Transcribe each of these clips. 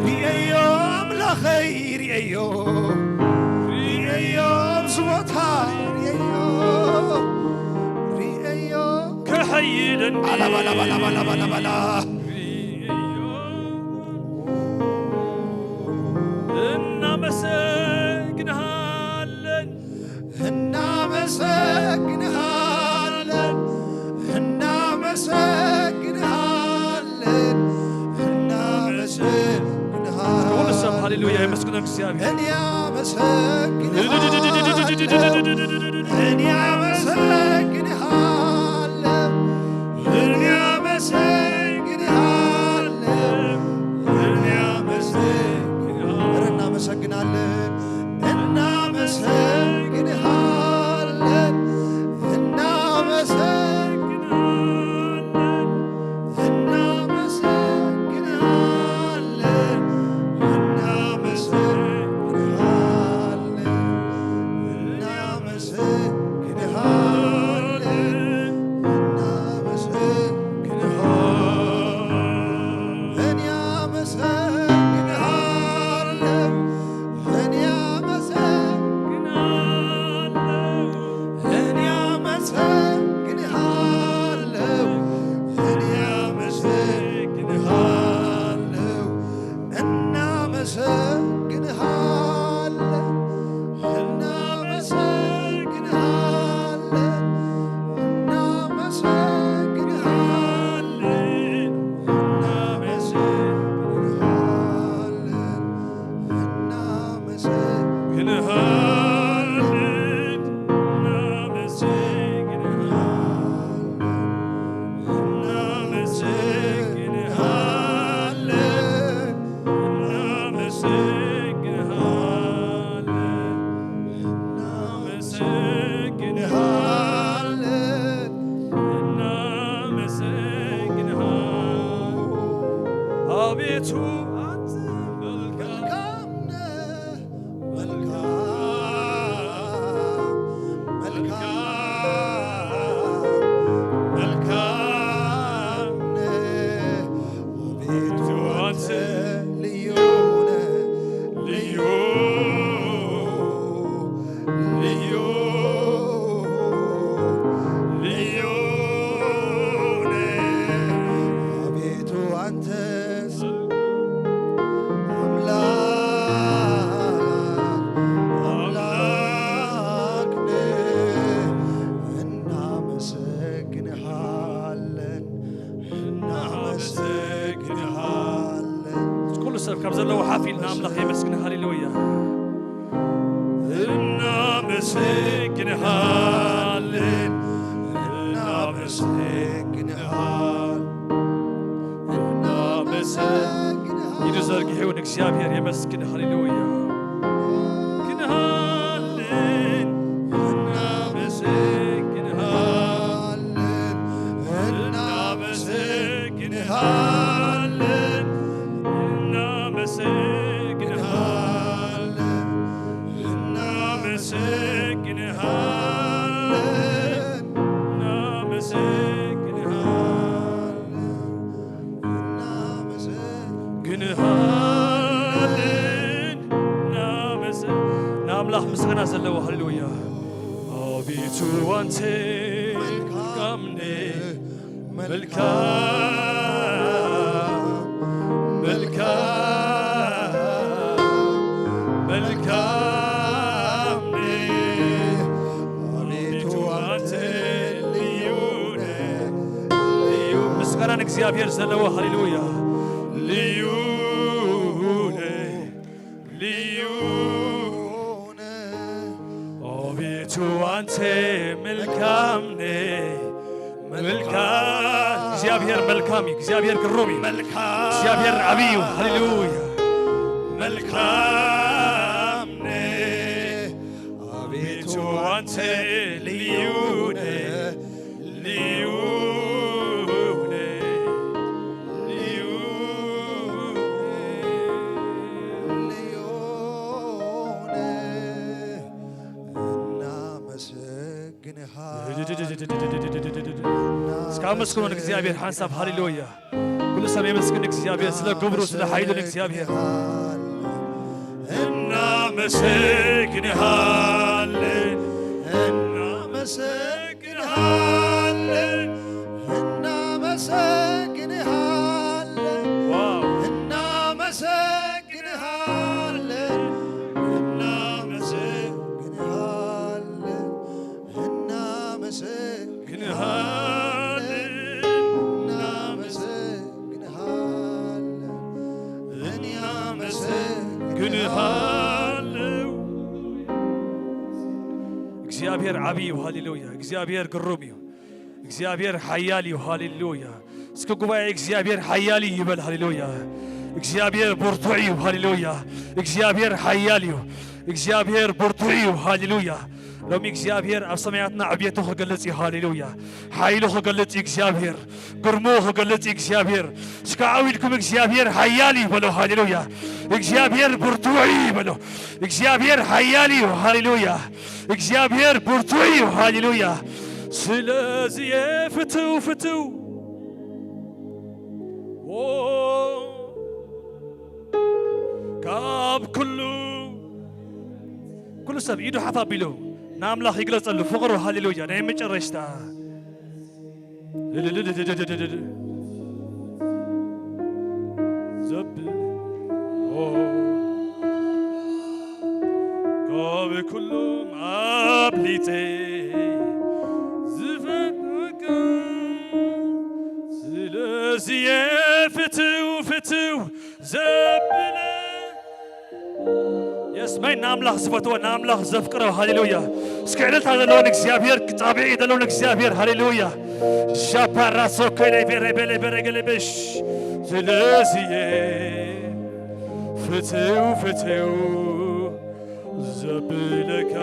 ሪኤዮ ኣምላኸይ ሪኤዮ ሪኤዮ ኣብዚ ቦታ ሪኤዮ ሪኤዮ ከሐይለኒ ኣላባላባላባላባላባላ ሪኤዮ እናመሰግንሃለን እናመሰግንሃለን እናመሰግንሃለን እናመሰግንሃለን። ኩሉ ሰብ ሃሌሉያ የመስግኖ እግዚኣብሔር። እኔ አመሰግንሃለሁ፣ እኔ አመሰግንሃለሁ፣ እኔ አመሰግንሃለሁ፣ እኔ አመሰግንሃለሁ። ኧረ እናመሰግናለን፣ እናመሰግንሃለን፣ እናመሰግንሃለን። እናመሰግንሃለን፣ እናመሰግንሃለን፣ እናመሰግንሃለን፣ እናመሰግንሃለን። እኔ አመሰግንሃለሁ፣ እኔ አመሰግንሃለሁ፣ እኔ አመሰግንሃለሁ፣ እኔ አመሰግንሃለሁ። እናመሰግንሃለን፣ እናመሰግንሃለን፣ እናመሰግንሃለን፣ እናመሰግንሃለን። እናመሰግንሃለን፣ እናመሰግንሃለን፣ እናመሰግንሃለን፣ እናመሰግንሃለን፣ እናመሰግንሃለን። አቤቱ አንተ መልካም ነህ። መልካም፣ መልካም፣ መልካም ነህ። አቤቱ አንተ ልዩ ነህ። ልዩ፣ ልዩ፣ ልዩ ነህ። አቤቱ አንተ አምላክ፣ አምላክ ነህ። እናመሰግንሃለን፣ እናመሰግንሃለን። ኩሉ ሰብ ካብ ዘለዎ ሓፍ ኢልና ኣምላኽ የመስግን። ሃሌሉያ። እናመሰግንሃለን፣ እናመሰግንሃለን፣ እናመሰግንሃለን። ኢዱ ዘርጊሑ ንእግዚኣብሔር የመስግን። ሃሌሉያ። ግንሃለን፣ እናመሰግንሃለን፣ እናመሰግንሃለን፣ እናመሰግንሃለን፣ እናመሰግንሃለን፣ እናመሰግንሃለን። እናመሰግንሃለን፣ እናመሰግ-፣ ንኣምላኽ ምስጋና ዘለዎ። ሃሌሉያ። ኣቤቱ ኣንተ መልካም ነህ፣ መልካም፣ መልካም፣ መልካም ነህ። ኣቤቱ ኣንተ ልዩ ነህ፣ ልዩ። ምስጋና ንእግዚኣብሔር ዘለዎ። ሃሌሉያ። ልዩ ነህ፣ ልዩ ነህ። ኣቤቱ ኣንተ መልካም ነህ፣ መልካም። እግዚኣብሔር መልካም እዩ። እግዚኣብሔር ግሩም እዩ። መልካም። እግዚኣብሔር ዓብዪ እዩ። ሃሌሉያ። መልካም ነህ። ኣቤቱ ኣንተ ልዩ ነህ፣ ልዩ ነህ፣ ልዩ ነህ፣ ልዩ ነህ። እናመሰግንሃ-፣ እስከ ኣመስግኑ ንእግዚኣብሔር ሓንሳብ። ሃሌሉያ። ሰብ የመስግን እግዚኣብሔር ስለ ክብሩ፣ ስለ ኃይሉ ንእግዚኣብሔር። እናመሰግንሃለን፣ እናመሰግንሃለን፣ እናመሰግንሃለን፣ ዋው። እናመሰግንሃለን፣ እናመሰግንሃለን፣ እናመሰግንሃለን፣ እናመሰግንሃለን፣ እናመሰግንሃለን። እግዚኣብሔር ዓብዪ እዩ። ሃሌሉያ። እግዚኣብሔር ግሩም እዩ። እግዚኣብሔር ሓያል እዩ። ሃሌሉያ። እስኪ ጉባኤ እግዚኣብሔር ሓያል እዩ ይበል። ሃሌሉያ። እግዚኣብሔር ብርቱዕ እዩ። ሃሌሉያ። እግዚኣብሔር ሓያል እዩ። እግዚኣብሔር ብርቱዕ እዩ። ሃሌሉያ። ሎሚ እግዚኣብሔር ኣብ ሰማያትና ዕብየቱ ክገልጽ እዩ። ሃሌሉያ። ሓይሉ ክገልጽ እዩ እግዚኣብሔር። ግርሙ ክገልጽ እዩ እግዚኣብሔር። እስከ ዓው ኢልኩም እግዚኣብሔር ሓያል እዩ በሎ። ሃሌሉያ። እግዚኣብሔር ብርቱዕ እዩ በሎ። እግዚኣብሔር ሓያል እዩ። ሃሌሉያ። እግዚኣብሔር ብርቱዕ እዩ። ሃሌሉያ። ስለዚ ፍትው ፍትው ኦ፣ ካብ ኩሉ ኩሉ ሰብ ኢዱ ሓፍ ኣቢሉ ንኣምላኽ ይግለጸሉ ፍቕሩ። ሃሌሉያ። ናይ መጨረሽታ ዘብል ኦ፣ ካብ ኩሎም ኣብሊጸ ዝፈትወካ፣ ስለዚ ፍትው ፍትው ዘብለ የስመይ ንኣምላኽ ዝፈትዎ ንኣምላኽ ዘፍቅሮ። ሃሌሉያ። እስኪ ዕልልታ ዘለዎን እግዚኣብሔር ጣቢዒ ዘለዎን እግዚኣብሔር። ሃሌሉያ። ሻፓራ ሶኮይ ላይ ቤረ ቤለ ቤረ ገለበሽ። ስለዚ ፍትው ፍትው ዘብለካ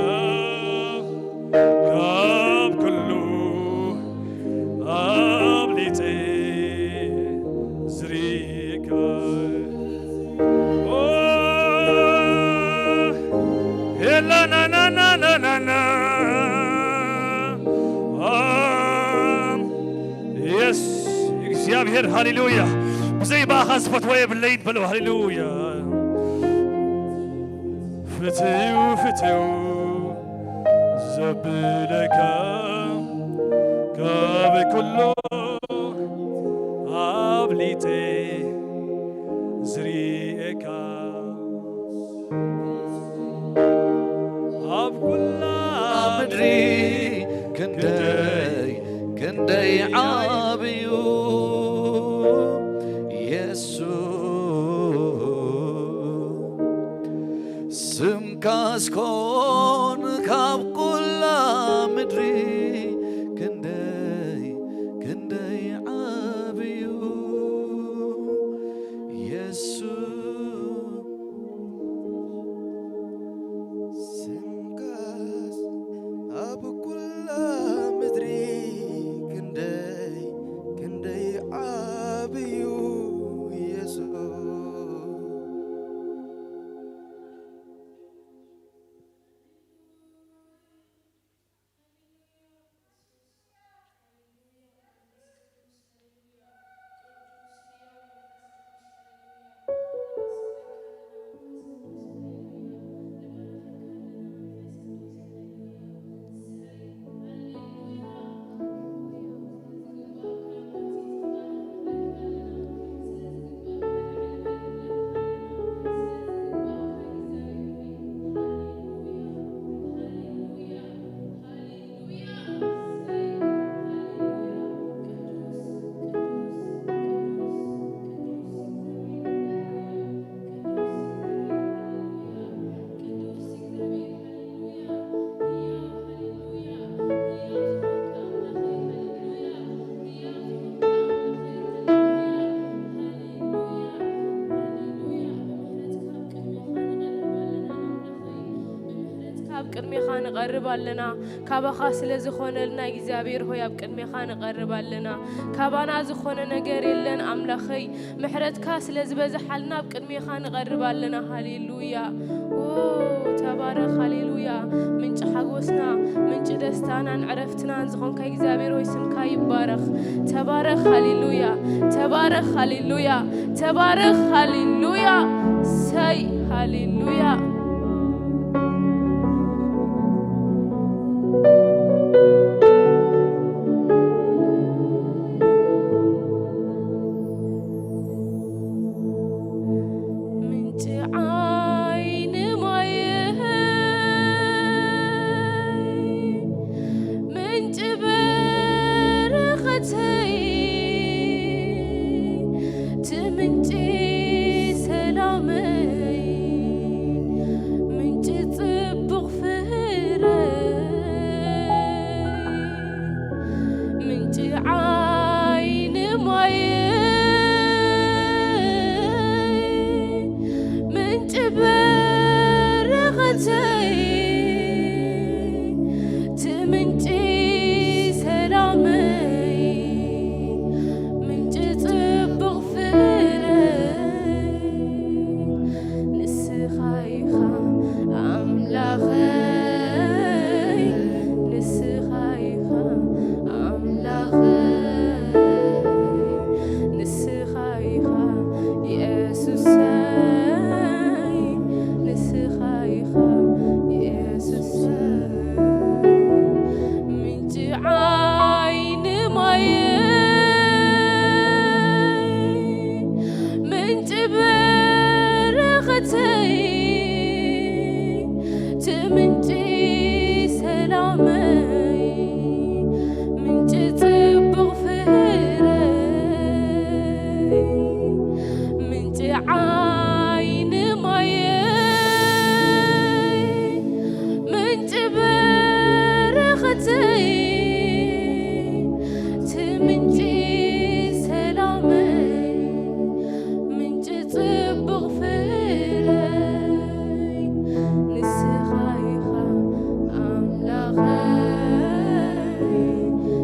ካብ ኩሉ ኣብሊጸ ዝሪእካ። ኦ፣ ኤላናናናናናና። ኣም፣ የስ፣ እግዚኣብሔር፣ ሃሌሉያ። ብዘይ ብኣኻ ዝፈትዎ የብለይን በሎ። ሃሌሉያ። ፍትው፣ ፍትው ዘብለካ ካብ ኩሉ ኣብሊጠ ዝሪኤካ። ኣብ ኩላ ምድሪ ክንደይ ክንደይ ዓብዩ የሱስ፣ ስምካስ ኮን ካብ ኩላ ምድሪ ክንደይ ክንደይ ዓብዩ የሱስ። ስምካስ ኣብ ኩላ ምድሪ ክንደይ ክንደይ ዓብዩ የሱስ። ካብ ቅድሜኻ ንቐርብ ኣለና። ካባኻ ስለ ዝኾነልና እግዚኣብሔር ሆይ ኣብ ቅድሜኻ ንቐርብ ኣለና። ካባና ዝኾነ ነገር የለን ኣምላኸይ። ምሕረትካ ስለ ዝበዝሓልና ኣብ ቅድሜኻ ንቐርብ ኣለና። ሃሌሉያ። ኦ፣ ተባረኽ። ሃሌሉያ። ምንጪ ሓጎስና፣ ምንጪ ደስታናን ዕረፍትናን ዝኾንካ እግዚኣብሔር ሆይ ስምካ ይባረኽ። ተባረኽ፣ ሃሌሉያ። ተባረኽ፣ ሃሌሉያ። ተባረኽ፣ ሃሌሉያ። ሰይ፣ ሃሌሉያ። ምንጪ ዓይኒ ማየይ፣ ምንጪ በረኸተይ፣ እቲ ምንጪ ሰላመይ፣ ምንጪ ጽቡቕ ፍረይ፣ ምንጪ ዓይኒ ማየይ፣ ምንጪ በረኸተይ፣ እቲ ምንጪ ሰላመይ፣ ምንጪ ጽቡቕ ፍረይ፣ ንስኻ ኢኻ ኣምላኸይ፣ ንስኻ ኢኻ ኣምላኸይ፣ ንስኻ ኢኻ የሱሰይ፣ ንስኻ ኢኻ የሱሰይ። ምንጪ ዓይኒ ማየይ፣ ምንጪ በረኸተይ፣ እቲ ምንጪ ሰላመይ፣ ምንጪ ጽቡቕ ፍረይ፣ ምንጪ ዓይኒ ማየይ፣ ምንጪ በረኸተይ፣ እቲ ምንጪ ሰላመይ፣ ምንጪ ጽቡቕ ፍረይ፣ ንስኻ ኢኻ ኣምላኸይ፣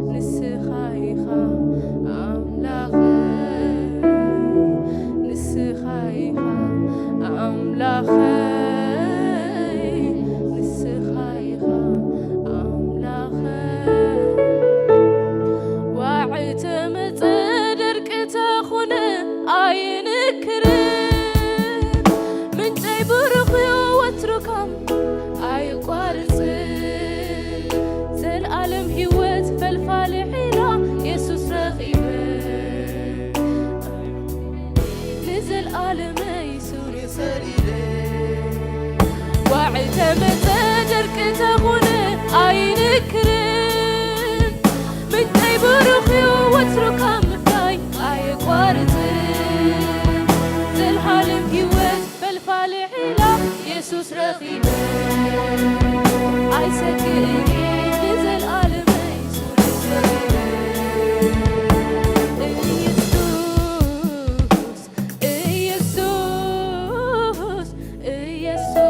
ንስኻ ኢኻ ኣምላኸይ፣ ንስኻ ኢኻ ኣምላኸይ፣ ንስኻ ኢኻ ኣምላኸይ። ዋዒ ተመጸ ደርቂ ተኾነ ኣይንክርን፣ ምንጨይ ብሩኽ እዩ ወትሩ ካብ ኣይቋርጽን። ዘልኣለም ህይወት ፈልፋሊ ዒላ የሱስ ረኺበ፣ ንዘልኣለመይ ሱር ሰሪረ። ዋዒ ተመጸ ደርቂ ተኾነ ኣይንክርን፣ ምንጨይ ብሩኽ እዩ ወትሩ ካብ ምፍራይ ኣይቋርጽን። ዘልኣለም ህይወት ፈልፋሊ ዒላ የሱስ ረኺበ፣ ኣይሰግእን ንዘልኣለመይ ሱር ሰሪረ። ኢየሱስ፣ ኢየሱስ፣ ኢየሱስ፣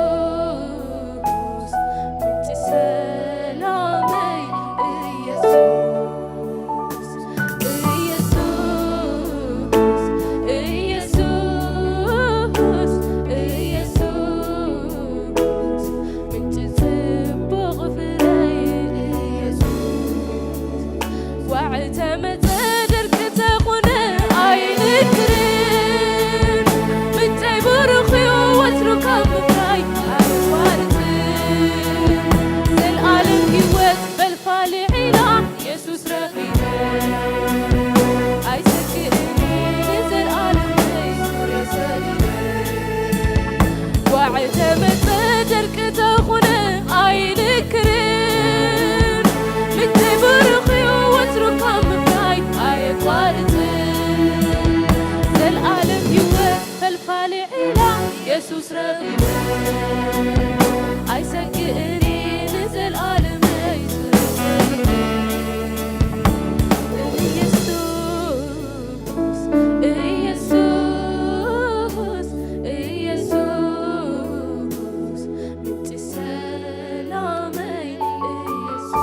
ምንጪ ሰላመይ ኢየሱስ፣ ኢየሱስ፣ ኢየሱስ፣ ኢየሱስ፣ ምንጪ ጽቡቕ ፍረይ ኢየሱስ። ዋዒ ተመጸ ደርቂ ተኾነ ኣይንክርን፣ ምንጨይ ብሩኽ እዩ ወትሩ ካብ ምፍራይ ኣይቋርጽን። ዘልኣለም ህይወት ፈልፋሊ ዒላ የሱስ ረኺበ፣ ኣይሰግእን ንዘልኣለመይ ሱር ሰሪረ። ዋዒ ተመጸ ደርቂ ተኾነ ኣይንክርን፣ ምንጨይ ብሩኽ እዩ ወትሩ ካብ ምፍራይ ኣይቋርጽን። ዘልኣለም ህይወት ፈልፋሊ ዒላ የሱስ ረኺበ፣ ኣይሰግእን ንዘልኣለመይ ሱር ሰሪረ። ኢየሱስ፣ ኢየሱስ፣ ኢየሱስ፣ ምንጪ ሰላመይ ኢየሱስ፣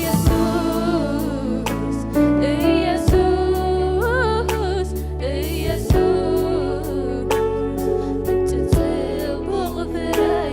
ኢየሱስ፣ ኢየሱስ፣ ኢየሱስ፣ ምንጪ ጽቡቕ ፍረይ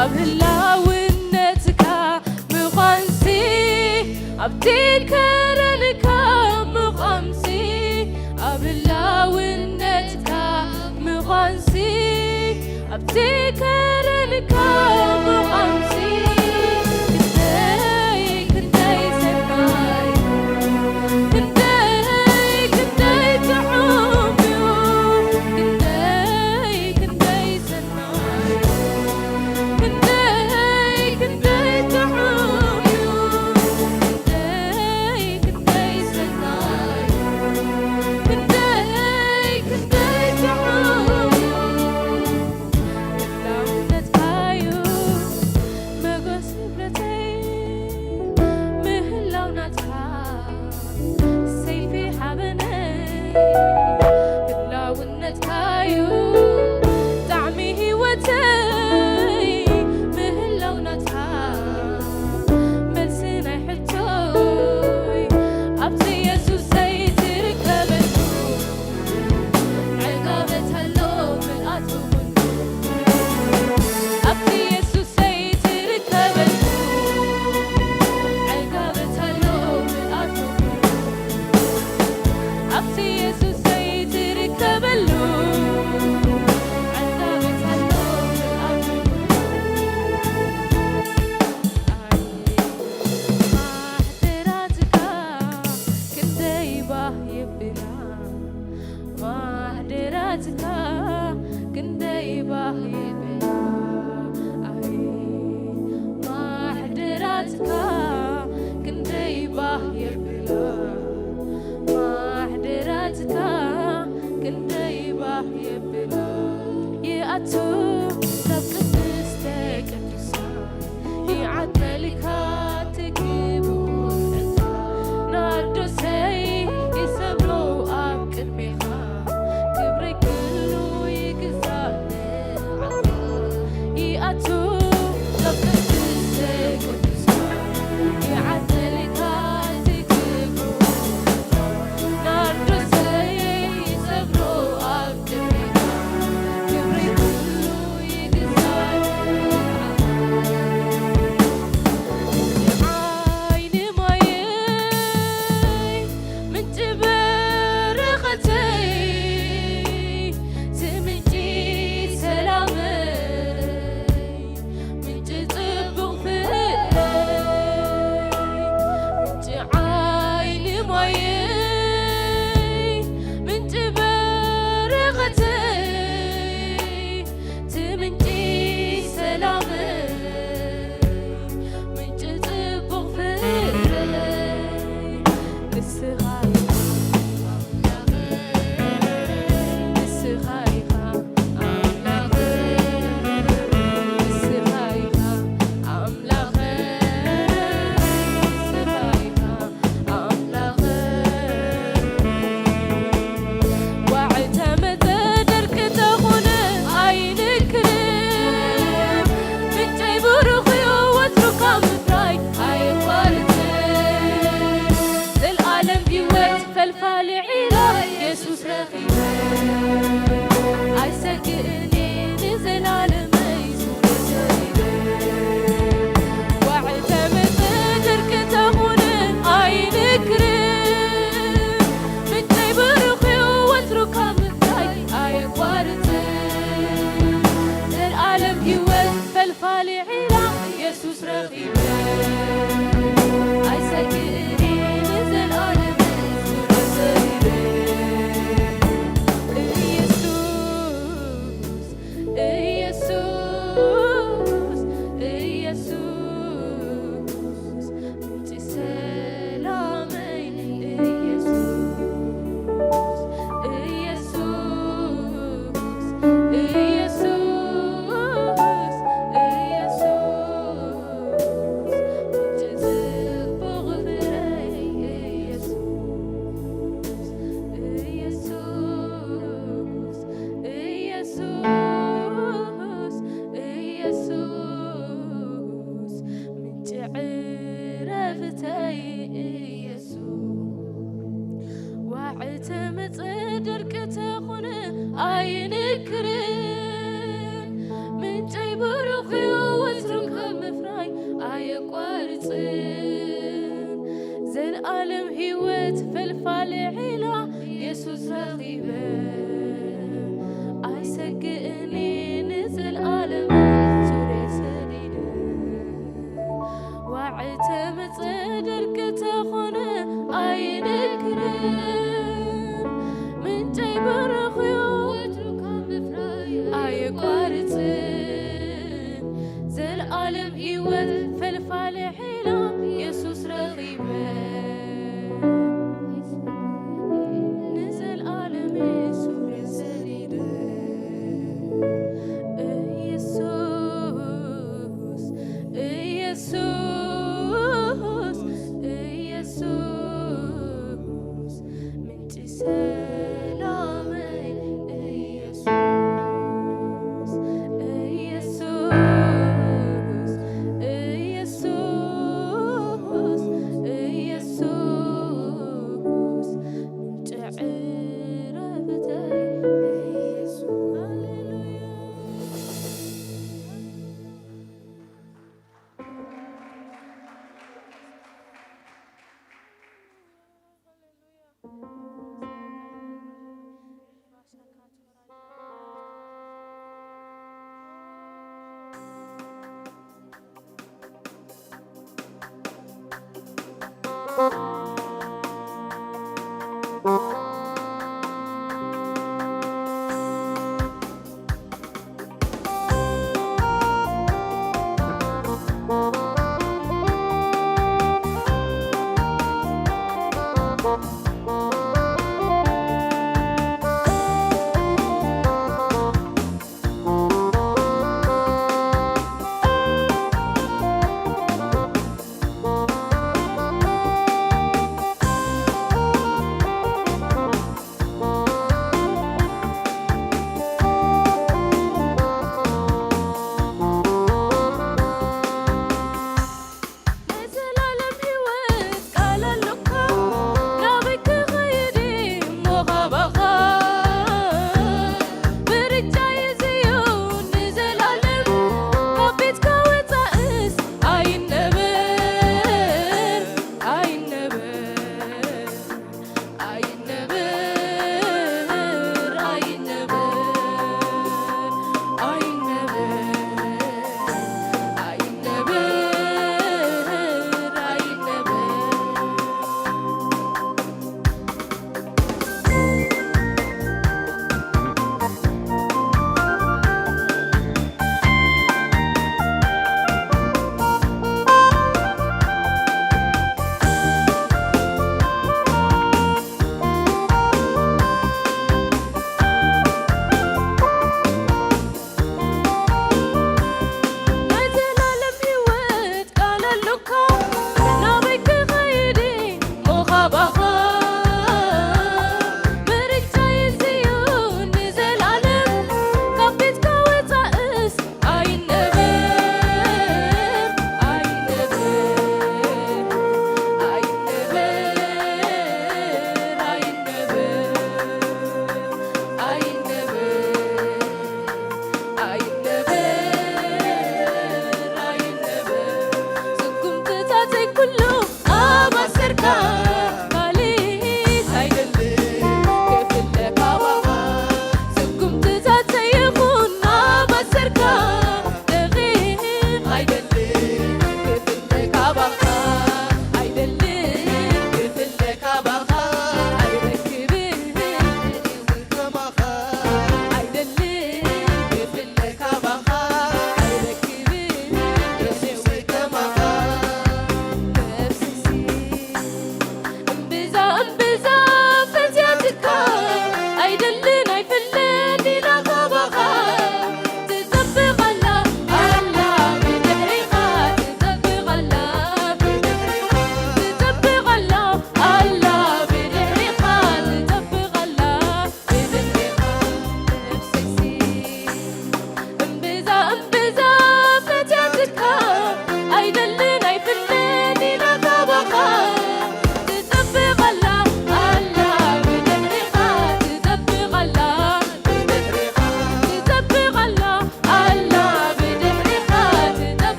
ኣብ ህላውነትካ ምዃንሲ፣ ኣብቲ ከረንካ ምዃንሲ፣ ኣብ ህላውነትካ ምዃንሲ፣ ኣብቲ ከረንካ ምዃንሲ፣ ክንደይ፣ ክንደይ ሰናይ፣ ክንደይ፣ ክንደይ ጥዑም እዩ፣ ክንደይ፣ ክንደይ ሰናይ፣ ክንደይ፣ ክንደይ ጥዑም እዩ፣ ክንደይ፣ ክንደይ ሰናይ፣ ክንደይ፣ ክንደይ ጥዑም እዩ። ህላውነትካዩ መጎስ ንብረተይ፣ ምህላው ናትካ ሰይፊ ሓበነይ። ህላውነትካዩ ጣዕሚ ህይወተይ፣ ምህላው ናትካ መልሲ ናይ ሕቶይ። ኣብቲ የሱሰይ ትርከበሉ ዕጋበት ኣሎ ምልኣቱ ኩሉ። ኣብቲ የሱሰይ ትርከበሉ ዕጋበት ኣሎ ምልኣቱ ኩሉ። ኣብቲ የሱሰይ ትርከበሉ ዕጋበት ኣሎ ምልኣቱ ኩሉ። ኣይ ማሕደራትካ ክንደይ ባህ የብላ፣ ማሕደራትካ ክንደይ ባህ የብላ። ኣይ ማሕደራትካ ክንደይ ባህ የብላ፣ ማሕደራትካ ክንደይ ባህ የብላ። ይኣቱ ናብ ቅድስተ ቅዱሳን፣ ይዓደልካ ትግብኡ ዕጣን። ናርዶሰይ ይሰብሮ ኣብ ቅድሜኻ፣ ክብሪ ኩሉ ይግዛእ ንዓኻ። ይኣቱ ናብ ቅድስተ ቅዱሳን፣ ይዓደልካ ትግብኡ ዕጣን። ናርዶሰይ ይሰብሮ ኣብ የቋርጽን ዘልኣለም ህይወት ፈልፋሊ ዒላ የሱስ ረኺበ ኣይሰግእን ንዘልኣለም ዙርየ ሰዲደ ዋዕተ መጸ ደርቂ ተኾነ ኣይንክርን ምንጨይ በረኽዮ ወትሩ ካብ ምፍራይ ኣየቋርጽን ዘልኣለም ህይወት ፈልፋሊ ሒላ የሱስ ረኺበ ንዘልኣለም ሱር ሰዲደ ኢየሱስ ኢየሱስ ኢየሱስ ምንጪ ሰላመይ ኢየሱስ ኢየሱስ ኢየሱስ ኢየሱስ ምንጪ ዕረፍተይ ኢየሱስ ሃሌሉያ።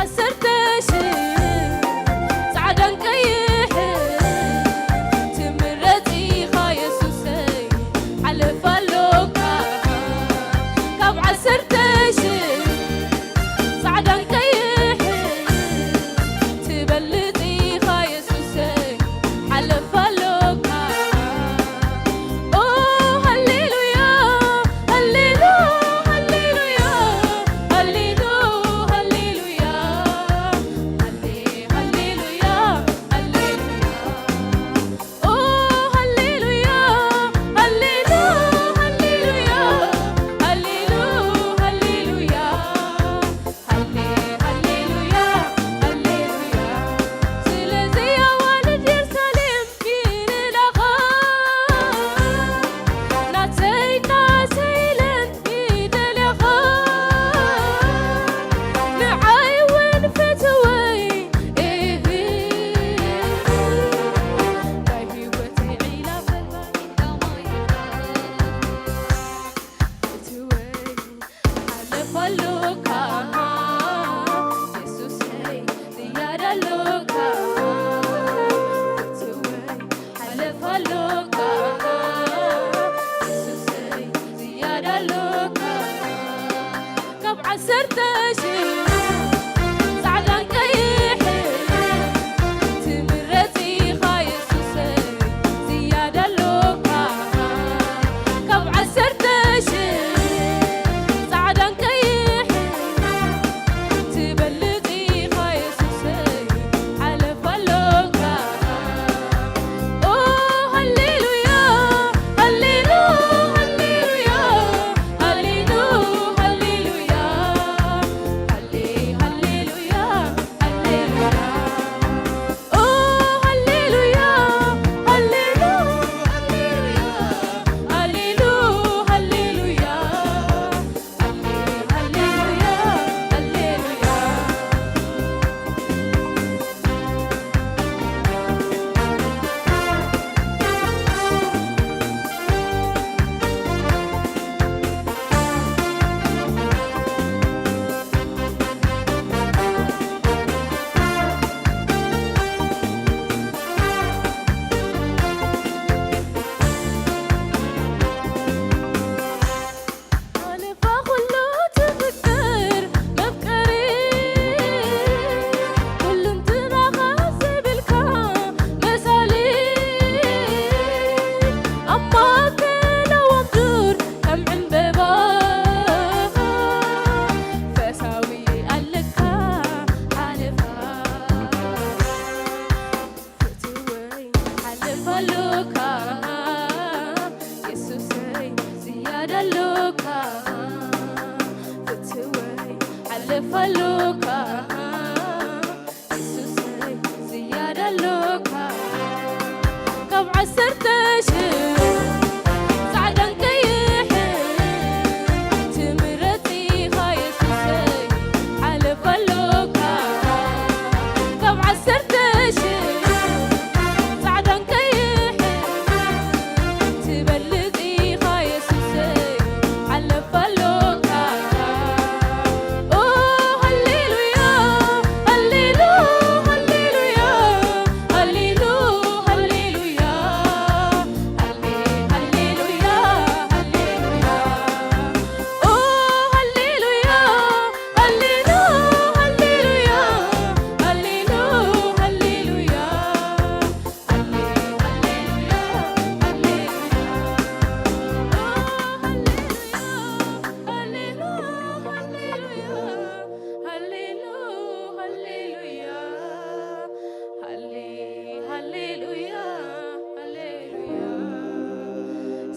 ዓሰርተ ሽሕ ጻዕዳን ቀይሕን ትምረጽ ኢኻ የሱሰይ፣ ሓለፋ ኣሎካ። ካብ ዓሰርተ ሽሕ ጻዕዳን ቀይሕን ትበልጽ ኢኻ የሱሰይ፣ ሓለፋ ኣሎካ። ኦ ሃሌሉያ፣ ሃሌሉ፣ ሃሌሉያ፣ ሃሌሉ፣ ሃሌሉያ፣ ሃሌ፣ ሃሌሉያ፣ ሃሌሉያ። ኦ ሃሌሉያ፣ ሃሌሉ፣ ሃሌሉያ፣ ሃሌሉ፣ ሃሌሉያ። ሃሌ፣ ሃሌሉያ፣ ሃሌሉያ። ስለዚ ኣዋልድ የሩሳሌም ይልለኻ፣ ናተይ ናተይ ኢለን ይደልያኻ፣ ንዓይ እውን ፈትወይ፣ እህ፣ ናይ ህይወተይ ዒላ ፈልፋሊ ዳማይ ፈትወይ። ሓለፋ ኣሎካ የሱሰይ፣ ዝያዳ ኣሎካ ፍትወይ። ሓለፋ ኣሎካ የሱሰይ፣ ዝያዳ ኣሎካ። ካብ ዓሰርተ ሽሕ ጻዕዳን ቀይሕን ትምረጽ ኢኻ የሱሰይ፣ ዝያዳ ኣሎካ። ካብ ዓሰርተ ሽሕ ጻዕዳን ቀይሕን ትበልጽ ኢኻ የሱሰይ፣ ሓለፋ ኣሎካ። ኦ ሃሌሉያ፣ ሃሌሉ፣ ሃሌሉያ፣ ሃሌሉ፣ ሃሌሉያ፣ ሃሌ፣ ሃሌሉያ፣ ሃሌሉያ። ኦ ሃሌሉያ፣ ሃሌሉ፣ ሃሌሉያ፣ ሃሌሉ፣ ሃሌሉያ፣ ሃሌ፣ ሃሌሉያ፣ ሃሌሉያ። ኣንፋ ኩሉ ትፍቅር መፍቀሪ፣ ኩልንትናኻ ዘብልካ መሳሊ፣ ኣብ ማእከላዊ ዱር ከም ዕምበባ ፈሳዊ ኣለካ ሓለፋ። ፍትወይ ሓለፋ ኣሎካ የሱሰይ፣ ዝያዳ ኣሎካ። ፍትወይ ሓለፋ ኣሎካ የሱሰይ፣ ዝያዳ ኣሎካ። ካብ ዓሰርተ ሽሕ ጻዕዳን ቀይሕን ትምረጽ ኢኻ የሱሰይ፣ ሓለፋ ኣሎካ። ካብ ዓሰርተ ሽሕ ጻዕዳን ቀይሕን ትበልጽ ኢኻ የሱሰይ፣ ሓለፋ ኣሎካ። ኦ ሃሌሉያ፣ ሃሌሉ፣ ሃሌሉያ፣ ሃሌሉ፣ ሃሌሉያ፣ ሃሌ፣ ሃሌሉያ፣ ሃሌሉያ። ኦ ሃሌሉያ፣ ሃሌሉ፣ ሃሌሉያ፣ ሃሌሉ፣ ሃሌሉያ።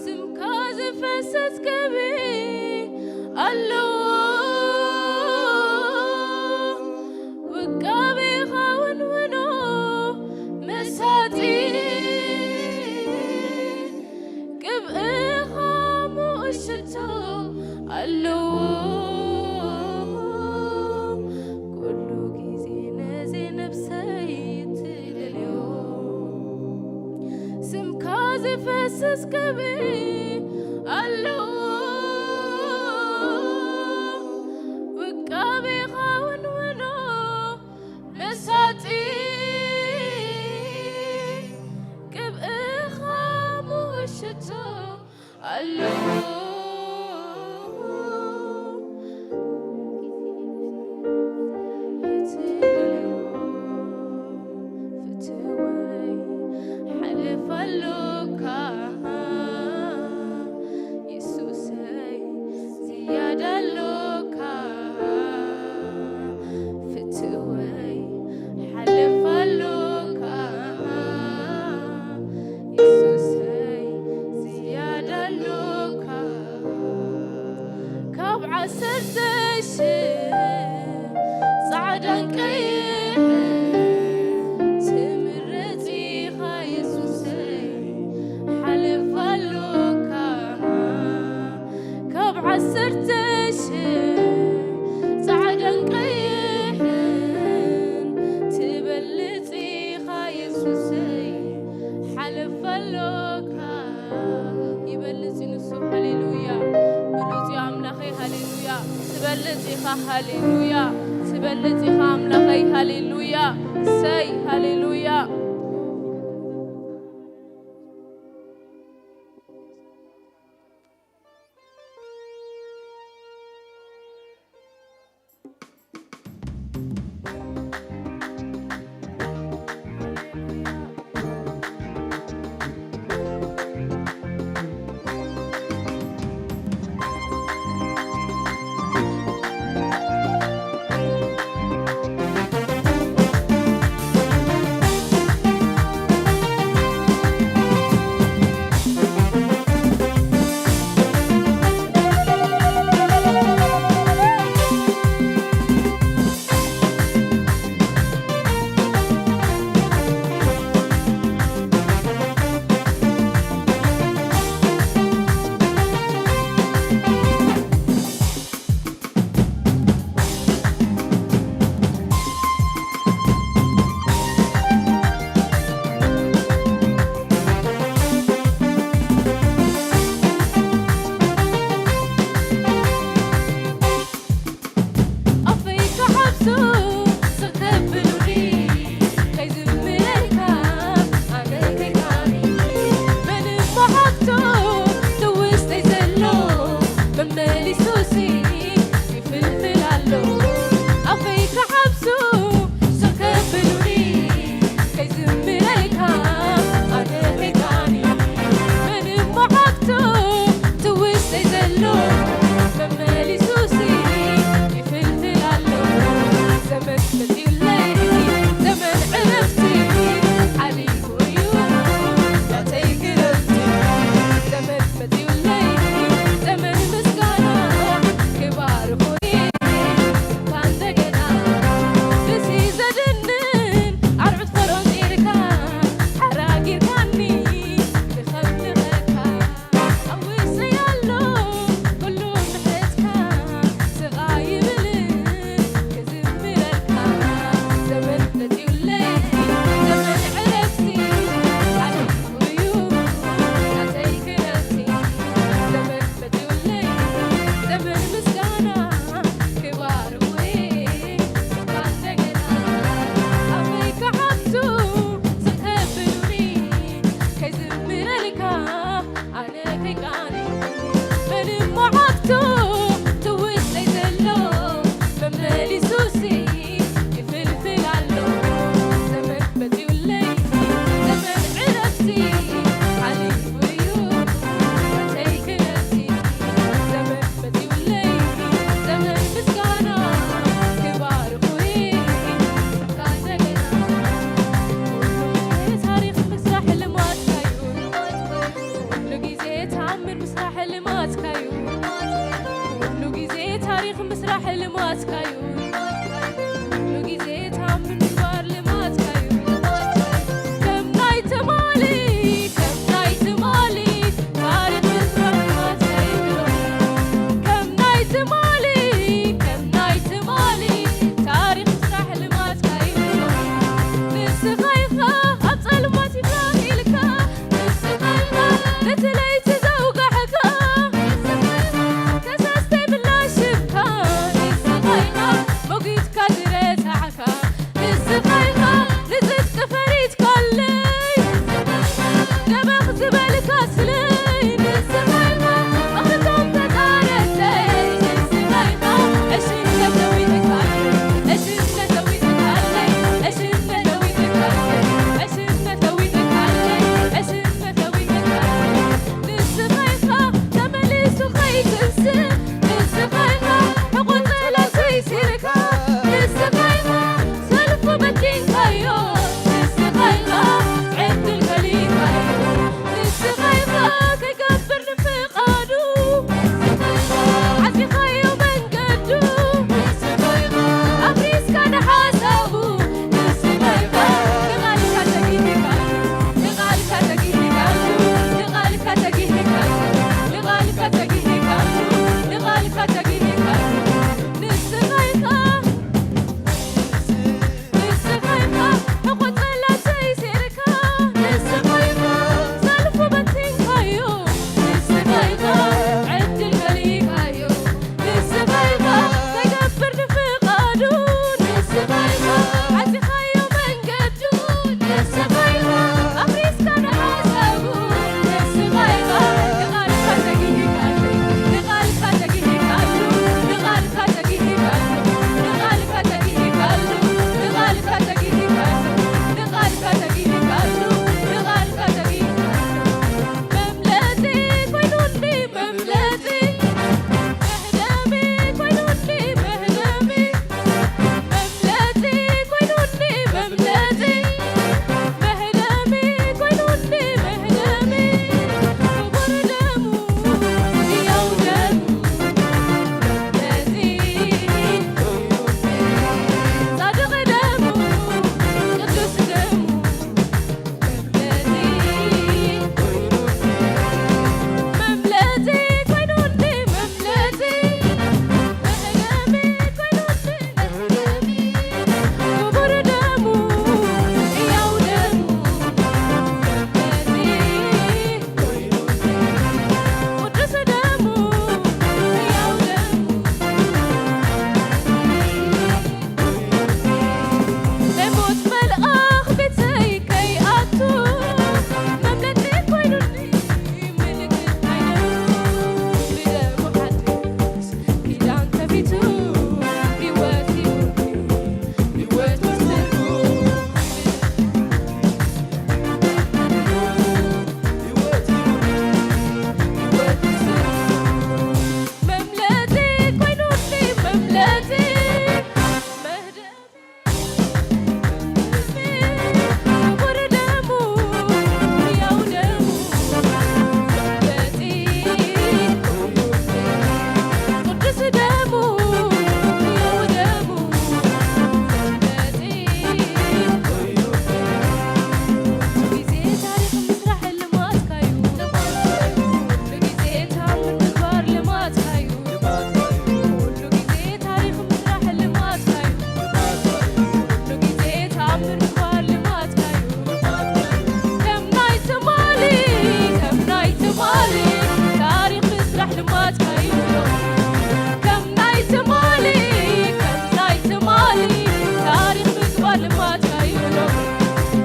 ስምካ ዝፈስስ ክብሪ ኣለዎ። ውቃቤኻ ውንውኖ መሳጢ፣ ቅብእኻ ምኡዝ ሽቶ ኣለዎ። ኩሉ ግዜ ነዚ ነብሰይ ትደልዮ፣ ስምካ ዝፈስስ ክብሪ ኣለዎ። ውቃቤኻ ውንውኖ ሃሌሉያ። ትበልጽ ኢኻ ኣምላኸይ። ሃሌሉያ። እሰይ። ሃሌሉያ።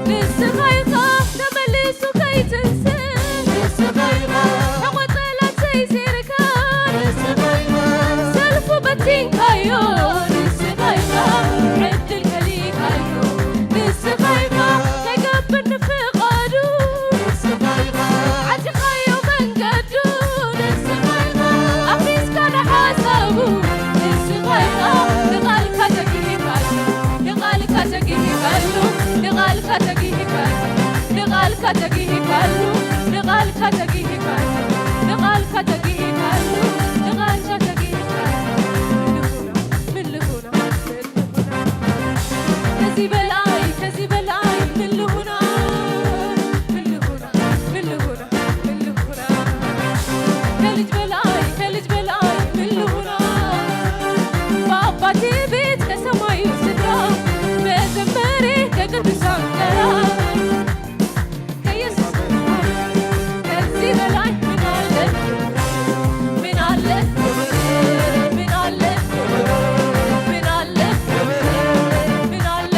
ንስኻ ኢኻ ተመሊሱ ከይትንስእ፣ ንስኻ ኢኻ ሕቖ ጠላት ሰይሲርካ፣ ንስኻ ኢኻ ሰልፉ በቲንካዮ፣ ንስኻ ኢኻ ዕድል ከሊእካዮ፣ ንስኻ ኢኻ ከይገብር ንፍቓዱ፣ ንስኻ ኢኻ ዓቲኻዮ መንገዱ፣ ንስኻ ኢኻ ኣፍሪስካ ንሓሳቡ፣ ንስኻ ኢኻ ንቓልካ ተጊሂካሉ፣ ንቓልካ ተጊሂካሉ፣ ንቓልካ ተጊሂካሉ፣ ንቓልካ ተጊሂካሉ፣ ንቓልካ ተጊሂካሉ፣ ንቓልካ ተጊሂካሉ፣ ንቓልካ ተጊሂካሉ። ምን ልኹና፣ ምን ልኹና፣ ምን ልኹና፣ ከዚህ በላይ፣ ከዚህ በላይ ምን ልኹና፣ ምን ልኹና፣ ምን ልኹና፣ ምን ልኹና፣ ከልጅ በላይ፣ ከልጅ በላይ ምን ልኹና፣ በአባቴ ቤት ከሰማዩ ስፍራ፣ በዘመሬ ከቅዱሳን ጋራ፣ ከኢየሱስ ከዚህ በላይ ምን አለ፣ ምን አለ፣ ምን አለ፣ ምን አለ፣ ምን አለ፣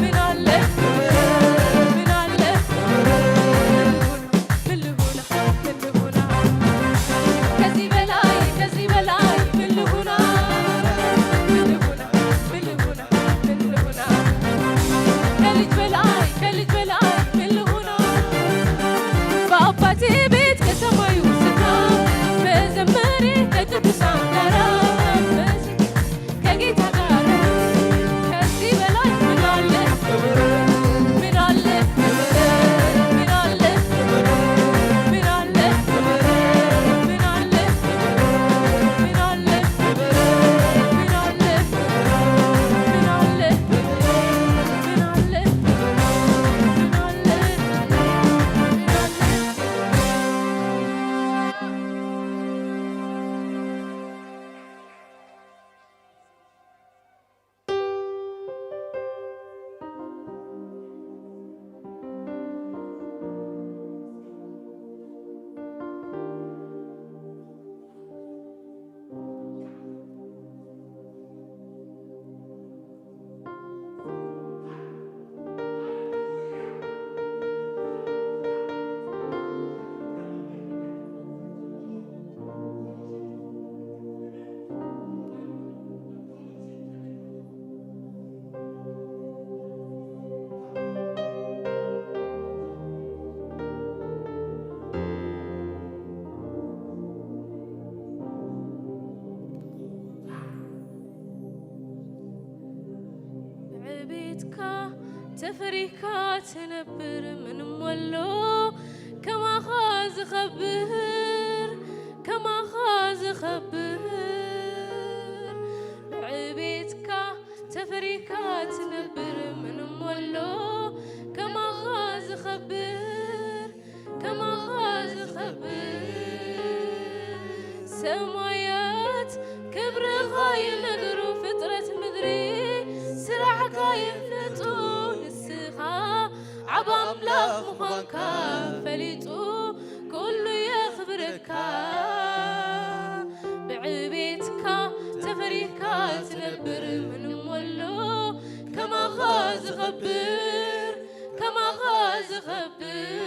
ምን አለ፣ ምን አለ፣ ምን ልሁና፣ ምን ልሁና፣ ከዚህ በላይ፣ ከዚህ በላይ ምን ልሁና፣ ምን ልሁና፣ ምን ልሁና፣ ምን ልሁና፣ ከልጅ በላይ፣ ከልጅ በላይ ምን ልሁና፣ በአባቴ ቤት ከሰማዩ ስፍራ፣ በዘመሬ ከቅዱሳን ጋራ፣ ከጌታ ጋር ከዚህ በላይ ምን አለ? ምን አለ? ምን አለ? ምን አለ? ብዕቤትካ ተፈሪካ ትነብር ምንም ወሎ ከማኻ ዝኸብር፣ ከማኻ ዝኸብር። ብዕቤትካ ተፈሪካ ትነብር ምንም ወሎ ከማኻ ዝኸብር፣ ከማኻ ዝኸብር። ሰማያት ክብርኻ ይነግሩ፣ ፍጥረት ምድሪ ስራሕካ ይፍለጡ። ንስኻ ዓብ ኣምላኽ ምዃንካ ፈሊጡ ኩሉ የኽብረካ። ብዕቤትካ ተፈሪካ ትነብር ምንም ወሎ ከማኻ ዝኸብር፣ ከማኻ ዝኸብር።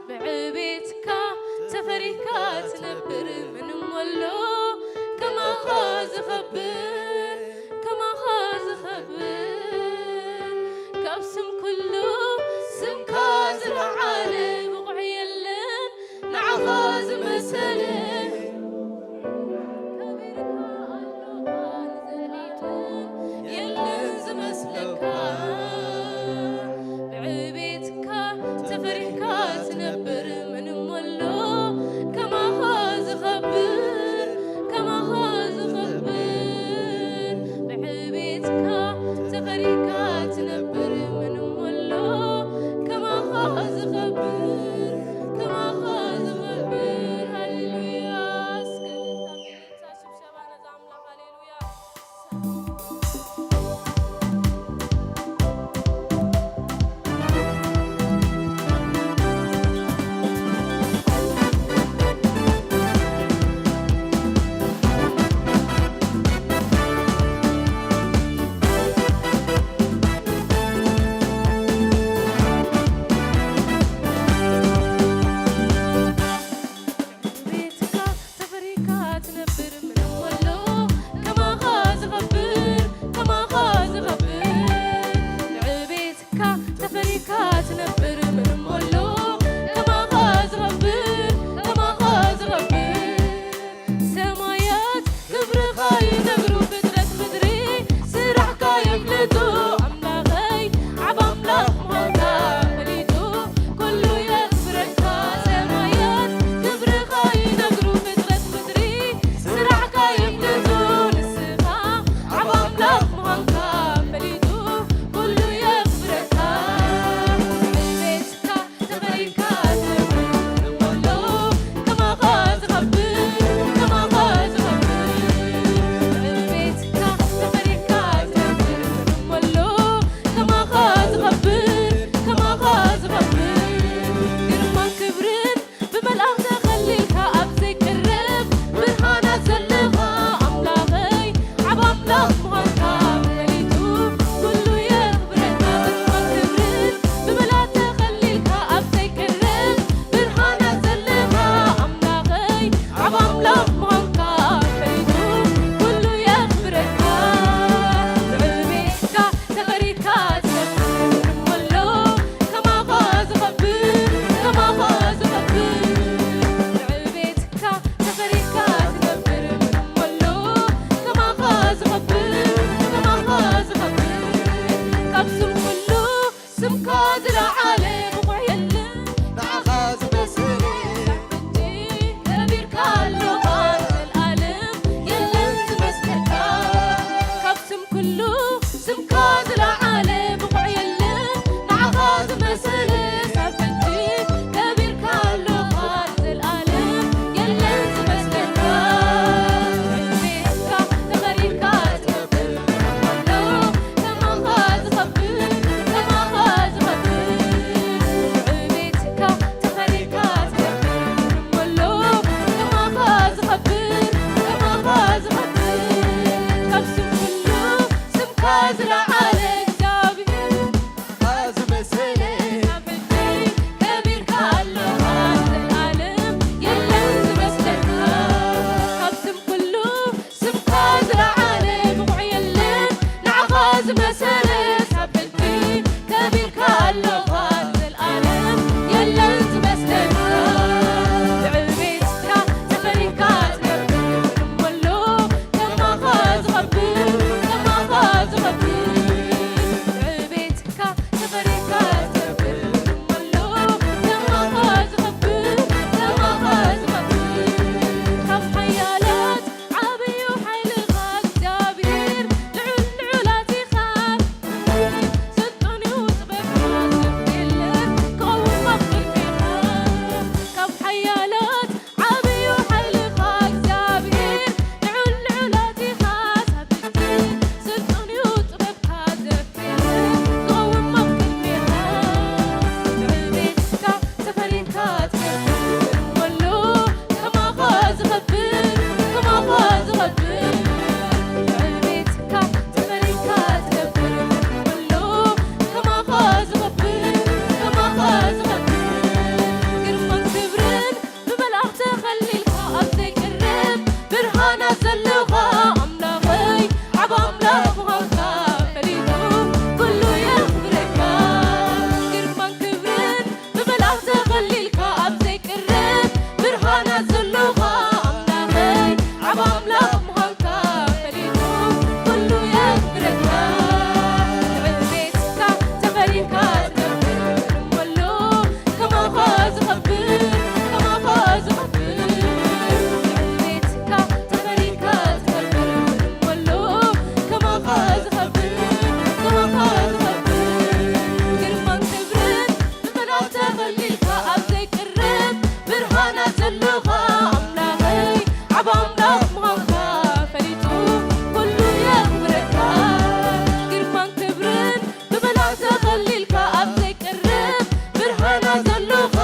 ብዕቤትካ ተፈሪካ ትነብር ምንም ወሎ ከማኻ ዝኸብር፣ ከማኻ ዝኸብር። ካብ ስም ኩሉ ስምካ ዝለዓለ ብቑዕ የለን ንዓኻ ዝመሰለ። ከቢርካ ኣለኻ ንዘለኣለም የለን ዝመስለካ። ብዕቤትካ ተፈሪካ ትነብር ምንም ወሎ ከማኻ ዝኸብር፣ ከማኻ ዝኸብር። ብዕቤትካ ኣለ እግዚኣብሔር፣ ኣዚ መሰለ፣ ካብ ሕጂ ከቢርካ ኣለኻ፣ ዘልኣለም የለን ዝመስለካ። ካብ ስም ኩሉ ስምካ ዝለዓለ ብቑዕ የለን፣ ንዓኻ ዝመሰለ። ካብ ሕጂ ከቢርካ ኣለኻ፣ ዘልኣለም የለን ዝመስለካ። ብዕቤትካ ተፈሪካ ትነብር፣ እሞ ኣሎ ከማኻ ዝኸብር፣ ከማኻ ዝኸብር። ብዕቤትካ ተፈሪካ ትነብር፣ እሞ ኣሎ ከማኻ ዝኸብር፣ ከማኻ ዝኸብር። ካብ ሓያላት ዓብዩ ሓይልኻ እግዚኣብሔር፣ ልዑል ልዑላት ኢኻ። ስልጡን እዩ ጥበብካ፣ ሰብ የለን ክቐውም ኣብ ቅድሜኻ። ካብ ሓያላት ዓብዩ ሓይልኻ እግዚኣብሔር፣ ልዑል ልዑላት ኢኻ። ሳብቲ ስልጡን እዩ ጥበብካ፣ ሰብ የለን ክቐውም ኣብ ቅድሜኻ። ብዕቤትካ ተፈሪካ ትነብር፣ እሞ ኣሎ ከማኻ ዝኸብር፣ ከማኻ ዝኸብር። ብዕቤትካ ተፈሪካ ትነብር፣ እሞ ኣሎ ከማኻ ዝኸብር፣ ከማኻ ዝኸብር። ግርማን ክብርን ብመልኣኽ ተኸሊልካ፣ ኣብ ዘይቅረብ ብርሃናት ዘለኻ ኣምላኸይ፣ ዓቢ ኣምላኽ ምዃንካ ፈሊጡ ኩሉ የኽብረካ። ግርማን ክብርን ብመልኣኽ ተኸሊልካ፣ ኣብ ዘይቅረብ ብርሃናት ዘለኻ ኣምላኸይ፣ ዓቢ ኣምላኽ ምዃንካ ፈሊጡ ኩሉ የኽብረካ። ብዕቤትካ ተፈሪካ ትነብር፣ እሞ ኣሎ ከማኻ ዝኸብር፣ ከማኻ ዝኸብር። ብዕቤትካ ተፈሪካ ትነብር፣ እሞ ኣሎ ከማኻ ዝኸብር፣ ከማኻ ዝኸብር። ግርማን ክብርን ብመልኣኽ ተኸሊልካ፣ ኣብ ዘይቅረብ ብርሃናት ዘለኻ ኣምላኸይ፣ ዓቢ ኣምላኽ ምዃንካ ፈሊጡ ኩሉ የኽብረካ። ግርማን ክብርን ብመልኣኽ ተኸሊልካ፣ ኣብ ዘይቅረብ ብርሃናት ዘለኻ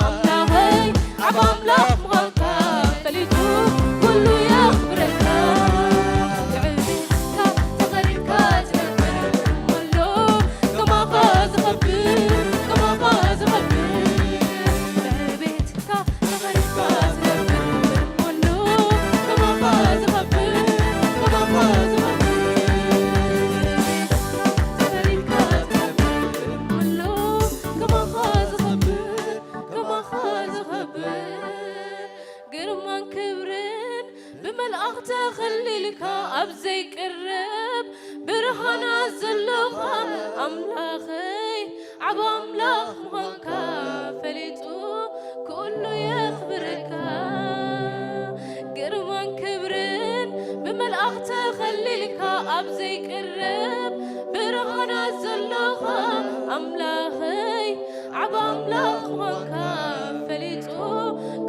ኣምላኸይ፣ ዓቢ ኣምላኽ ምዃንካ ፈሊጡ ኩሉ የኽብረካ። ብዕቤትካ ተኸሪካ ትነብር፣ እሞ ኣሎ ከማኻ ዝኸብር፣ ከማኻ ዝኸብር። ብዕቤትካ ተኸሪካ ትነብር፣ እሞ ኣሎ ከማኻ ዝኸብር፣ ከማኻ ዝኸብር። ብዕቤትካ ተኸሪካ ትነብር፣ እሞ ኣሎ ከማኻ ዝኸብር፣ ከማኻ ዝኸብር። ግርማን ክብርን ብመልኣኽ ተኸሊልካ፣ ኣብ ዘይቅረብ ብርሃናት ዘለኻ ኣምላኸይ፣ ዓቢ ኣምላኽ ምዃንካ ፈሊጡ ኩሉ የኽብረካ። ግርማን ክብርን ብመልኣኽ ተኸሊልካ፣ ኣብ ዘይቅረብ ብርሃናት ዘለኻ ኣምላኸይ፣ ዓቢ ኣምላኽ ምዃንካ ፈሊጡ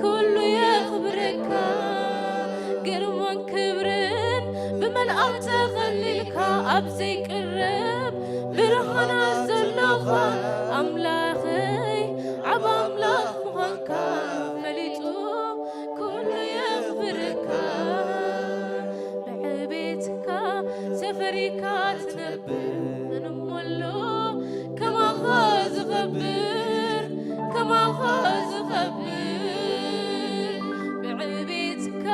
ኩሉ የኽብረካ። ግርማን ክብርን ብመልኣኽ ተኸሊልካ፣ ኣብ ዘይቅረብ ብርሃናት ዘለኻ ኣምላኸይ፣ ዓቢ ኣምላኽ ምዃንካ ፈሊጡ ኩሉ የኽብረካ። ብዕቤትካ ሰፈሪካ ትነብር፣ እሞ ኣሎ ከማኻ ዝኸብር፣ ከማኻ ዝኸብር። ብዕቤትካ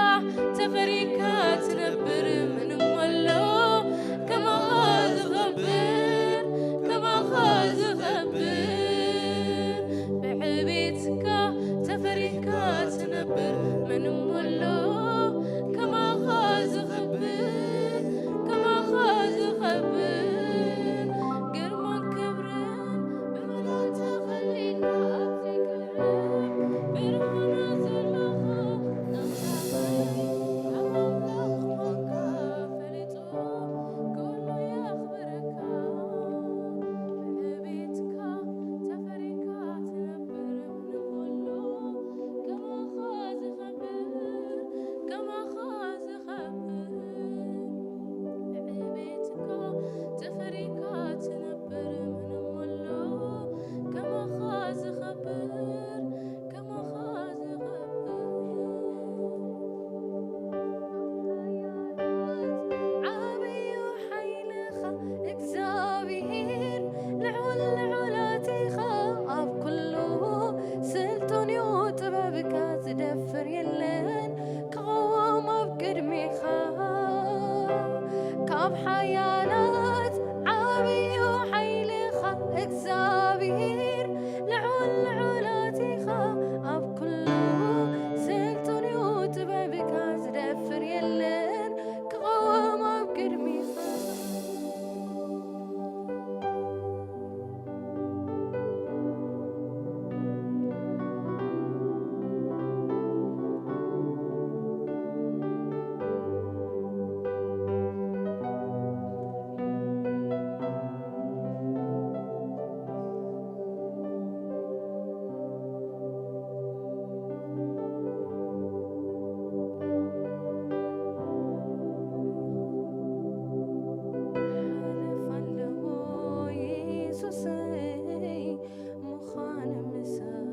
ተፈሪካ ትነብር፣ እሞ ኣሎ ከማኻ ዝኸብር፣ ከማኻ ዝኸብር። ኢየሱሰይ ምዃን ምሳኻ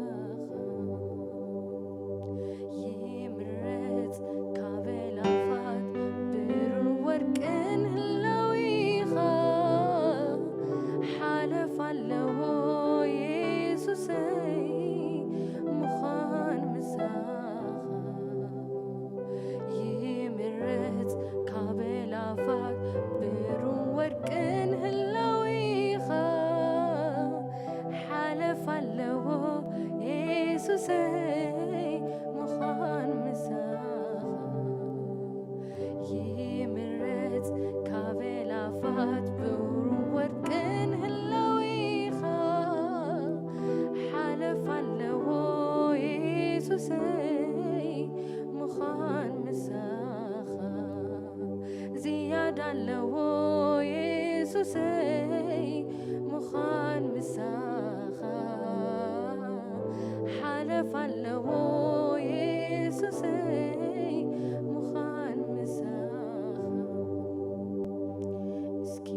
ይምረጽ ካብ ኣእላፋት ብሩር ወርቅን ህላዊኻ ሓለፋ ኣለዎ ኢየሱሰይ ምዃን ምሳኻ ይምረጽ ካብ ኣእላፋት ብሩር ወርቅን ህላዊኻ ሓለፋ ኣለዎ ኢየሱሰይ ምዃን ምሳኻ ይምረጽ ካብ ኣእላፋት ብሩር ወርቅን ህላዊኻ ሓለፋ ኣለዎ ኢየሱሰይ ምዃን ምሳኻ ዝያዳ ኣለዎ ኢየሱሰይ ምዃን ምሳኻ ሓለፋ ኣለዎ ኢየሱሰይ ምዃን ምሳኻ እስኪ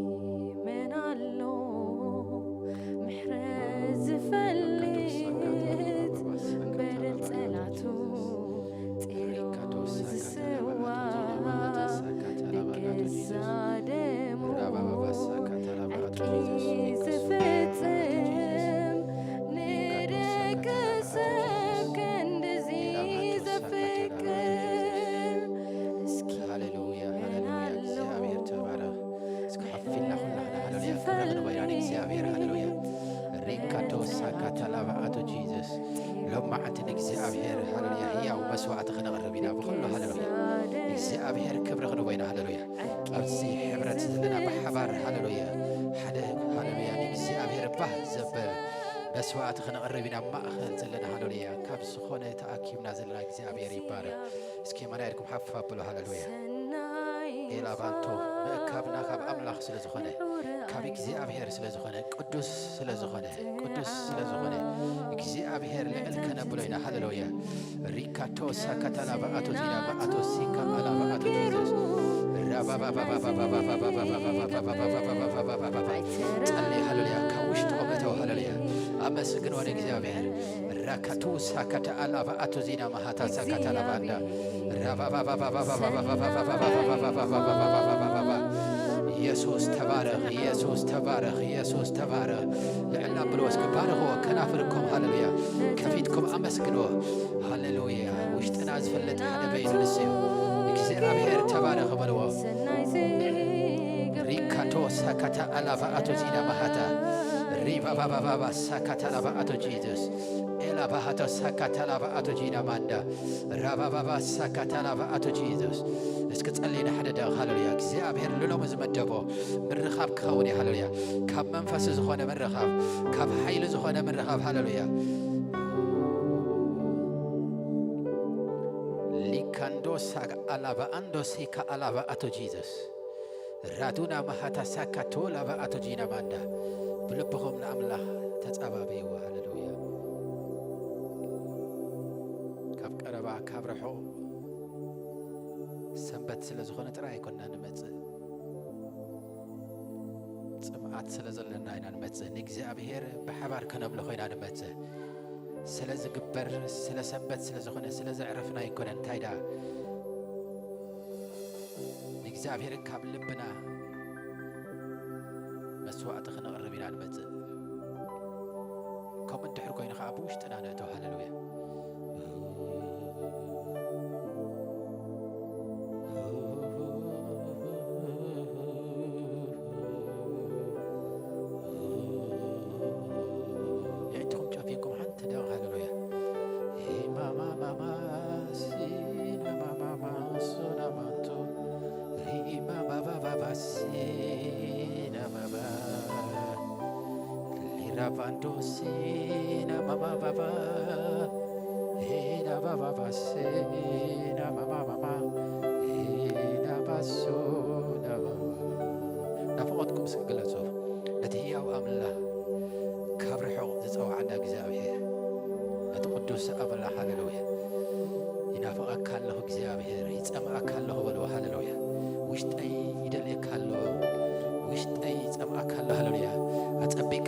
መን ኣሎ ምሕረት ዝፈልጥ በደል ጸላቱ ጸይሩ ዝስዋ ብገዛ ደሙ ዕርቂ ዝፍጽም ንደቂ ሰብ ክንድዚ ዘፍቅር እስኪ ሃሌሉያ፣ መን ሃሌሉያ። ኣሎ እግዚኣብሔር ተባረኽ። እስኪ ሓፍ ኢልና ኩላህና ሃሌሉያ ክብሪ ክንቦ ኢና ንእግዚኣብሔር። ሃሌሉያ። ሪካቶ ሳካታ ላባኣቶ ጂዘስ። ሎም መዓልቲ ንእግዚኣብሔር ሃሌሉያ ህያው መስዋዕቲ ክነቕርብ ኢና ብኹሉ ሃሌሉያ። ንእግዚኣብሔር ክብሪ ክንቦ ኢና ሃሌሉያ። ኣብዚ ሕብረት ዘለና ብሓባር ሃሌሉያ ሓደ ሃሌሉያ ንእግዚኣብሔር ባህ ዘበል መስዋዕቲ ክነቕርብ ኢና ኣብ ማእኸል ዘለና ሃሌሉያ። ካብ ዝኾነ ተኣኪብና ዘለና እግዚኣብሔር ይባረኽ። እስኪ የማና ኢድኩም ሓፍ ኣብሉ ሃሌሉያ። ኤላባንቶ ምእካብና ካብ ኣምላኽ ስለ ዝኾነ ካብ እግዚኣብሔር ስለ ዝኾነ ቅዱስ ስለ ዝኾነ ቅዱስ ስለ ዝኾነ እግዚኣብሔር ልዕል ከነብሎ ኢና። ሃሌሉያ። ሪካቶ ሳካታላ በኣቶ ቲና በኣቶ ሲካ ኣላ በኣቶ ጂዘስ ጸልይ ሃሌሉያ ካብ ውሽጥኹም እተው ሃሌሉያ ኣመስግኖ ንእግዚኣብሔር ራካቱ ሳካታ ኣላ በኣቶ ዚና ማሃታ ሳካታ ላባንዳ ኢየሱስ ተባረኽ፣ ኢየሱስ ተባረኽ፣ ኢየሱስ ተባረኽ። ልዕል ኣብልዎ እስኪ ባርኽዎ ከናፍርኩም ሃሌሉያ ከፊትኩም ኣመስግንዎ። ሃሌሉያ ውሽጥና ዝፈልጥ ሓደ በይኑ ንሱ እዩ። እግዚኣብሔር ተባረኽ በልዎ። ሪካቶ ሳካታ ኣላባ ኣቶ ዚና ማሃታ ሪባባባባ ሳካታ ላባ ኣቶ ጂዘስ ኤላ ባሃቶ ሳካታ ላባ ኣቶ ጂና ማንዳ ራባባባ ሳካታ ላባ ኣቶ ጂዘስ እስኪ ጸልይ ንሓደ ደቕ ሃሌሉያ እግዚኣብሔር ንሎሚ ዝመደቦ ምርኻብ ክኸውን እዩ ሃሌሉያ ካብ መንፈስ ዝኾነ ምርኻብ ካብ ሓይሊ ዝኾነ ምርኻብ ሃሌሉያ ሊካንዶ ሳጋ ኣላባ ኣንዶ ሴካ ኣላባ ኣቶ ጂዘስ ራዱና ማሃታ ሳካ ቶላ በኣቶ ጂና ማንዳ ብልብኹም ንኣምላኽ ተጸባበይዎ ሃሌሉያ ካብ ቀረባ ካብ ርሑቕ ሰንበት ስለ ዝኾነ ጥራይ ኣይኮንና ንመጽእ ጽምኣት ስለ ዘለና ኢና ንመጽእ ንእግዚኣብሔር ብሓባር ከነምልኾ ኢና ንመጽእ ስለ ዝግበር ስለ ሰንበት ስለ ዝኾነ ስለ ዘዕረፍና ኣይኮነን እንታይ ዳ ንእግዚኣብሔር ካብ ልብና መስዋዕቲ ክነቕርብ ኢና ንመጽእ ከምኡ እንድሕር ኮይኑ ከዓ ብውሽጥና ነእቶ ሃሌሉያ የእትኹም ጨፊንኩም ሓንቲ ደቕ ሃሌሉያ ሂማማማማሲናማማማሶናማንቶ ሪኢማባባባባሲናባባ ሊራባንዶሲናማማባባ ሄዳባባባሲናማማማማ ሄዳባሶናባባ ናፍቖትኩም እስኪ ግለጹ ነቲ ህያው ኣምላኽ ካብ ርሑቕ ዝጸውዓና እግዚኣብሔር ነቲ ቅዱስ ኣምላኽ ሃሌሉያ ይናፍቐካ ኣለኹ እግዚኣብሔር ይጸምኣካ ኣለኹ በልዎ ሃሌሉያ ውሽጠይ ይደልየካ ኣሎ ውሽጠይ ይጸምኣካ ኣሎ ሃሌሉያ ኣጸቢቃ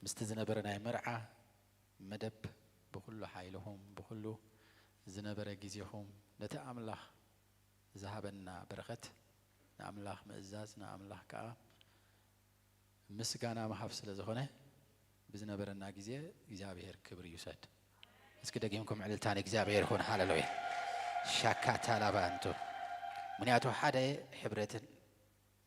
ምስቲ ዝነበረ ናይ መርዓ መደብ ብኹሉ ሓይልኹም፣ ብኹሉ ዝነበረ ግዜኹም፣ ነቲ ኣምላኽ ዝሃበና በረኸት፣ ንኣምላኽ ምእዛዝ፣ ንኣምላኽ ከኣ ምስጋና ምሃብ ስለ ዝኾነ፣ ብዝነበረና ግዜ እግዚኣብሔር ክብሪ ይውሰድ። እስኪ ደጊምኩም ዕልልታ ንእግዚኣብሔር ይኹን። ሃሌሉያ። ሻካታ ላባ እንቱ። ምኽንያቱ ሓደ ሕብረትን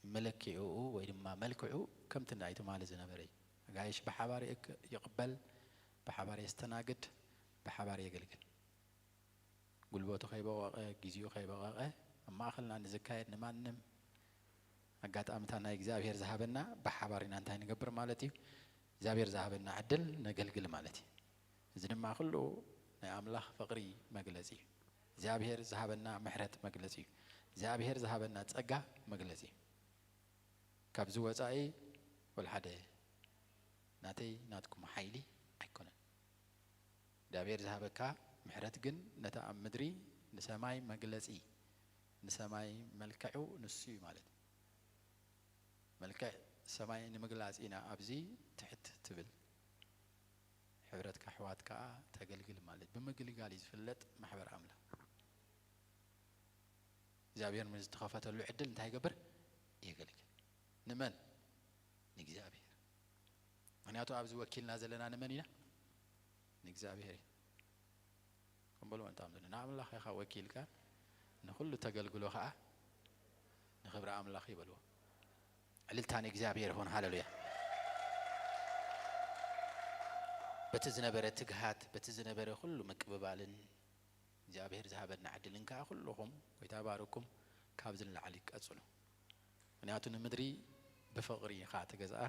መለክዒኡ ወይ ድማ መልክዑ ከምቲ ናይ ትማሊ ዝነበረ እዩ። ኣጋይሽ ብሓባር ይእክ-፣ ይቕበል፣ ብሓባር የስተናግድ፣ ብሓባር የገልግል። ጉልበቱ ከይበቐቐ፣ ግዜኡ ከይበቐቐ፣ ኣብ ማእኸልና ንዝካየድ ንማንም ኣጋጣምታ ናይ እግዚኣብሔር ዝሃበና ብሓባር ኢና እንታይ ንገብር ማለት እዩ? እግዚኣብሔር ዝሃበና ዕድል ነገልግል ማለት እዩ። እዚ ድማ ኩሉ ናይ ኣምላኽ ፍቕሪ መግለጺ እዩ። እግዚኣብሔር ዝሃበና ምሕረት መግለጺ እዩ። እግዚኣብሔር ዝሃበና ጸጋ መግለጺ እዩ። ካብዚ ወጻኢ ወልሓደ ናተይ ናትኩም ሓይሊ ኣይኮነን። እግዚኣብሔር ዝሃበካ ምሕረት ግን ነታ ኣብ ምድሪ ንሰማይ መግለጺ፣ ንሰማይ መልክዑ ንሱ እዩ ማለት እዩ። መልክዕ ሰማይ ንምግላጽ ኢና ኣብዚ ትሕት ትብል። ሕብረትካ ኣሕዋት ከኣ ተገልግል ማለት ብምግልጋል እዩ ዝፍለጥ ማሕበር ኣምላኽ። እግዚኣብሔር ምስ ዝተኸፈተሉ ዕድል እንታይ ይገብር? የገልግል። ንመን? ንእግዚኣብሔር። ምኽንያቱ ኣብዚ ወኪልና ዘለና ንመን ኢና? ንእግዚኣብሔር ኢና። ከም በልዎ እንታም ንኣምላኽ ኢኻ ወኪልካ፣ ንኹሉ ተገልግሎ ኸዓ ንኽብሪ ኣምላኽ ይበልዎ። ዕልልታ ንእግዚኣብሔር ይኹን። ሃሌሉያ። በቲ ዝነበረ ትግሃት፣ በቲ ዝነበረ ኩሉ ምቅብባልን እግዚኣብሔር ዝሃበና ዕድልን ከኣ ኩልኹም ጎይታ ባርኩም ካብዚ ንላዕሊ ቀጽሉ። ምኽንያቱ ንምድሪ ብፍቕሪ ኢኻ ትገዝኣ፣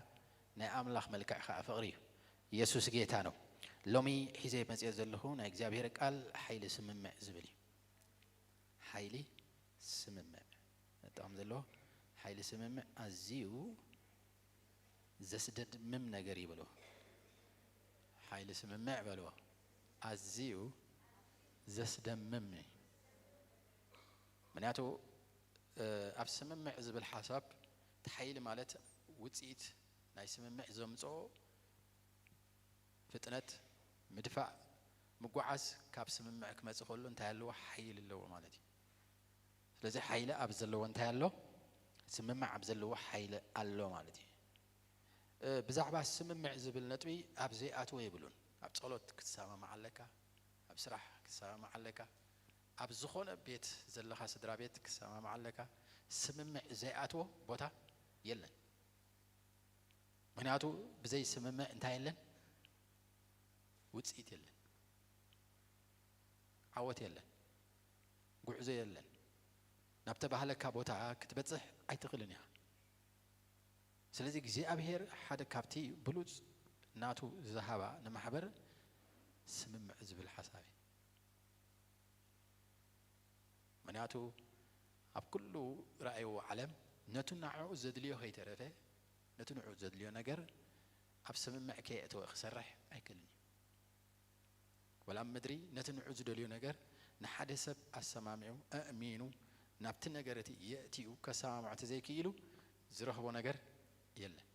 ናይ ኣምላኽ መልክዕ ከኣ ፍቕሪ እዩ። ኢየሱስ ጌታ ነው። ሎሚ ሒዘ መጽዮ ዘለኹ ናይ እግዚኣብሔር ቃል ሓይሊ ስምምዕ ዝብል እዩ። ሓይሊ ስምምዕ። በጣም ዘለዎ ሓይሊ ስምምዕ ኣዝዩ ዘስደምም ነገር እዩ በልዎ። ሓይሊ ስምምዕ በልዎ። ኣዝዩ ዘስደምም እዩ። ምኽንያቱ፣ እ፣ ኣብ ስምምዕ ዝብል ሓሳብ እቲ ሓይሊ ማለት ውጽኢት ናይ ስምምዕ ዘምጽኦ ፍጥነት፣ ምድፋእ፣ ምጉዓዝ ካብ ስምምዕ ክመጽእ ከሎ እንታይ ኣለዎ? ሓይሊ ኣለዎ ማለት እዩ። ስለዚ ሓይሊ ኣብ ዘለዎ እንታይ ኣሎ? ስምምዕ ኣብ ዘለዎ ሓይሊ ኣሎ ማለት እዩ። እ፣ ብዛዕባ ስምምዕ ዝብል ነጥቢ ኣብ ዘይኣትዎ የብሉን። ኣብ ጸሎት ክትሰማማዕ ኣለካ፣ ኣብ ስራሕ ክትሰማማዕ ኣለካ፣ ኣብ ዝኾነ ቤት ዘለኻ ስድራ ቤት ክትሰማማዕ ኣለካ። ስምምዕ ዘይኣትዎ ቦታ የለን። ምኽንያቱ ብዘይ ስምምዕ እንታይ የለን? ውጽኢት የለን፣ ዓወት የለን፣ ጉዕዞ የለን። ናብ ተባህለካ ቦታ ክትበጽሕ ኣይትኽእልን ኢኻ። ስለዚ እግዚኣብሔር ሓደ ካብቲ ብሉጽ ናቱ ዝሃባ ንማሕበር ስምምዕ ዝብል ሓሳብ እዩ። ምኽንያቱ ኣብ ኩሉ ረኣይዎ ዓለም ነቱ ንዕኡ ዘድልዮ ከይተረፈ፣ ነቱ ንዕኡ ዘድልዮ ነገር ኣብ ስምምዕ ከየእተወ ክሰርሕ ኣይክእልን እዩ። ወላ ኣብ ምድሪ ነቲ ንዑ ዝደልዮ ነገር ንሓደ ሰብ ኣሰማሚዑ፣ ኣእሚኑ፣ ናብቲ ነገር እቲ የእትዩ ከሰማምዖ ተዘይክኢሉ ዝረኽቦ ነገር የለን።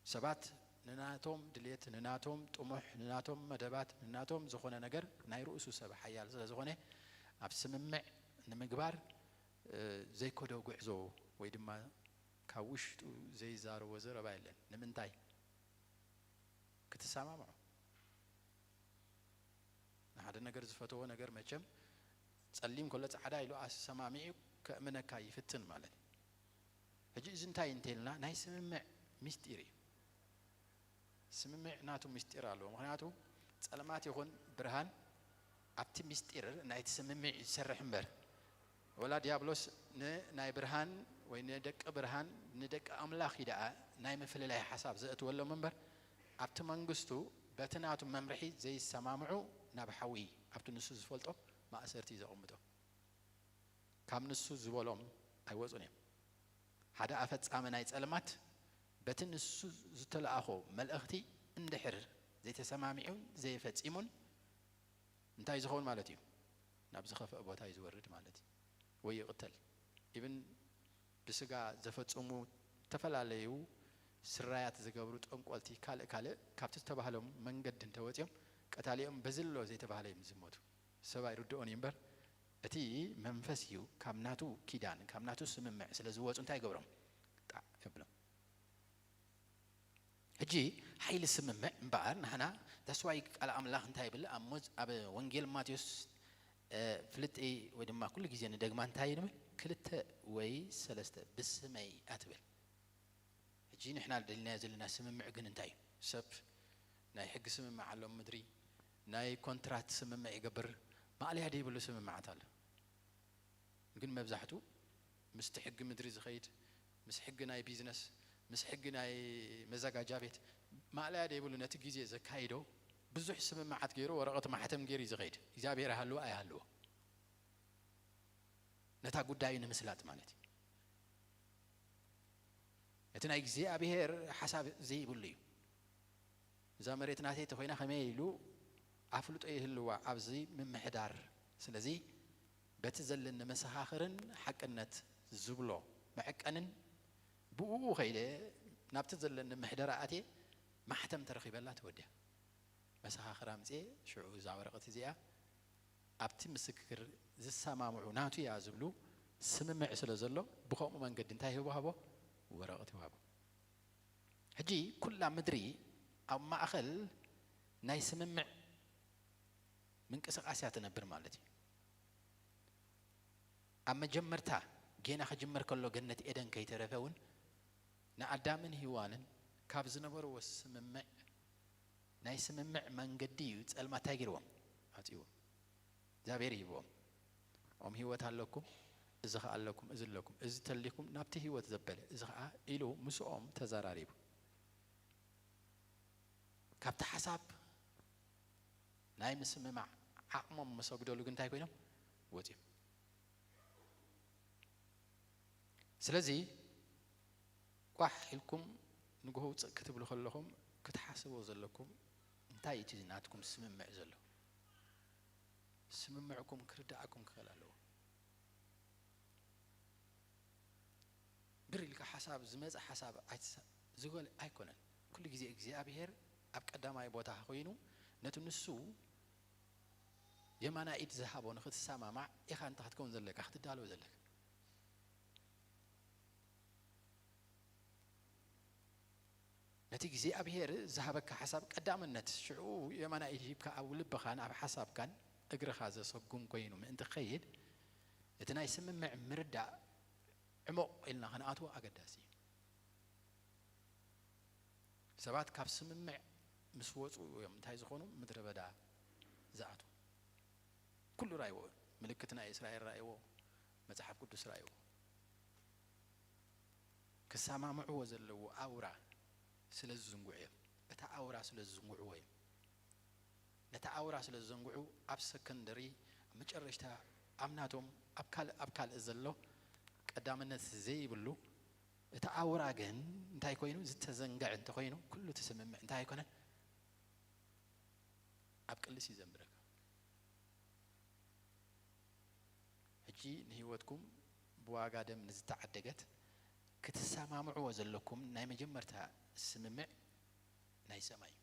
ሰባት ንናቶም ድሌት፣ ንናቶም ጥሙሕ፣ ንናቶም መደባት፣ ንናቶም ዝኾነ ነገር ናይ ርእሱ ሰብ ሓያል ስለ ዝኾነ ኣብ ስምምዕ ንምግባር፣ እ፣ ዘይከዶ ጉዕዞ ወይ ድማ ካብ ውሽጡ ዘይዛረቦ ዘረባ የለን። ንምንታይ? ክትሰማምዖ። ንሓደ ነገር ዝፈተዎ ነገር መቸም ጸሊም ከሎ ጻዕዳ ኢሉ ኣሰማሚዑ ከእምነካ ይፍትን ማለት እዩ። ሕጂ እዚ እንታይ እንተልና ናይ ስምምዕ ምስጢር እዩ። ስምምዕ ናቱ ምስጢር ኣለዎ። ምኽንያቱ ጸልማት ይኹን ብርሃን ኣብቲ ምስጢር ናይቲ ስምምዕ እዩ ዝሰርሕ እምበር፣ ወላ ዲያብሎስ ንናይ ብርሃን ወይ ንደቂ ብርሃን ንደቂ ኣምላኽ እዩ ደኣ ናይ ምፍልላይ ሓሳብ ዘእትወሎም እምበር፣ ኣብቲ መንግስቱ በቲ ናቱ መምርሒ ዘይሰማምዑ ናብ ሓዊ፣ ኣብቲ ንሱ ዝፈልጦ ማእሰርቲ እዩ ዘቐምጦም። ካብ ንሱ ዝበሎም ኣይወጹን እዮም። ሓደ ኣፈጻሚ ናይ ጸልማት በቲ ንሱ ዝተለኣኾ መልእኽቲ እንድሕር ዘይተሰማሚዑን ዘይፈጺሙን እንታይ ዝኸውን ማለት እዩ? ናብ ዝኸፍአ ቦታ እዩ ዝወርድ ማለት እዩ። ወይ ይቕተል። ኢብን ብስጋ ዘፈጽሙ ዝተፈላለዩ ስራያት ዝገብሩ ጠንቆልቲ፣ ካልእ ካልእ ካብቲ ዝተባህሎም መንገዲ እንተወፂኦም ቀታሊኦም በዚ ኣሎ ዘይተባህለ እዮም ዝሞቱ። ሰብ ኣይርድኦን እዩ እምበር እቲ መንፈስ እዩ ካብ ናቱ ኪዳን ካብ ናቱ ስምምዕ ስለ ዝወፁ እንታይ ይገብሮም? ጣዕ የብሎም። ሕጂ ሓይሊ ስምምዕ እምበኣር ንሕና that's why ቃል ኣምላኽ እንታይ ይብል ኣብ ሞዝ- ኣብ ወንጌል ማቴዎስ እ፣ ፍልጥይ ወይ ድማ ኩሉ ግዜ ንደግማ እንታይ ንብል? ክልተ ወይ ሰለስተ ብስመይ ኣትብል። ሕጂ ንሕና ደሊናዮ ዘለና ስምምዕ ግን እንታይ እዩ? ሰብ ናይ ሕጊ ስምምዕ ኣሎ፣ ምድሪ ናይ ኮንትራት ስምምዕ ይገብር። ማእለያ ደይብሉ ስምምዓት ኣሎ። ግን መብዛሕቱ ምስቲ ሕጊ ምድሪ ዝኸይድ፣ ምስ ሕጊ ናይ ቢዝነስ፣ ምስ ሕጊ ናይ መዘጋጃ ቤት ማእለያ ደይብሉ ነቲ ግዜ ዘካይዶ ብዙሕ ስምምዓት ገይሩ ወረቐት ማሕተም ገይሩ እዩ ዝኸይድ። እግዚኣብሔር ይሃልዎ ኣይሃልዎ ነታ ጉዳዩ ንምስላጥ ማለት እዩ። እቲ ናይ እግዚኣብሔር ሓሳብ ዘይብሉ እዩ። እዛ መሬት ናተይ ተኾይና ከመይ ኢሉ ኣፍልጦ ይህልዋ ኣብዚ ምምሕዳር። ስለዚ በቲ ዘለኒ መሰኻኽርን ሓቅነት ዝብሎ መዐቀንን ብኡ ከይደ ናብቲ ዘለኒ ምሕደራ ኣትየ ማሕተም ተረኺበላ ተወዲያ። መሰኻኽር ኣምፅየ ሽዑ እዛ ወረቐት እዚኣ ኣብቲ ምስክር ዝሰማምዑ ናቱ እያ ዝብሉ ስምምዕ ስለ ዘሎ ብኸምኡ መንገዲ እንታይ ይህቦ ሃቦ? ወረቐት ይሃቦ። ሕጂ ኩላ ምድሪ ኣብ ማእኸል ናይ ስምምዕ ምንቅስቃስ እያ ትነብር ማለት እዩ። ኣብ መጀመርታ ጌና ክጅመር ከሎ ገነት ኤደን ከይተረፈ እውን ንኣዳምን ሂዋንን ካብ ዝነበርዎ ስምምዕ ናይ ስምምዕ መንገዲ እዩ ጸልማት እንታይ ገይርዎም? ኣውፅዎም። እግዚኣብሔር ይህብዎም። ኦም ህይወት ኣለኩም፣ እዚ ኸዓ ኣለኩም፣ እዚ ኣለኩም፣ እዚ ተሊኩም ናብቲ ህይወት ዘበለ፣ እዚ ኸዓ ኢሉ ምስኦም ተዘራሪቡ። ካብቲ ሓሳብ ናይ ምስምማዕ ዓቕሞም መሰግደሉ ግን እንታይ ኮይኖም ወፂኦም። ስለዚ ቋሕ ኢልኩም ንግሆ ውፅእ ክትብሉ ከለኹም ክትሓስቦ ዘለኩም እንታይ እቲ ናትኩም ስምምዕ ዘሎ? ስምምዕኩም ክርዳኣኩም ክኽእል ኣለዎ። ብር ኢልካ ሓሳብ ዝመፀ ሓሳብ ኣይትሰ- ዝጎል ኣይኮነን። ኩሉ ግዜ እግዚኣብሔር ኣብ ቀዳማይ ቦታ ኮይኑ ነቲ ንሱ የማናይ ኢድ ዝሃቦ ንክትሰማማዕ ኢኻ እንተ ክትከውን ዘለካ ክትዳሎ ዘለካ። ነቲ እግዚኣብሔር ዝሃበካ ሓሳብ ቀዳምነት ሽዑ የማናይ ኢድ ሂብካ ኣብ ልብኻን ኣብ ሓሳብካን እግርኻ ዘሰጉም ኮይኑ ምእንቲ ክኸይድ እቲ ናይ ስምምዕ ምርዳእ ዕሙቕ ኢልና ክንኣትዎ ኣገዳሲ እዩ። ሰባት ካብ ስምምዕ ምስ ወፁ እዮም እንታይ ዝኾኑ? ምድረ በዳ ዝኣትዉ። ኩሉ ራእይዎ፣ ምልክት ናይ እስራኤል ራእይዎ፣ መፅሓፍ ቅዱስ ራእይዎ። ክሰማምዕዎ ዘለዎ ኣውራ ስለ ዝዝንጉዑ እዮም። እታ ኣውራ ስለ ዝዝንጉዕዎ እዮም። ነታ ኣውራ ስለ ዝዘንጉዑ ኣብ ሰከንደሪ ኣብ መጨረሽታ ኣብ ናቶም ኣብ ካልእ ኣብ ካልእ ዘሎ ቀዳምነት ዘይብሉ እቲ ኣውራ ግን እንታይ ኮይኑ ዝተዘንገዐ እንተኮይኑ ኩሉ እቲ ስምምዕ እንታይ ኣይኮነን ኣብ ቅልስ ይዘንብረካ። ሕጂ ንህይወትኩም ብዋጋ ደም ንዝተዓደገት ክትሰማምዕዎ ዘለኩም ናይ መጀመርታ ስምምዕ ናይ ሰማይ እዩ።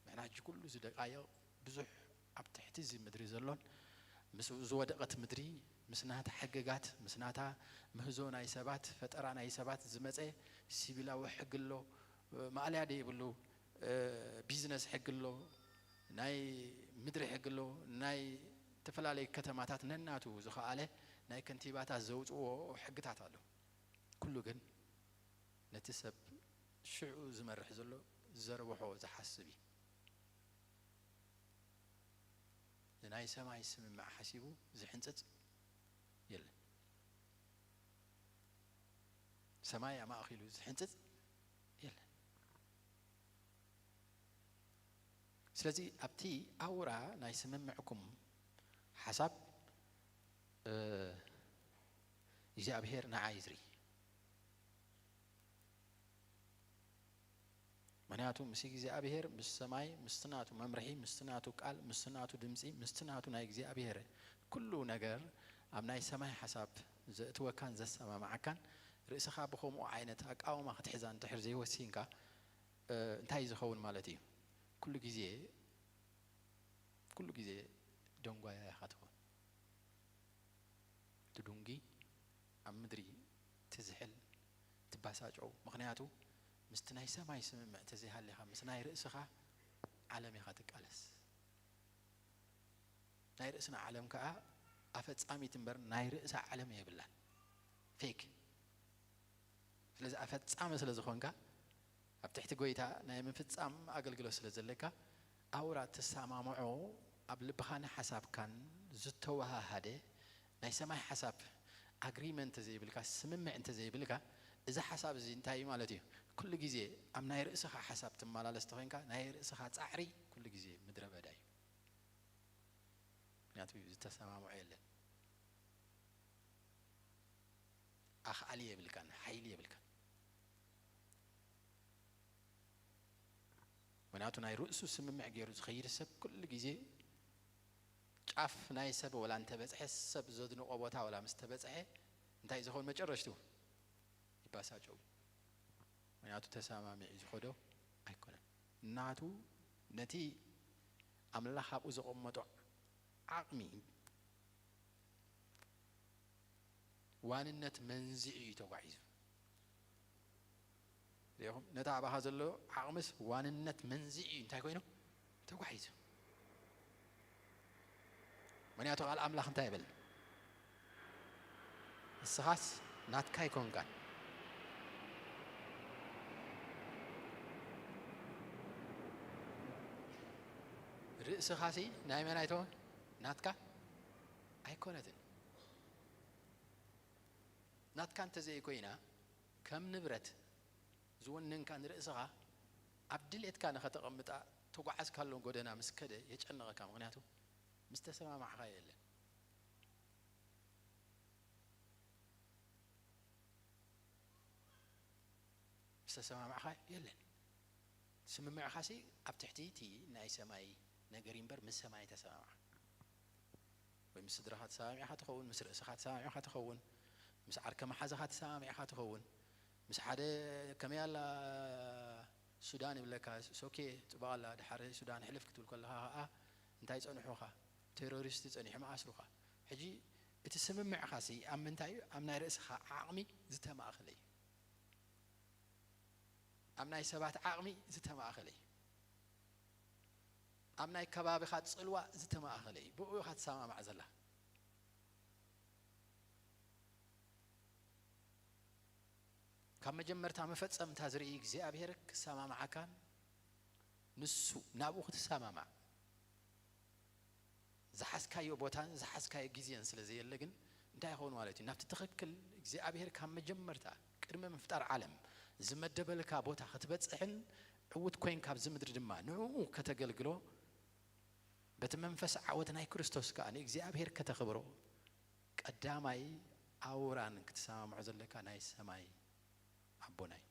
ንሕና ሕጂ ኩሉ እዚ ደቃይቕ ብዙሕ ኣብ ትሕቲ እዚ ምድሪ ዘሎን ምስ ዝወደቐት ምድሪ ምስ ናታ ሕግጋት ምስ ናታ ምህዞ ናይ ሰባት ፈጠራ ናይ ሰባት ዝመፀ ሲቪላዊ ሕጊ ኣሎ፣ ማእለያ ደይብሉ ቢዝነስ ሕጊ ኣሎ፣ ናይ ምድሪ ሕጊ ኣሎ፣ ናይ ዝተፈላለዩ ከተማታት ነናቱ ዝኸኣለ ናይ ከንቲባታት ዘውፅዎ ሕግታት ኣሎ። ኩሉ ግን ነቲ ሰብ ሽዑ ዝመርሕ ዘሎ ዘርብሖ ዝሓስብ እዩ። ንናይ ሰማይ ስምምዕ ሓሲቡ ዝሕንፅፅ የለን። ሰማይ ኣማእኪሉ ዝሕንፅፅ የለን። ስለዚ ኣብቲ ኣውራ ናይ ስምምዕኩም ሓሳብ እግዚኣብሔር ንዓ ይዝሪ። ምክንያቱ ምስ እግዚኣብሔር ምስ ሰማይ ምስቲ ናቱ መምርሒ ምስቲ ናቱ ቃል ምስቲ ናቱ ድምፂ ምስቲ ናቱ ናይ እግዚኣብሔር ኩሉ ነገር ኣብ ናይ ሰማይ ሓሳብ ዘእትወካን ዘሰማምዓካን ርእስኻ ብኸምኡ ዓይነት ኣቃውማ ክትሕዛ እንድሕር ዘይወሲንካ፣ እ፣ እንታይ እዩ ዝኸውን ማለት እዩ? ኩሉ ግዜ፣ ኩሉ ግዜ ደንጓያ ኢኻ ትኸውን። ትድንጉይ፣ ኣብ ምድሪ ትዝሕል፣ ትባሳጨው። ምኽንያቱ ምስቲ ናይ ሰማይ ስምምዕ እንተዘይሃሊኻ፣ ምስ ናይ ርእስኻ ዓለም ኢኻ ትቃለስ። ናይ ርእስና ዓለም ከኣ ኣፈጻሚት እምበር ናይ ርእሳ ዓለም የብላን። ፌክ። ስለዚ ኣፈጻሚ ስለ ዝኾንካ፣ ኣብ ትሕቲ ጎይታ ናይ ምፍጻም ኣገልግሎት ስለ ዘለካ፣ ኣውራ ትሰማምዖ፣ ኣብ ልብኻን ሓሳብካን ዝተወሃሃደ ናይ ሰማይ ሓሳብ ኣግሪመንት ዘይብልካ፣ ስምምዕ እንተዘይብልካ፣ እዚ ሓሳብ እዚ እንታይ እዩ ማለት እዩ? ኩሉ ግዜ ኣብ ናይ ርእስኻ ሓሳብ ትመላለስ ተኾይንካ፣ ናይ ርእስኻ ጻዕሪ ኩሉ ግዜ ምድረ በዳ እዩ። ምክንያቱ ዝተሰማምዖ የለን። ኣኽኣሊ የብልካን፣ ሓይሊ የብልካን። ምክንያቱ ናይ ርእሱ ስምምዕ ገይሩ ዝኸይድ ሰብ ኩሉ ግዜ ጫፍ ናይ ሰብ ወላ እንተበጽሐ፣ ሰብ ዘድንቆ ቦታ ወላ ምስ ተበጽሐ፣ እንታይ ዝኸውን መጨረሽቱ? ይባሳጨው። ምክንያቱ ተሰማሚዑ ዝኸዶ ኣይኮነን። ናቱ ነቲ ኣምላኽ ኣብኡ ዘቐመጦ ዓቕሚ ዋንነት መንዚዑ እዩ ተጓዒዙ። ሪኢኹም? ነቲ ኣባኻ ዘሎ ዓቕምስ ዋንነት መንዚዑ እዩ እንታይ ኮይኑ? ተጓዒዙ። ምክንያቱ ቃል ኣምላኽ እንታይ ይብል? ንስኻስ ናትካ ኣይኮንካን። ርእስኻሲ ናይ መን ኣይትኾን? ናትካ ኣይኮነትን። ናትካ እንተዘይኮይና፣ ከም ንብረት ዝወነንካ ንርእስኻ ኣብ ድሌትካ ንኸተቐምጣ፣ ተጓዓዝካሉ ጎደና ምስ ከደ የጨንቐካ። ምኽንያቱ ምስ ተሰማማዕኻ የለን። ምስ ተሰማማዕኻ የለን። ስምምዕኻሲ ኣብ ትሕቲ እቲ ናይ ሰማይ ነገር እምበር ምስ ሰማይ ተሰማምዓ። ወይ ምስ ስድራኻ ተሰማሚዕኻ ትኸውን፣ ምስ ርእስኻ ተሰማሚዕኻ ትኸውን፣ ምስ ዓርከ መሓዛኻ ተሰማሚዕኻ ትኸውን፣ ምስ ሓደ ከመይ ኣላ ሱዳን ይብለካ፣ ሶኬ ጽቡቕ ኣላ፣ ድሓር ሱዳን ሕልፍ ክትብል ከለኻ ኸኣ እንታይ ጸንሑኻ? ቴሮሪስት ጸኒሖም ኣስሩኻ። ሕጂ እቲ ስምምዕኻሲ ኣብ ምንታይ እዩ? ኣብ ናይ ርእስኻ ዓቕሚ ዝተማእኸለ እዩ። ኣብ ናይ ሰባት ዓቕሚ ዝተማእኸለ እዩ። ኣብ ናይ ከባቢኻ ጽልዋ ዝተማእኸለ እዩ። ብኡ ኢኻ ትሰማማዕ ዘላ። ካብ መጀመርታ መፈጸምታ ዝርኢ እግዚኣብሔር ክሰማማዓካን ንሱ ናብኡ ክትሰማማዕ ዝሓዝካዮ ቦታን ዝሓዝካዮ ግዜን ስለ ዘየለ ግን እንታይ ይኸውን ማለት እዩ? ናብቲ ትኽክል እግዚኣብሔር ካብ መጀመርታ ቅድሚ ምፍጣር ዓለም ዝመደበልካ ቦታ ክትበጽሕን ዕዉት ኮይንካ ኣብዚ ምድሪ ድማ ንዕኡ ከተገልግሎ በቲ መንፈስ ዓወት ናይ ክርስቶስ ከኣ ንእግዚኣብሔር ከተኽብሮ ቀዳማይ ኣውራን ክትሰማምዖ ዘለካ ናይ ሰማይ ኣቦና እዩ።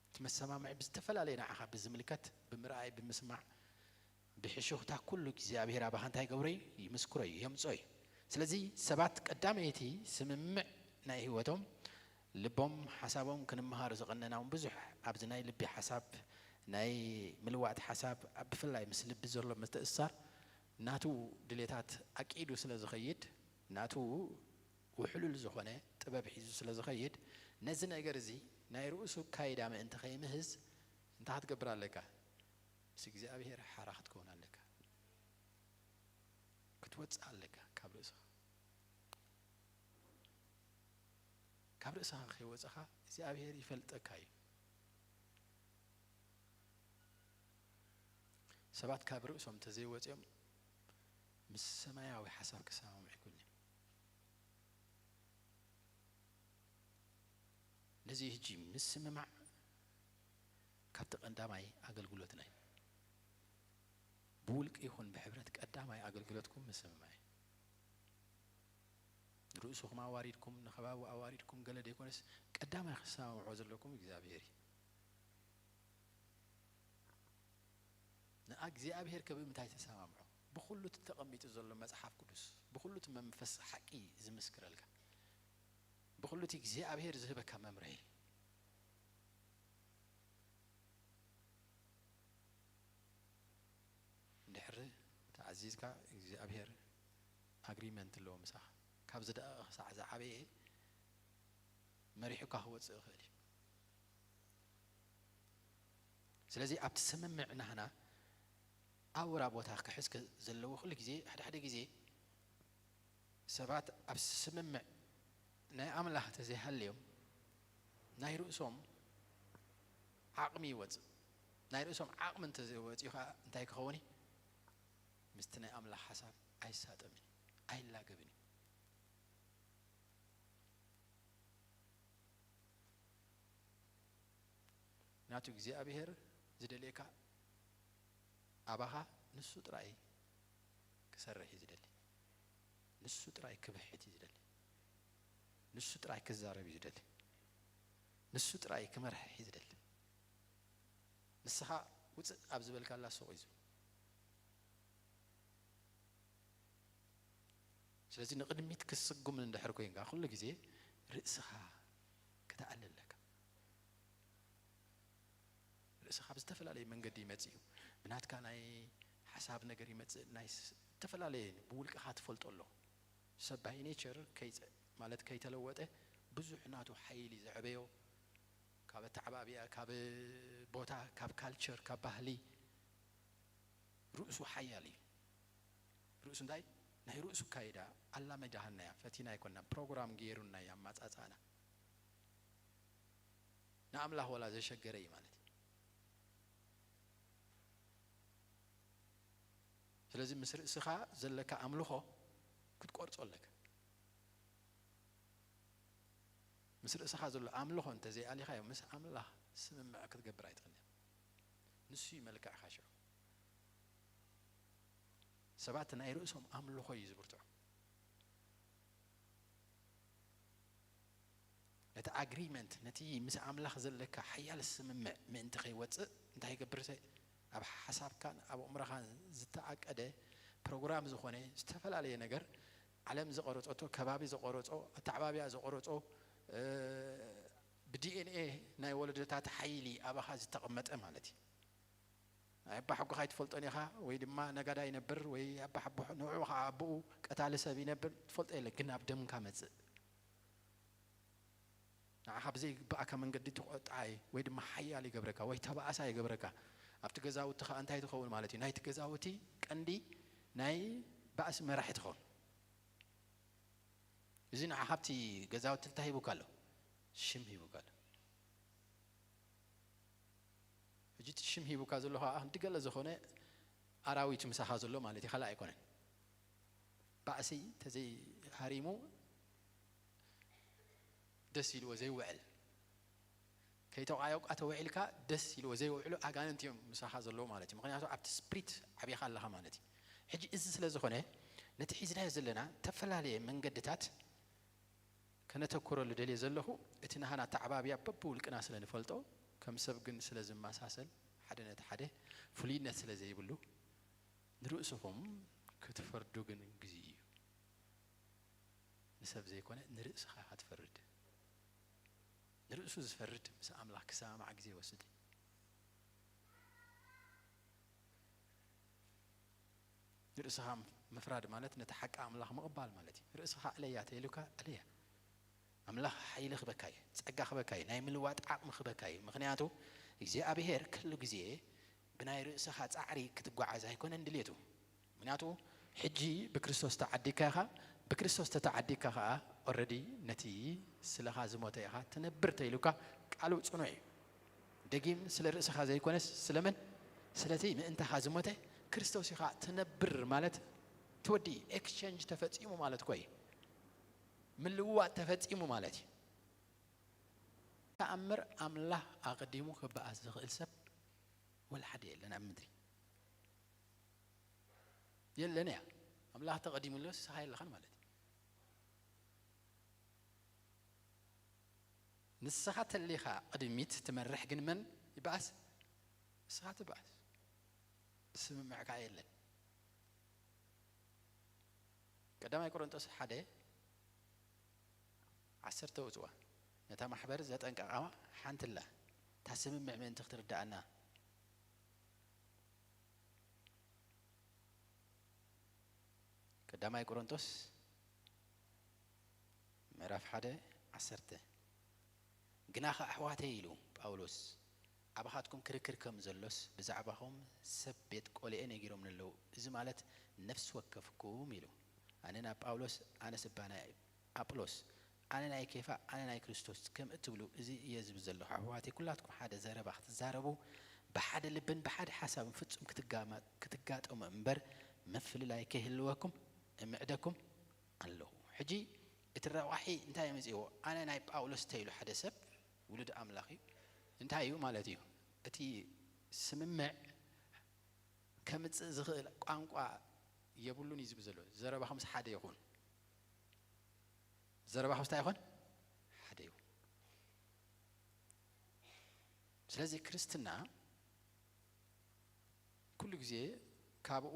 እቲ መሰማምዒ ብዝተፈላለየ ንዓኻ ብዝምልከት ብምርኣይ ብምስማዕ ብሕሹኽታ ኩሉ እግዚኣብሔር ኣባኻ እንታይ ይገብሮ እዩ? ይምስክሮ እዩ፣ የምጾ እዩ። ስለዚ ሰባት ቀዳመይቲ ስምምዕ ናይ ህይወቶም ልቦም ሓሳቦም ክንመሃር ዝቐነና እውን ብዙሕ ኣብዚ ናይ ልቢ ሓሳብ ናይ ምልዋጥ ሓሳብ ኣብ ብፍላይ ምስ ልቢ ዘሎ ምትእስሳር ናቱ ድሌታት ኣቂዱ ስለ ዝኸይድ ናቱ ውሕሉል ዝኾነ ጥበብ ሒዙ ስለ ዝኸይድ ነዚ ነገር እዚ ናይ ርእሱ ካይዳ ምእንቲ ከይምህዝ እንታይ ክትገብር ኣለካ? ምስ እግዚኣብሔር ሓራ ክትከውን ኣለካ። ክትወፅእ ኣለካ ካብ ርእስኻ። ካብ ርእስኻ ከይወፅኻ እግዚኣብሔር ይፈልጠካ እዩ። ሰባት ካብ ርእሶም እንተዘይወፅኦም ምስ ሰማያዊ ሓሳብ ክሰማምዑ ይክእሉ እዮም። ነዚ ሕጂ ምስምማዕ ካብቲ ቀንዳማይ ኣገልግሎትና እዩ። ብውልቂ ይኹን ብሕብረት ቀዳማይ ኣገልግሎትኩም ምስምማዕ እዩ። ንርእስኹም ኣዋሪድኩም ንኸባቢ ኣዋሪድኩም ገለ ደይኮነስ ቀዳማይ ክሰማምዖ ዘለኩም እግዚኣብሔር እዩ። ንእግዚኣብሔር ከብምንታይ ተሰማምዖ? ብኹሉ እቲ ተቐሚጡ ዘሎ መጽሓፍ ቅዱስ ብኹሉ እቲ መንፈስ ሓቂ ዝምስክረልካ ኩሉ እቲ እግዚኣብሔር ዝህበካ መምርሒ። እንድሕር ተኣዚዝካ እግዚኣብሔር ኣግሪመንት ኣለዎ ምሳኻ። ካብ ዝደቐቐ ክሳዕ ዝዓበየ መሪሑካ ክወፅእ ይኽእል እዩ። ስለዚ ኣብቲ ስምምዕ ናህና ኣውራ ቦታ ክሕዝ ከ-፣ ዘለዎ ኩሉ ግዜ፣ ሓደ ሓደ ግዜ ሰባት ኣብ ስምምዕ ናይ ኣምላኽ ተዘይሃልዮም ናይ ርእሶም ዓቕሚ ይወፅእ። ናይ ርእሶም ዓቕሚ እንተዘይወፅኡ ከዓ እንታይ ክኸውን እዩ? ምስቲ ናይ ኣምላኽ ሓሳብ ኣይሳጠምን እዩ፣ ኣይላገብን እዩ። ምክንያቱ እግዚኣብሔር ዝደልየካ ኣባኻ ንሱ ጥራይ ክሰርሕ እዩ ዝደሊ። ንሱ ጥራይ ክብሕት እዩ ዝደሊ። ንሱ ጥራይ ክዛረብ እዩ ዝደሊ። ንሱ ጥራይ ክመርሕ እዩ ዝደሊ። ንስኻ ውፅእ ኣብ ዝበልካላ ሱቕ እዩ ዝብል። ስለዚ ንቕድሚት ክትስጉም እንድሕር ኮይንካ ኩሉ ግዜ ርእስኻ ክትኣሊ ኣለካ። ርእስኻ ብዝተፈላለየ መንገዲ ይመጽእ እዩ። ብናትካ ናይ ሓሳብ ነገር ይመጽእ፣ ናይ ስ-፣ ዝተፈላለየ ብውልቅኻ ትፈልጦ ኣሎ። ሰብ ባይ ኔቸር ከይጸ-፣ ማለት ከይተለወጠ ብዙሕ ናቱ ሓይሊ ዘዕበዮ ካብ ኣተዓባብያ፣ ካብ ቦታ፣ ካብ ካልቸር፣ ካብ ባህሊ ርእሱ ሓያል እዩ። ርእሱ እንታይ? ናይ ርእሱ ኣካይዳ ኣላመዳህናያ፣ ፈቲና ኣይኮንና፣ ፕሮግራም ገይሩና እዩ ኣማጻጽኣና። ንኣምላኽ ወላ ዘሸገረ እዩ ማለት እዩ። ስለዚ ምስ ርእስኻ ዘለካ ኣምልኾ ክትቆርጾ ኣለካ። ምስ ርእስኻ ዘሎ ኣምልኾ እንተዘይኣሊኻዮ፣ ምስ ኣምላኽ ስምምዕ ክትገብር ኣይትኽእልን። ንሱ እዩ መልክዕኻ ሽዑ። ሰባት ናይ ርእሶም ኣምልኾ እዩ ዝብርትዖ። ነቲ ኣግሪመንት፣ ነቲ ምስ ኣምላኽ ዘለካ ሓያል ስምምዕ ምእንቲ ከይወጽእ እንታይ ይገብር? ሰ-፣ ኣብ ሓሳብካን ኣብ ኣእምሮኻን ዝተኣቀደ ፕሮግራም ዝኾነ ዝተፈላለየ ነገር፣ ዓለም ዝቐረጸቶ፣ ከባቢ ዝቐረጾ፣ ኣተዓባብያ ዝቐረጾ፣ እ፣ ብዲ ኤን ኤ ናይ ወለዶታት ሓይሊ ኣባኻ ዝተቐመጠ ማለት እዩ። ኣባሓጎኻ ኣይትፈልጦን ኢኻ፣ ወይ ድማ ነጋዳይ ይነብር፣ ወይ ኣባሓጎ ንዕኡ ኸዓ ኣቦኡ ቀታሊ ሰብ ይነብር፣ ትፈልጦ የለ፣ ግን ኣብ ደምካ መጽእ። ንዓኻ ብዘይግብኣካ መንገዲ ትቆጥዓ እዩ፣ ወይ ድማ ሓያል ይገብረካ፣ ወይ ተባእሳ ይገብረካ። ኣብቲ ገዛውቲ ኸዓ እንታይ ትኸውን ማለት እዩ? ናይቲ ገዛውቲ ቀንዲ ናይ ባእሲ መራሒ ትኸውን። እዚ ንዓኻ ኣብቲ ገዛውቲ እንታይ ሂቡካ ኣሎ? ሽም ሂቡካ ኣሎ። ሕጂ እቲ ሽም ሂቡካ ዘሎ ኸዓ ክንዲ ገለ ዝኾነ ኣራዊት ምሳኻ ዘሎ ማለት እዩ፣ ካልእ ኣይኮነን። ባእሲ ተዘይሃሪሙ ደስ ኢልዎ ዘይውዕል፣ ከይተቋየቋ ተውዒልካ ደስ ኢልዎ ዘይውዕሉ ኣጋንንቲ እዮም ምሳኻ ዘለዉ ማለት እዩ። ምኽንያቱ ኣብቲ ስፕሪት ዓቢኻ ኣለኻ ማለት እዩ። ሕጂ እዚ ስለ ዝኾነ ነቲ ሒዝናዮ ዘለና ዝተፈላለየ መንገድታት ከነተኩረሉ ደልየ ዘለኹ፣ እቲ ናህና ኣተዓባብያ በብውልቅና ስለ ንፈልጦ፣ ከም ሰብ ግን ስለ ዝመሳሰል፣ ሓደ ነቲ ሓደ ፍሉይነት ስለ ዘይብሉ፣ ንርእስኹም ክትፈርዱ ግን ግዜ እዩ። ንሰብ ዘይኮነ ንርእስኻ ኢኻ ትፈርድ። ንርእሱ ዝፈርድ ምስ ኣምላኽ ክሰማማዕ ግዜ ይወስድ እዩ። ንርእስኻ ምፍራድ ማለት ነቲ ሓቂ ኣምላኽ ምቕባል ማለት እዩ። ርእስኻ ኣለያ ተይሉካ ኣለያ። ኣምላኽ ሓይሊ ክበካ እዩ፣ ጸጋ ክበካ እዩ፣ ናይ ምልዋጥ ዓቕሚ ክበካ እዩ። ምኽንያቱ እግዚኣብሔር ኩሉ ግዜ ብናይ ርእስኻ ጻዕሪ ክትጓዓዝ ኣይኮነን ድሌቱ። ምኽንያቱ ሕጂ ብክርስቶስ ተዓዲካ ኢኻ፣ ብክርስቶስ ተተዓዲካ ኸኣ ኦረዲ ነቲ ስለኻ ዝሞተ ኢኻ ትነብር ተይሉካ ቃሉ ጽኑዕ እዩ። ደጊም ስለ ርእስኻ ዘይኮነስ ስለመን? ስለቲ ምእንታኻ ዝሞተ ክርስቶስ ኢኻ ትነብር ማለት ተወዲ ኤክስቼንጅ ተፈጺሙ ማለት እኮ እዩ። ምልውዋጥ ተፈጺሙ ማለት እዩ። ተኣምር ኣምላኽ ኣቐዲሙ ክበኣስ ዝኽእል ሰብ ወላ ሓደ የለን ኣብ ምድሪ። የለን እያ። ኣምላኽ ተቐዲሙ ኣሎ፣ ንስኻ የለኻን ማለት እዩ። ንስኻ ተሊኻ ቅድሚት ትመርሕ፣ ግን መን ይበኣስ? ንስኻ ትበኣስ። ስምምዕ ከኣ የለን። ቀዳማይ ቆሮንጦስ ሓደ ዓሰርተ ውፅዋ። ነታ ማሕበር ዘጠንቀቓዋ ሓንቲ ኣላ፣ እታ ስምምዕ ምእንቲ ክትርድኣና። ቀዳማይ ቆሮንቶስ ምዕራፍ ሓደ ዓሰርተ። ግናኸ ኣሕዋተይ ኢሉ ጳውሎስ፣ ኣባኻትኩም ክርክር ከም ዘሎስ ብዛዕባኹም ሰብ ቤት ቆልኤ ነጊሮምኒ ኣለዉ፣ እዚ ማለት ነፍሲ ወከፍኩም ኢሉ። ኣነ ናብ ጳውሎስ፣ ኣነስ እባ ናይ ኣጵሎስ፣ ኣነ ናይ ኬፋ፣ ኣነ ናይ ክርስቶስ ከም እትብሉ እዚ እየ ዝብል ዘለኹ። ኣሕዋተይ፣ ኩላትኩም ሓደ ዘረባ ክትዛረቡ፣ ብሓደ ልብን ብሓደ ሓሳብን ፍጹም ክትጋማ-፣ ክትጋጠሙ እምበር ምፍልላይ ከይህልወኩም እምዕደኩም ኣለኹ። ሕጂ እቲ ረቋሒ እንታይ የምጽእዎ? ኣነ ናይ ጳውሎስ ተይሉ ሓደ ሰብ ውሉድ ኣምላኽ እዩ። እንታይ እዩ ማለት እዩ? እቲ ስምምዕ ከምጽእ ዝኽእል ቋንቋ የብሉን እዩ ዝብል ዘሎ። ዘረባኹምስ ሓደ ይኹን። ዘረባኹምስ እንታይ ይኹን? ሓደ ይኹን። ስለዚ ክርስትና ኩሉ ግዜ ካብኡ፣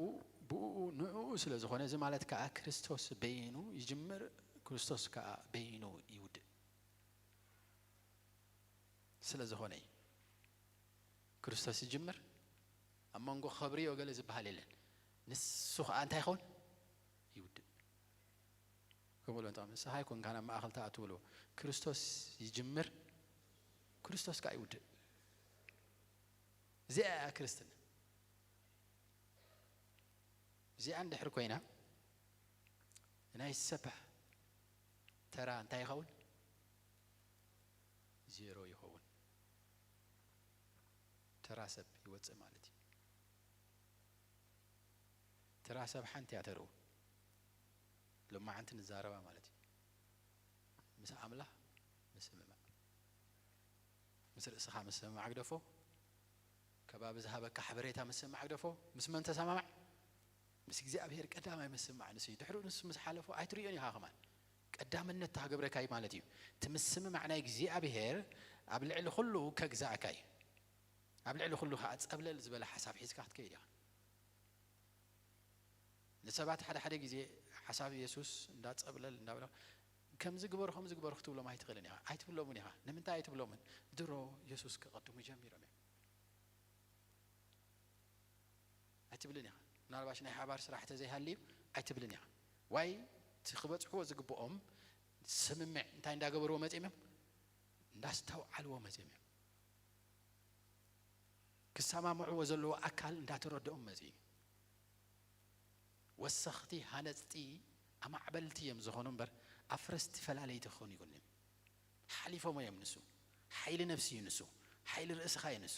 ብኡ፣ ንዕኡ ስለ ዝኾነ፣ እዚ ማለት ከኣ ክርስቶስ በይኑ ይጅምር፣ ክርስቶስ ከኣ በይኑ ይውድእ ስለ ዝኾነ እዩ። ክርስቶስ ይጅምር፣ ኣብ መንጎ ከብርዮ ገለ ዝበሃል የለን። ንሱ ከኣ እንታይ ይኸውን? ይውድእ። ከምኡ ኢሉ እንተ ንስኻ ኣይኮንካን ኣብ ማእኸል ትኣትውሉ። ክርስቶስ ይጅምር፣ ክርስቶስ ከኣ ይውድእ። እዚኣ እያ ክርስትና። እዚኣ እንድሕር ኮይና፣ ናይ ሰብ ተራ እንታይ ይኸውን? ዜሮ ይኸውን። ተራ ሰብ ይወጽእ ማለት እዩ። ተራ ሰብ ሓንቲ እያ ተርኡ። ሎማዓንቲ ንዛረባ ማለት እዩ። ምስ ኣምላኽ ምስምማዕ። ምስ ርእስኻ ምስምማዕ ግደፎ። ከባቢ ዝሃበካ ሓበሬታ ምስምማዕ ግደፎ። ምስ መን ተሰማማዕ? ምስ እግዚኣብሔር ቀዳማይ ምስምማዕ ንሱ እዩ። ድሕሪኡ ንሱ ምስ ሓለፎ ኣይትርእዮን ኢኻ ከማን። ቀዳምነት ተሃገብረካ እዩ ማለት እዩ። እቲ ምስምማዕ ናይ እግዚኣብሔር ኣብ ልዕሊ ኩሉ ከግዛእካ እዩ። ኣብ ልዕሊ ኩሉ ከኣ ጸብለል ዝበለ ሓሳብ ሒዝካ ክትከይድ ኢኻ። ንሰባት ሓደ ሓደ ግዜ ሓሳብ የሱስ እንዳ ጸብለል እንዳበለ፣ "ከምዚ ግበሩ፣ ከምዚ ግበሩ" ክትብሎም ኣይትኽእልን ኢኻ። ኣይትብሎምን ኢኻ። ንምንታይ ኣይትብሎምን? ድሮ የሱስ ክቐድሙ ጀሚሮም እዮም። ኣይትብልን ኢኻ። ምናልባሽ ናይ ሓባር ስራሕ ተዘይሃልዩ ኣይትብልን ኢኻ። ዋይ፣ እቲ ክበጽሕዎ ዝግብኦም ስምምዕ እንታይ እንዳገበርዎ መጺኦም እዮም? እንዳስተውዓልዎ መጺኦም እዮም። ክሰማምዕዎ ዘለዎ ኣካል እንዳተረድኦም መጺኡ። ወሰኽቲ፣ ሃነጽቲ፣ ኣማዕበልቲ እዮም ዝኾኑ እምበር ኣፍረስቲ፣ ፈላለይቲ ክኾኑ ይኽእሉ እዮም። ሓሊፎም እዮም ንሱ። ሓይሊ ነፍሲ እዩ ንሱ። ሓይሊ ርእስኻ እዩ ንሱ።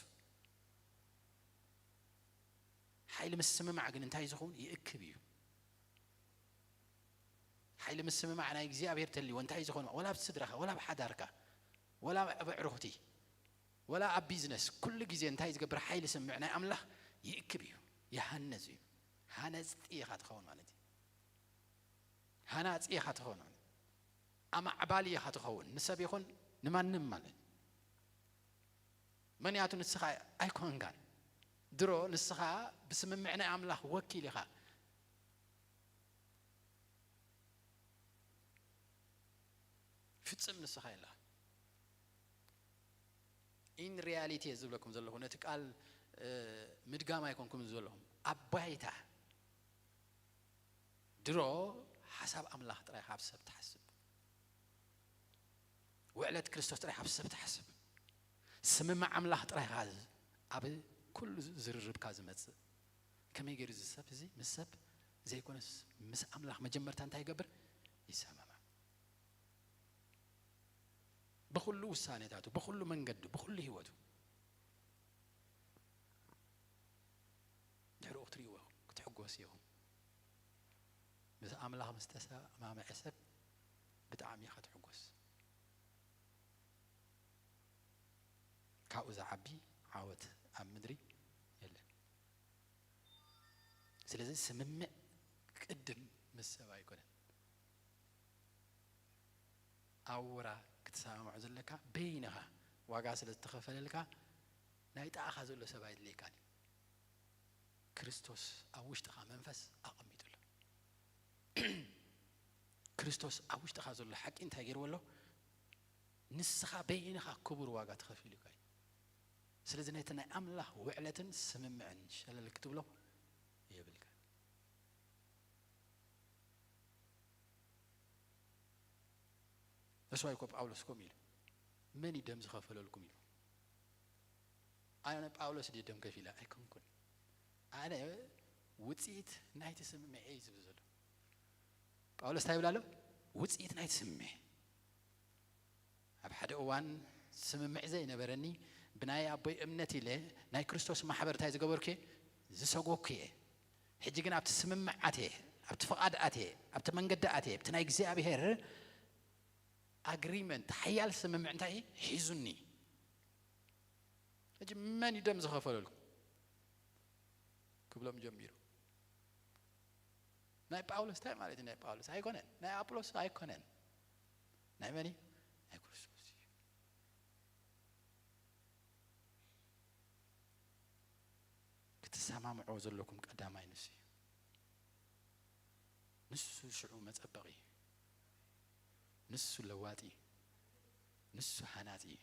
ሓይሊ ምስምማዕ ግን እንታይ ዝኸውን? ይእክብ እዩ። ሓይሊ ምስምማዕ ናይ እግዚኣብሔር ተልዎ እንታይ ዝኸውን? ወላ ኣብ ስድራኻ፣ ወላ ኣብ ሓዳርካ፣ ወላ ኣብ ኣዕሩኽቲ፣ ወላ ኣብ ቢዝነስ፣ ኩሉ ግዜ እንታይ ዝገብር? ሓይሊ ስምምዕ ናይ ኣምላኽ ይእክብ እዩ፣ ይሃንጽ እዩ። ሃነጽቲ ኢኻ ትኸውን ማለት እዩ። ሃናጺ ኢኻ ትኸውን ማለት እዩ። ኣማዕባሊ ኢኻ ትኸውን፣ ንሰብ ይኹን ንማንም ማለት እዩ። ምኽንያቱ ንስኻ ኣይኮንካን። ድሮ ንስኻ ብስምምዕ ናይ ኣምላኽ ወኪል ኢኻ። ፍጽም ንስኻ የለኻ። ኢን ሪያሊቲ እየ ዝብለኩም ዘለኹ፣ ነቲ ቃል፣ እ፣ ምድጋም ኣይኮንኩም ዘለኹም። ኣብ ባይታ ድሮ ሓሳብ ኣምላኽ ጥራይ ካብ ሰብ ትሓስብ። ውዕለት ክርስቶስ ጥራይ ካብ ሰብ ትሓስብ። ስምምዕ ኣምላኽ ጥራይ ኻ ኣብ ኩሉ ዝርርብካ ዝመጽእ። ከመይ ገይሩ እዚ ሰብ እዚ ምስ ሰብ ዘይኮነስ ምስ ኣምላኽ መጀመርታ እንታይ ይገብር? ይሰማማዕ። ብኹሉ ውሳኔታቱ፣ ብኹሉ መንገዱ፣ ብኹሉ ህይወቱ። ድሕሪኡ ክትርእይዎ ኢኹም፣ ክትሕጎስ ኢኹም። ምስ ኣምላኽ ምስ ተሰማምዐ ሰብ ብጣዕሚ ኢኻ ትሕጎስ። ካብኡ ዝዓቢ ዓወት ኣብ ምድሪ የለን። ስለዚ ስምምዕ ቅድም ምስ ሰብ ኣይኮነን። ኣውራ ክትሰማምዖ ዘለካ በይንኻ ዋጋ ስለ ዝተኸፈለልካ ናይ ጥቓኻ ዘሎ ሰብ ኣይድልየካን እዩ። ክርስቶስ ኣብ ውሽጥኻ መንፈስ ኣቐሚጡ ኣሎ። ክርስቶስ ኣብ ውሽጥኻ ዘሎ ሓቂ እንታይ ገይርዎ ኣሎ? ንስኻ በይንኻ ክቡር ዋጋ ተኸፊሉካ እዩ። ስለዚ ነቲ ናይ ኣምላኽ ውዕለትን ስምምዕን ሸለል ክትብሎ የብልካ። እሱ ኣይኮ ጳውሎስ ከምኡ ኢሉ፣ መን እዩ ደም ዝኸፈለልኩም ኢሉ። ኣነ ጳውሎስ ድየ ደም ከፊለ ኣይኮንኩን፣ ኣነ ውፅኢት ናይቲ ስምምዕ እዩ ዝብል ዘሎ። ጳውሎስ እንታይ ይብል ኣሎ? ውፅኢት ናይቲ ስምምዕ። ኣብ ሓደ እዋን ስምምዕ ዘይነበረኒ፣ ብናይ ኣቦይ እምነት ኢለ ናይ ክርስቶስ ማሕበር እንታይ ዝገበርኩ እየ? ዝሰጎኩ እየ። ሕጂ ግን ኣብቲ ስምምዓት እየ፣ ኣብቲ ፍቓድ ኣትየ፣ ኣብቲ መንገዲ ኣትየ፣ ኣብቲ ናይ እግዚኣብሔር ኣግሪመንት፣ ሓያል ስምምዕ እንታይ ሒዙኒ? ሕጂ መን እዩ ደም ዝኸፈለልኩም ክብሎም ጀሚሩ። ናይ ጳውሎስ እንታይ ማለት እዩ? ናይ ጳውሎስ ኣይኮነን፣ ናይ ኣጵሎስ ኣይኮነን። ናይ መን እዩ? ናይ ክርስቶስ እዩ። ክትሰማምዕዎ ዘለኩም ቀዳማይ ንሱ እዩ። ንሱ ሽዑ መጸበቒ እዩ። ንሱ ለዋጢ እዩ። ንሱ ሃናጺ እዩ።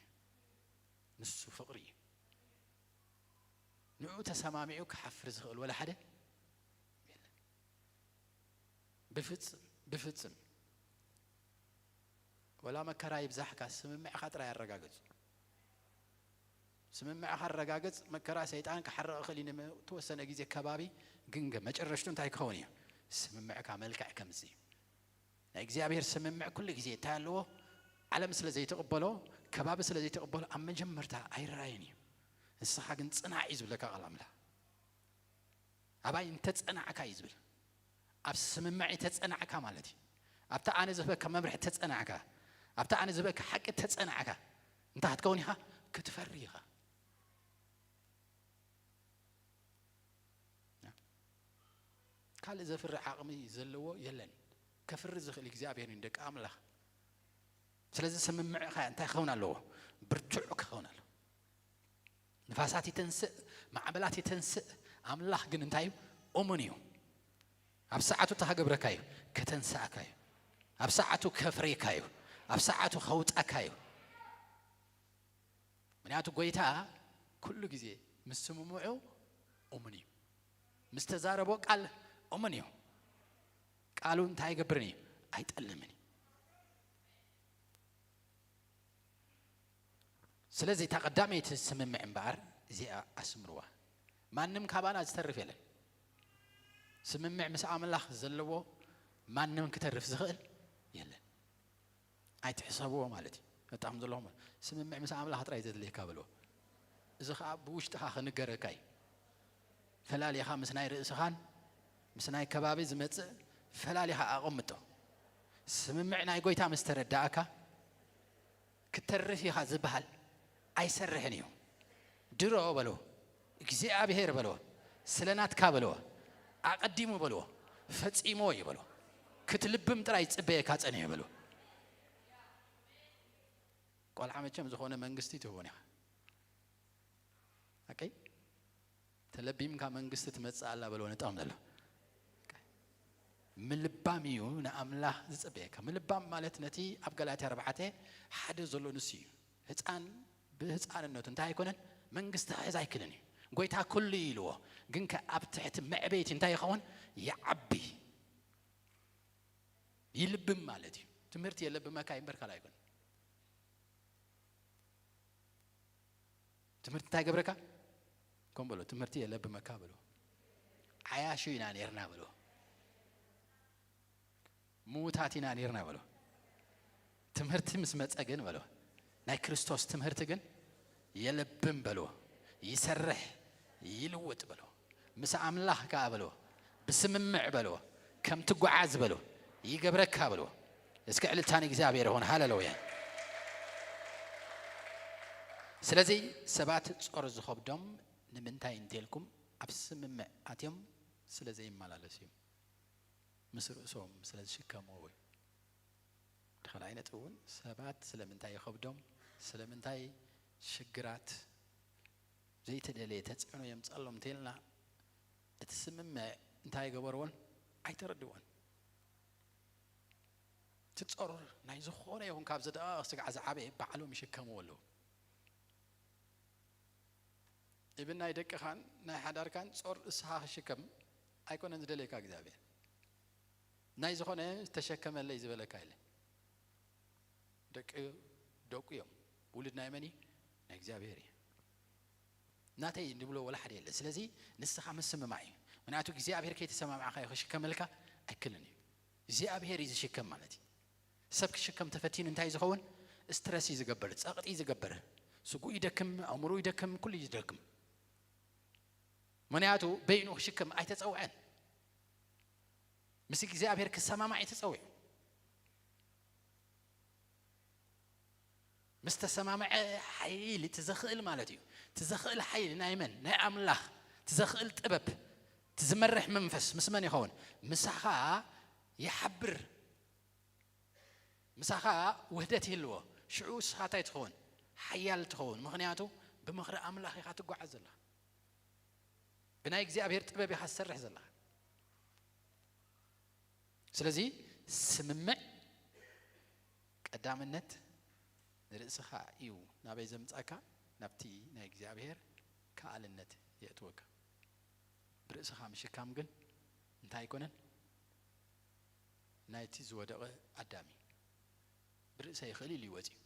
ንሱ ፍቕሪ እዩ። ንኡ ተሰማሚዑ ክሓፍር ዝኽእል ወላ ሓደ የለን። ብፍጽም፣ ብፍጽም። ወላ መከራ ይብዛሕካ፣ ስምምዕኻ ጥራይ ኣረጋግጽ። ስምምዕኻ ኣረጋግጽ። መከራ ሰይጣን ክሓርቕ ይኽእል እዩ ንተወሰነ ግዜ ከባቢ፣ ግን ገ-፣ መጨረሽቱ እንታይ ክኸውን እዩ? ስምምዕካ መልክዕ ከምጽእ እዩ። ናይ እግዚኣብሔር ስምምዕ ኩሉ ግዜ እንታይ ኣለዎ? ዓለም ስለ ዘይትቕበሎ፣ ከባቢ ስለ ዘይትቕበሎ፣ ኣብ መጀመርታ ኣይረኣይን እዩ። ንስኻ ግን ጽናዕ እዩ ዝብለካ ቃል ኣምላኽ። ኣባይ እንተጸናዕካ እዩ ዝብል። ኣብ ስምምዕ ተጸናዕካ ማለት እዩ። ኣብታ ኣነ ዝህበካ መምርሒ ተጸናዕካ፣ ኣብታ ኣነ ዝህበካ ሓቂ ተጸናዕካ፣ እንታይ ክትከውን ኢኻ? ክትፈሪ ኢኻ። ካልእ ዘፍሪ ዓቕሚ ዘለዎ የለን። ከፍሪ ዝኽእል እግዚኣብሔር እዩ፣ ደቂ ኣምላኽ። ስለዚ ስምምዕኻ እንታይ ክኸውን ኣለዎ? ብርቱዕ ክኸውን ኣለዎ። ንፋሳት ይተንስእ፣ ማዕበላት ይተንስእ፣ ኣምላኽ ግን እንታይ እዩ? እሙን እዩ። ኣብ ሰዓቱ ተሃገብረካ እዩ፣ ከተንስኣካ እዩ። ኣብ ሰዓቱ ከፍሬካ እዩ፣ ኣብ ሰዓቱ ከውጻካ እዩ። ምክንያቱ ጎይታ ኩሉ ግዜ ምስ ስምምዑ እሙን እዩ። ምስ ተዛረቦ ቃል እሙን እዩ። ቃሉ እንታይ ኣይገብርን እዩ? ኣይጠልምን እዩ። ስለዚ እታ ቀዳመይቲ ስምምዕ እምበኣር እዚኣ ኣስምርዋ። ማንም ካባና ዝተርፍ የለን። ስምምዕ ምስ ኣምላኽ ዘለዎ ማንም ክተርፍ ዝኽእል የለን። ኣይትሕሰብዎ ማለት እዩ። በጣም ዘለኹም ስምምዕ ምስ ኣምላኽ ጥራይ ዘድልየካ በልዎ። እዚ ኸዓ ብውሽጥኻ ክንገረካ እዩ። ፈላሊኻ ምስ ናይ ርእስኻን ምስ ናይ ከባቢ ዝመጽእ ፈላሊኻ ኣቐምጦ። ስምምዕ ናይ ጎይታ ምስ ተረዳእካ፣ ክተርፍ ኢኻ ዝበሃል ኣይሰርሕን እዩ። ድሮ በሎ፣ እግዚኣብሔር በሎ፣ ስለ ናትካ በሎ፣ ኣቐዲሙ በሎ፣ ፈጺሞ እዩ በሎ። ክትልብም ጥራይ ጽበየካ ጸኒሑ በሎ። ቆልዓ መቸም ዝኾነ መንግስቲ ትህቦን ኢኻ። ኣቀይ ተለቢምካ መንግስቲ ትመጽእ ኣላ በሎ ነጣም ዘሎ። ምልባም እዩ ንኣምላኽ ዝጽበየካ። ምልባም ማለት ነቲ ኣብ ገላትያ ኣርባዕተ ሓደ ዘሎ ንሱ እዩ። ህፃን ብህፃንነቱ እንታይ ኣይኮነን? መንግስቲ ክሕዝ ኣይክልን እዩ። ጎይታ ኩሉ እዩ ኢልዎ። ግን ከ ኣብ ትሕቲ መዕበይቲ እንታይ ይኸውን? ይዓቢ። ይልብም ማለት እዩ። ትምህርቲ የለብመካ ይንበር ካልእ ኣይኮነን። ትምህርቲ እንታይ ገብረካ? ከም በሎ፣ ትምህርቲ የለብመካ በሎ። ዓያሹ ኢና ነርና በሎ። ምዉታት ኢና ነርና በሎ። ትምህርቲ ምስ መጸ ግን በሎ፣ ናይ ክርስቶስ ትምህርቲ ግን የለብም በሎ። ይሰርሕ፣ ይልውጥ በሎ። ምስ ኣምላኽ ከኣ በሎ፣ ብስምምዕ በሎ፣ ከም ትጓዓዝ በሎ፣ ይገብረካ በሎ። እስከ ዕልልታ ንእግዚኣብሔር ይኹን። ሃሌሉያ። ስለዚ ሰባት ጾር ዝኸብዶም ንምንታይ እንተልኩም ኣብ ስምምዕ ኣትዮም ስለ ዘይመላለሱ እዮም። ምስ ርእሶም ስለ ዝሽከምዎ እዩ። እቲ ካልኣይ ነጥቢ እውን ሰባት ስለምንታይ ይኸብዶም፣ ስለምንታይ ሽግራት ዘይተደለየ ተጽዕኖ የምጸሎም እንተልና እቲ ስምምዕ እንታይ ገበርዎን ኣይተረድዎን። እቲ ጾር ናይ ዝኾነ ይኹን ካብ ዝደቐቐ ስጋዕ ዝዓበየ ባዕሎም ይሽከምዎ ኣለዉ። ኢብን ናይ ደቅኻን ናይ ሓዳርካን ጾር እስኻ ክሽከም ኣይኮነን ዝደለየካ እግዚኣብሔር። ናይ ዝኾነ ተሸከመለይ ዝበለካ የለ። ደቂ ደቁ እዮም። ውሉድ ናይ መን እዩ? ናይ እግዚኣብሔር እዩ። ናተይ እንድብሎ ወላ ሓደ የለ። ስለዚ ንስኻ ምስምማዕ እዩ። ምክንያቱ እግዚኣብሔር ከይተሰማማዕካዮ ክሽከመልካ ኣይክልን እዩ። እግዚኣብሔር እዩ ዝሽከም ማለት እዩ። ሰብ ክሽከም ተፈቲኑ እንታይ ዝኸውን? ስትረስ እዩ ዝገብር፣ ጸቕጢ እዩ ዝገብር። ስጉ ይደክም፣ ኣእምሮ ይደክም፣ ኩሉ እዩ ዝደክም። ምክንያቱ በይኑ ክሽከም ኣይተጸውዐን። ምስ እግዚኣብሔር ክሰማማዕ እዩ ተጸዊዑ። ምስ ተሰማምዐ ሓይሊ፣ እቲ ዘኽእል ማለት እዩ። እቲ ዘኽእል ሓይሊ ናይ መን? ናይ ኣምላኽ። እቲ ዘኽእል ጥበብ፣ እቲ ዝመርሕ መንፈስ ምስ መን ይኸውን? ምሳኻ ይሓብር። ምሳኻ ውህደት ይህልዎ። ሽዑ ንስኻ እንታይ ትኸውን? ሓያል ትኸውን። ምኽንያቱ ብምኽሪ ኣምላኽ ኢኻ ትጓዓዝ ዘለኻ። ብናይ እግዚኣብሔር ጥበብ ኢኻ ትሰርሕ ዘለኻ። ስለዚ ስምምዕ ቀዳምነት ንርእስኻ እዩ ናበይ ዘምጻካ? ናብቲ ናይ እግዚኣብሔር ከኣልነት የእትወካ። ብርእስኻ ምሽካም ግን እንታይ ኣይኮነን? ናይቲ ዝወደቐ ኣዳም እዩ። ብርእሰ ይኽእል ኢሉ ይወጽ እዩ።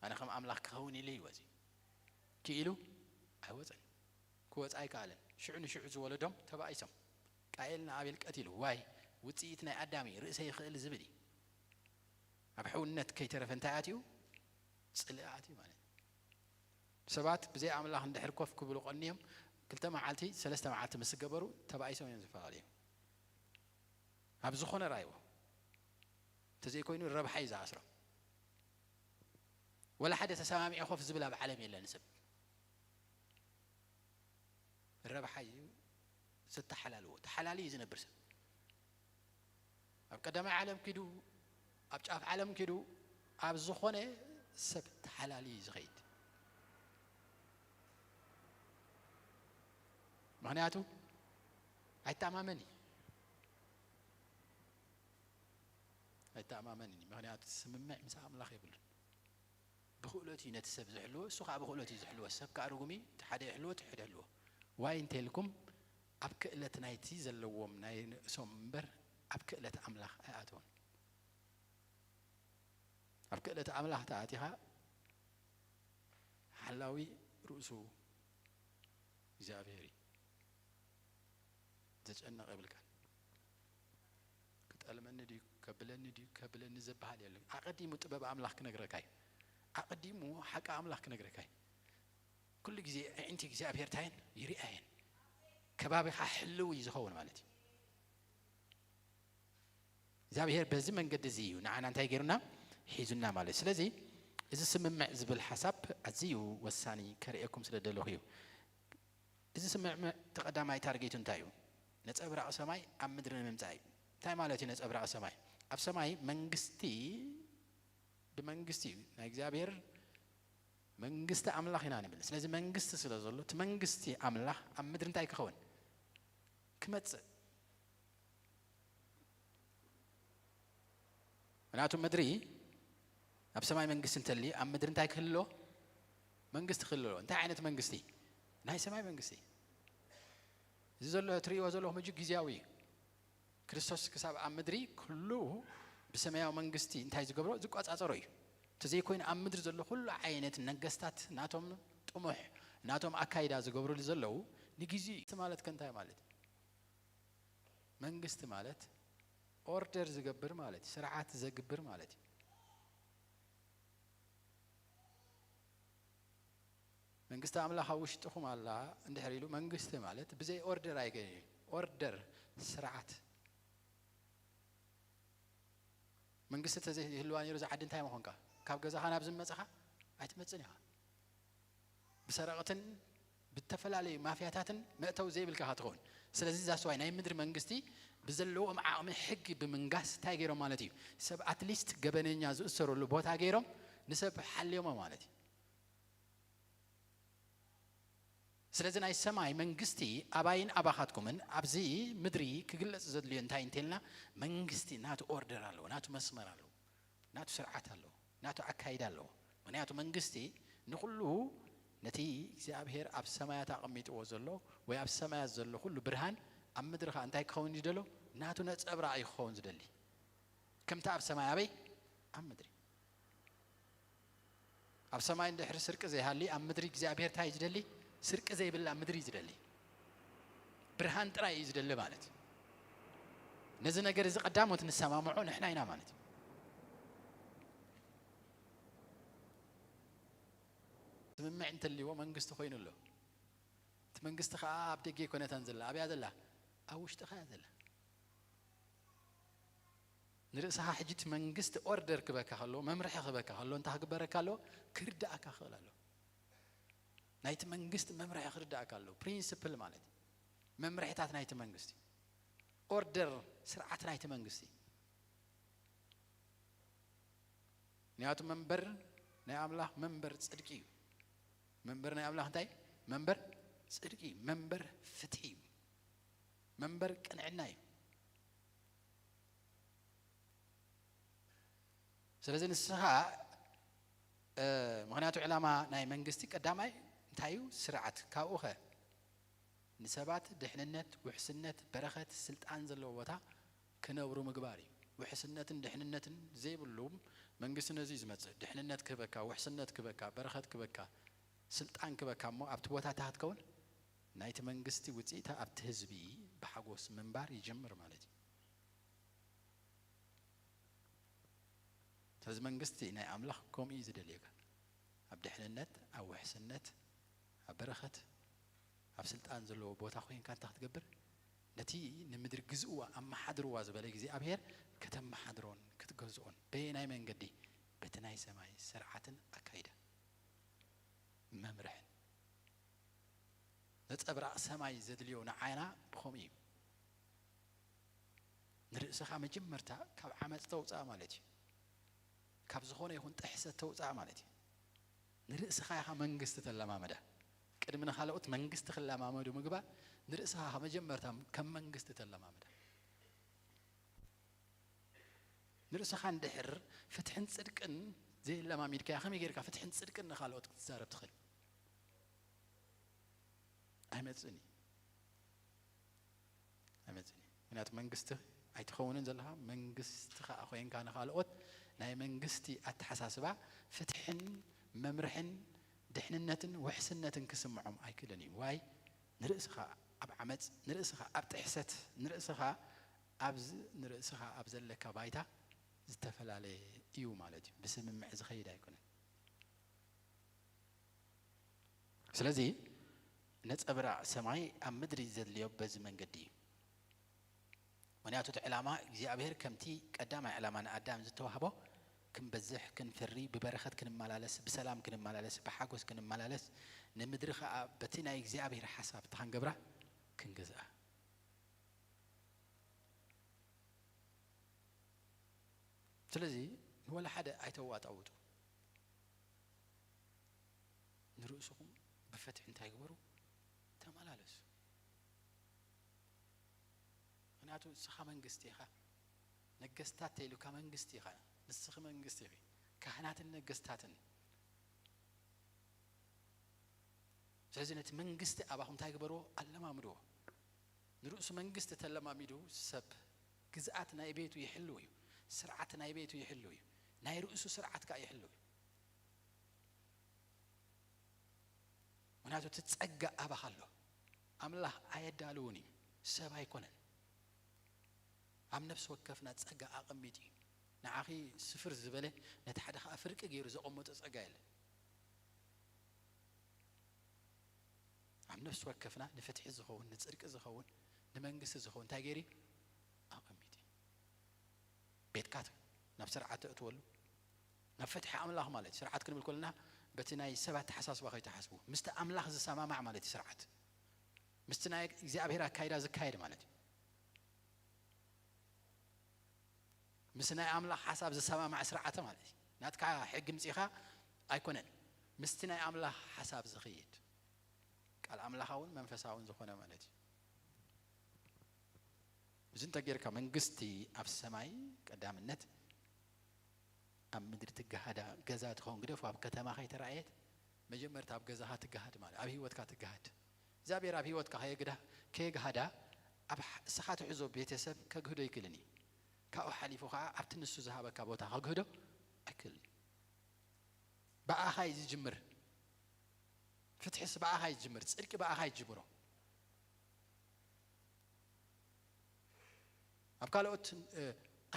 ኣነ ከም ኣምላኽ ክኸውን ኢለ ይወጽ እዩ። ክኢሉ ኣይወጸን። ክወጽ ኣይከኣለን። ሽዑ ንሽዑ ዝወለዶም ተባኢሶም። ቃኤል ንኣቤል ቀቲሉ። ዋይ፣ ውጽኢት ናይ ኣዳም እዩ፣ ርእሰ ይኽእል ዝብል እዩ። ኣብ ሕውነት ከይተረፈ እንታይ ኣትዩ? ጽልኢ ኣትዩ ማለት እዩ። ሰባት ብዘይ ኣምላኽ እንድሕር ኮፍ ክብሉ ቀንዮም፣ ክልተ መዓልቲ፣ ሰለስተ መዓልቲ ምስ ገበሩ ተባኢሶም እዮም ዝፈላለዩ። ኣብ ዝኾነ ራይዎ። እንተዘይኮይኑ ረብሓ እዩ ዝኣስሮም። ወላ ሓደ ተሰማሚዑ ኮፍ ዝብል ኣብ ዓለም የለን ሰብ። ረብሓ እዩ ዝተሓላልዎ። ተሓላሊ እዩ ዝነብር ሰብ። ኣብ ቀዳማይ ዓለም ኪዱ፣ ኣብ ጫፍ ዓለም ኪዱ፣ ኣብ ዝኾነ ሰብ ተሓላሊ እዩ ዝኸይድ። ምኽንያቱ ኣይተኣማመን እዩ። ኣይተኣማመን እዩ። ምኽንያቱ ስምምዕ ምስ ኣምላኽ የብሉን። ብክእለት እዩ ነቲ ሰብ ዝሕልዎ፣ እሱ ከዓ ብክእለት እዩ ዝሕልዎ። ሰብ ከዓ ርጉም እዩ፣ እቲ ሓደ ይሕልዎ፣ እቲ ሓደ ይሕልዎ። ዋይ እንተልኩም ኣብ ክእለት ናይቲ ዘለዎም ናይ ንእሶም እምበር ኣብ ክእለት ኣምላኽ ኣይኣተውን። ኣብ ክእለት ኣምላኽ ተኣቲኻ ሓላዊ ርእሱ እግዚኣብሔር እዩ። ዘጨነቕ የብልካን። ክጠልመኒ ድዩ፣ ከብለኒ ድዩ፣ ከብለኒ ዝበሃል የለን። ኣቐዲሙ ጥበብ ኣምላኽ ክነግረካ እዩ። ኣቐዲሙ ሓቂ ኣምላኽ ክነግረካ እዩ። ኩሉ ግዜ ኣዒንቲ እግዚኣብሔር ታየን ይርኣየን። ከባቢኻ ሕልው እዩ ዝኸውን ማለት እዩ። እግዚኣብሔር በዚ መንገዲ እዚ እዩ ንዓና እንታይ ገይሩና? ሒዙና ማለት። ስለዚ እዚ ስምምዕ ዝብል ሓሳብ ኣዝዩ ወሳኒ ከርእየኩም ስለ ደለኹ እዩ። እዚ ስምምዕ እቲ ቀዳማይ ታርጌቱ እንታይ እዩ? ነጸብራቕ ሰማይ ኣብ ምድሪ ንምምጻእ እዩ። እንታይ ማለት እዩ ነጸብራቕ ሰማይ? ኣብ ሰማይ መንግስቲ፣ ብመንግስቲ እዩ፣ ናይ እግዚኣብሔር መንግስቲ ኣምላኽ ኢና ንብል። ስለዚ መንግስቲ ስለ ዘሎ፣ እቲ መንግስቲ ኣምላኽ ኣብ ምድሪ እንታይ ክኸውን? ክመጽእ። ምክንያቱ ምድሪ ኣብ ሰማይ መንግስቲ እንተልዩ፣ ኣብ ምድሪ እንታይ ክህልዎ? መንግስቲ ክህልዎ። እንታይ ዓይነት መንግስቲ? ናይ ሰማይ መንግስቲ። እዚ ዘሎ፣ እትርእይዎ ዘለኹም ሕጂ ግዝያዊ እዩ። ክርስቶስ ክሳብ ኣብ ምድሪ ኩሉ ብሰማያዊ መንግስቲ እንታይ ዝገብሮ? ዝቆጻጸሮ እዩ። እንተዘይኮይኑ ኣብ ምድሪ ዘሎ ኩሉ ዓይነት ነገስታት ናቶም ጥሙሕ፣ ናቶም ኣካይዳ ዝገብሩሉ ዘለዉ ንግዜኡ እዩ። ማለት ከ እንታይ ማለት እዩ? መንግስቲ ማለት ኦርደር ዝገብር ማለት እዩ። ስርዓት ዘግብር ማለት እዩ። መንግስቲ ኣምላኽ ኣብ ውሽጥኹም ኣላ እንድሕር ኢሉ፣ መንግስቲ ማለት ብዘይ ኦርደር ኣይገይን እዩ። ኦርደር፣ ስርዓት። መንግስቲ እንተዘይህልዋ ነይሩ፣ እዚ ዓዲ እንታይ ምኾንካ? ካብ ገዛኻ ናብ ዝመጽኻ ኣይትመጽን ኢኻ። ብሰረቕትን ብተፈላለዩ ማፍያታትን መእተዊ ዘይብልካ ኢኻ ትኸውን። ስለዚ እዛ ሰዋይ ናይ ምድሪ መንግስቲ ብዘለዎም ዓቕሚ ሕጊ ብምንጋስ እንታይ ገይሮም ማለት እዩ? ሰብ ኣትሊስት ገበነኛ ዝእሰረሉ ቦታ ገይሮም ንሰብ ሓልዮሞ ማለት እዩ። ስለዚ ናይ ሰማይ መንግስቲ ኣባይን ኣባኻትኩምን ኣብዚ ምድሪ ክግለጽ ዘድልዮ እንታይ እንተልና፣ መንግስቲ ናቱ ኦርደር ኣለዎ፣ ናቱ መስመር ኣለዎ፣ ናቱ ስርዓት ኣለዎ፣ ናቱ ኣካይዳ ኣለዎ። ምክንያቱ መንግስቲ ንኹሉ ነቲ እግዚኣብሔር ኣብ ሰማያት ኣቐሚጥዎ ዘሎ ወይ ኣብ ሰማያት ዘሎ ኩሉ ብርሃን ኣብ ምድሪ ኸኣ እንታይ ክኸውን እዩ ዝደሎ? ናቱ ነጸብራቕ እዩ ክኸውን ዝደሊ። ከምቲ ኣብ ሰማይ ኣበይ? ኣብ ምድሪ። ኣብ ሰማይ እንድሕሪ ስርቂ ዘይሃሊ፣ ኣብ ምድሪ እግዚኣብሔር እንታይ እዩ ዝደሊ? ስርቂ ዘይብላ ምድሪ እዩ ዝደሊ። ብርሃን ጥራይ እዩ ዝደሊ ማለት እዩ። ነዚ ነገር እዚ ቀዳሞት ንሰማምዖ ንሕና ኢና ማለት እዩ። ስምምዕ እንተልዎ መንግስቲ ኮይኑ ኣሎ። እቲ መንግስቲ ኸዓ ኣብ ደገ ኣይኮነታን ዘላ፣ ኣብያ ዘላ? ኣብ ውሽጥኻ እያ ዘላ። ንርእስኻ ሕጂ እቲ መንግስቲ ኦርደር ክበካ ከሎ፣ መምርሒ ክበካ ከሎ፣ እንታይ ክግበረካ ኣለዎ? ክርድኣካ ክኽእል ኣለዎ። ናይቲ መንግስቲ መምርሒ ክርድኣካ ኣለዎ። ፕሪንስፕል ማለት እዩ። መምርሒታት ናይቲ መንግስቲ፣ ኦርደር፣ ስርዓት ናይቲ መንግስቲ። ምክንያቱ መንበር ናይ ኣምላኽ መንበር ጽድቂ እዩ። መንበር ናይ ኣምላኽ እንታይ? መንበር ጽድቂ እዩ። መንበር ፍትሒ እዩ። መንበር ቅንዕና እዩ። ስለዚ ንስኻ፣ እ፣ ምክንያቱ ዕላማ ናይ መንግስቲ ቀዳማይ እንታይ እዩ? ስርዓት። ካብኡ ኸ ንሰባት ድሕንነት፣ ውሕስነት፣ በረኸት፣ ስልጣን ዘለዎ ቦታ ክነብሩ ምግባር እዩ። ውሕስነትን ድሕንነትን ዘይብሉ መንግስቲ ነዚ እዩ ዝመጽእ። ድሕንነት ክህበካ፣ ውሕስነት ክህበካ፣ በረኸት ክህበካ፣ ስልጣን ክህበካ እሞ ኣብቲ ቦታ እንታይ ክትከውን? ናይቲ መንግስቲ ውጽኢት ኣብቲ ህዝቢ ብሓጎስ ምንባር ይጅምር ማለት እዩ። ስለዚ መንግስቲ ናይ ኣምላኽ ከምኡ እዩ ዝደልየካ። ኣብ ድሕንነት፣ ኣብ ውሕስነት፣ ኣብ በረኸት፣ ኣብ ስልጣን ዘለዎ ቦታ ኮይንካ እንታይ ክትገብር? ነቲ ንምድሪ ግዝእዋ፣ ኣመሓድርዋ ዝበለ እግዚኣብሔር ከተመሓድሮን ክትገዝኦን። በየናይ መንገዲ? በቲ ናይ ሰማይ ስርዓትን ኣካይዳ፣ መምርሕን። ነጸብራቕ ሰማይ ዘድልዮ ንዓና ብኸምኡ እዩ። ንርእስኻ መጀመርታ ካብ ዓመጽ ተውጽኣ ማለት እዩ። ካብ ዝኾነ ይኹን ጥሕሰት ተውጽኣ ማለት እዩ። ንርእስኻ ኢኻ መንግስቲ ተለማመዳ። ቅድሚ ንኻልኦት መንግስቲ ክለማመዱ ምግባር፣ ንርእስኻ ኢኻ መጀመርታ ከም መንግስቲ ተለማመዳ። ንርእስኻ እንድሕር ፍትሕን ጽድቅን ዘየለማሚድካያ፣ ከመይ ጌርካ ፍትሕን ጽድቅን ንኻልኦት ክትዛረብ ትኽእል? ኣይመጽእን እዩ። ኣይመጽእን እዩ። ምክንያቱ መንግስቲ ኣይትኸውንን ዘለኻ፣ መንግስቲ ኸኣ ኮይንካ ንኻልኦት ናይ መንግስቲ ኣተሓሳስባ፣ ፍትሕን መምርሕን ድሕንነትን ውሕስነትን ክስምዖም ኣይክእልን እዩ። ዋይ? ንርእስኻ ኣብ ዓመጽ፣ ንርእስኻ ኣብ ጥሕሰት፣ ንርእስኻ ኣብዚ፣ ንርእስኻ ኣብ ዘለካ ባይታ ዝተፈላለየ እዩ ማለት እዩ። ብስምምዕ ዝኸይድ ኣይኮነን። ስለዚ ነጸብራቕ ሰማይ ኣብ ምድሪ ዘድልዮ በዚ መንገዲ እዩ። ምኽንያቱ እቲ ዕላማ እግዚኣብሔር ከምቲ ቀዳማይ ዕላማ ንኣዳም ዝተዋህቦ ክንበዝሕ፣ ክንፈሪ፣ ብበረኸት ክንመላለስ፣ ብሰላም ክንመላለስ፣ ብሓጎስ ክንመላለስ፣ ንምድሪ ኸኣ በቲ ናይ እግዚኣብሔር ሓሳብ እንታይ ክንገብራ? ክንገዝኣ። ስለዚ ንወላ ሓደ ኣይተዋጣውጡ። ንርእስኹም ብፍትሒ እንታይ ግበሩ? ተመላለሱ። ምኽንያቱ ንስኻ መንግስቲ ኢኻ። ነገስታት ተይሉካ መንግስቲ ኢኻ። ንስኺ መንግስቲ ኢኺ። ካህናትን ነገስታትን። ስለዚ ነቲ መንግስቲ ኣባኹም እንታይ ግበርዎ? ኣለማምድዎ። ንርእሱ መንግስቲ ተለማሚዱ ሰብ ግዝኣት ናይ ቤቱ ይሕልው እዩ። ስርዓት ናይ ቤቱ ይሕልው እዩ። ናይ ርእሱ ስርዓት ከኣ ይሕልው እዩ። ምኽንያቱ እቲ ጸጋ ኣባኻ ኣሎ። ኣምላኽ ኣየዳልውን እዩ፣ ሰብ ኣይኮነን። ኣብ ነፍሲ ወከፍና ጸጋ ኣቐሚጡ እዩ። ንዓኺ ስፍር ዝበለ፣ ነቲ ሓደ ኸኣ ፍርቂ ገይሩ ዘቐመጦ ጸጋ የለን። ኣብ ነፍሲ ወከፍና ንፍትሒ ዝኸውን፣ ንጽድቂ ዝኸውን፣ ንመንግስቲ ዝኸውን እንታይ ገይሩ እዩ? ኣቐሚጡ እዩ። ቤትካ ት-፣ ናብ ስርዓት ተእትወሉ፣ ናብ ፍትሒ ኣምላኽ ማለት እዩ። ስርዓት ክንብል ከለና በቲ ናይ ሰብ ኣተሓሳስባ ከይትሓስቡ፣ ምስቲ ኣምላኽ ዝሰማማዕ ማለት እዩ ስርዓት። ምስቲ ናይ እግዚኣብሔር ኣካይዳ ዝካየድ ማለት እዩ። ምስ ናይ ኣምላኽ ሓሳብ ዝሰማማዕ ስርዓት ማለት እዩ። ናትካ ሕጊ ምጺኻ ኣይኮነን፣ ምስቲ ናይ ኣምላኽ ሓሳብ ዝኸይድ። ቃል ኣምላኻውን መንፈሳውን ዝኾነ ማለት እዩ። እዚ እንተጌርካ መንግስቲ ኣብ ሰማይ ቀዳምነት፣ ኣብ ምድሪ ትገሃዳ ገዛ ትኸውን። ግደፉ፣ ኣብ ከተማ ከይተራእየት መጀመርታ ኣብ ገዛኻ ትገሃድ ማለት ኣብ ህይወትካ ትገሃድ። እግዚኣብሔር ኣብ ህይወትካ ከየግዳ- ከየግሃዳ ኣብ ሕ- እስኻ ትሕዞ ቤተሰብ ከግህዶ ኣይክእልን እዩ። ካብኡ ሓሊፉ ከዓ ኣብቲ ንሱ ዝሃበካ ቦታ ከግህዶ ኣይክእልን እዩ። ብኣኻ እዩ ዝጅምር። ፍትሕስ ብኣኻ እዩ ዝጅምር። ጽድቂ ብኣኻ እዩ ዝጅምሮ። ኣብ ካልኦት እ፣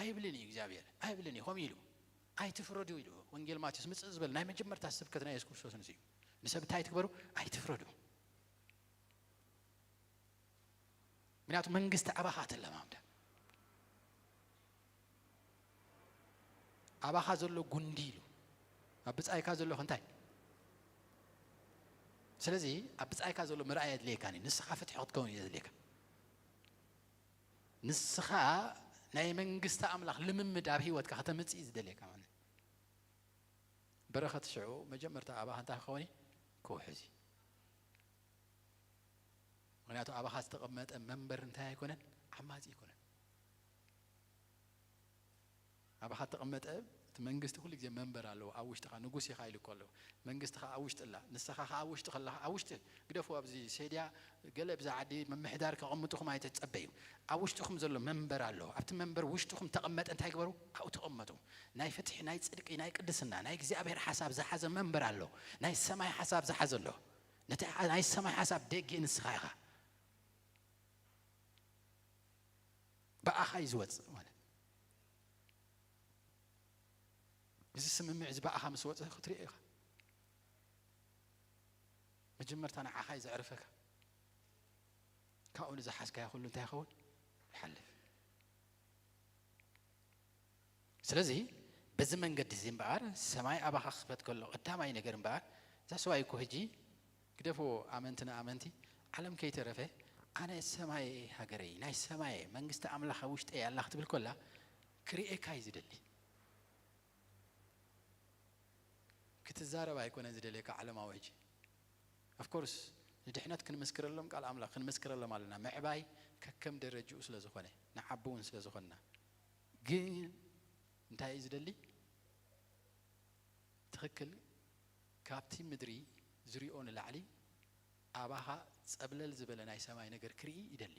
ኣይብልን እዩ እግዚኣብሔር፣ ኣይብልን እዩ። ከምኡ ኢሉ ኣይትፍረዱ ኢሉ። ወንጌል ማቴዎስ ምጽእ ዝበል ናይ መጀመርታ ስብከት ናይ የሱስ ክርስቶስ ንሱ እዩ። ንሰብ እንታይ ትግበሩ? ኣይትፍረዱ። ምክንያቱ መንግስቲ ኣባኻ ተለማምዳ። ኣባኻ ዘሎ ጉንዲ ኢሉ፣ ኣብ ብጻይካ ዘሎ እንታይ? ስለዚ ኣብ ብጻይካ ዘሎ ምርኣይ የድልየካን እዩ። ንስኻ ፍትሒ ክትከውን እዩ ዘድልየካ። ንስኻ ናይ መንግስቲ ኣምላኽ ልምምድ ኣብ ህይወትካ ከተምጽእ እዩ ዝደልየካ ማለት እዩ። በረኸት ሽዑ መጀመርታ ኣባኻ እንታይ ክኸውን እዩ? ክውሕዝ እዩ። ምክንያቱ ኣባኻ ዝተቐመጠ መንበር እንታይ ኣይኮነን? ዓማጺ ኣይኮነን። ኣባኻ ዝተቐመጠ እቲ መንግስቲ ኩሉ ግዜ መንበር ኣለዎ። ኣብ ውሽጥኻ ንጉስ ኢኻ ኢሉ እኮ ኣለዎ። መንግስቲ ኸዓ ኣብ ውሽጢ ኣላ። ንስኻ ኸዓ ኣብ ውሽጢ ከለኻ፣ ኣብ ውሽጢ ግደፉ፣ ኣብዚ ሴድያ ገለ ብዛ ዓዲ ምምሕዳር ከቐምጡኹም ኣይተጸበዩ። ኣብ ውሽጥኹም ዘሎ መንበር ኣሎ። ኣብቲ መንበር ውሽጥኹም ተቐመጠ እንታይ ግበሩ? ኣብኡ ተቐመጡ። ናይ ፍትሒ፣ ናይ ጽድቂ፣ ናይ ቅድስና፣ ናይ እግዚኣብሔር ሓሳብ ዝሓዘ መንበር ኣሎ። ናይ ሰማይ ሓሳብ ዝሓዘ ኣሎ። ነቲ ናይ ሰማይ ሓሳብ ደጊ ንስኻ ኢኻ። ብኣኻ እዩ ዝወጽእ ማለት። እዚ ስምምዕ እዚ ብኣኻ ምስ ወጸ ክትሪኦ ኢኻ። መጀመርታ ንዓኻ እዩ ዘዕርፈካ። ካብኡ ንዝሓዝካዮ ኩሉ እንታይ ይኸውን? ይሓልፍ። ስለዚ በዚ መንገዲ እዚ እምበኣር ሰማይ ኣባኻ ክኽፈት ከሎ ቀዳማይ ነገር እምበኣር፣ እዛ ሰዋይ እኮ ሕጂ ግደፍዎ፣ ኣመንቲ ንኣመንቲ ዓለም ከይተረፈ ኣነ ሰማይ ሃገረይ፣ ናይ ሰማይ መንግስቲ ኣምላኽ ኣብ ውሽጠይ ኣላ ክትብል ከላ ክርእየካ እዩ ዝደሊ። ክትዛረብ ኣይኮነን ዝደልየካ ዓለማዊ ሕጂ። Of course ንድሕነት ክንምስክረሎም ቃል ኣምላኽ ክንምስክረሎም ኣለና። ምዕባይ ከከም ደረጅኡ ስለ ዝኾነ ንዓቢ እውን ስለ ዝኾንና። ግን እንታይ እዩ ዝደሊ? ትኽክል ካብቲ ምድሪ ዝሪኦ ንላዕሊ ኣባኻ ጸብለል ዝበለ ናይ ሰማይ ነገር ክርኢ ይደሊ።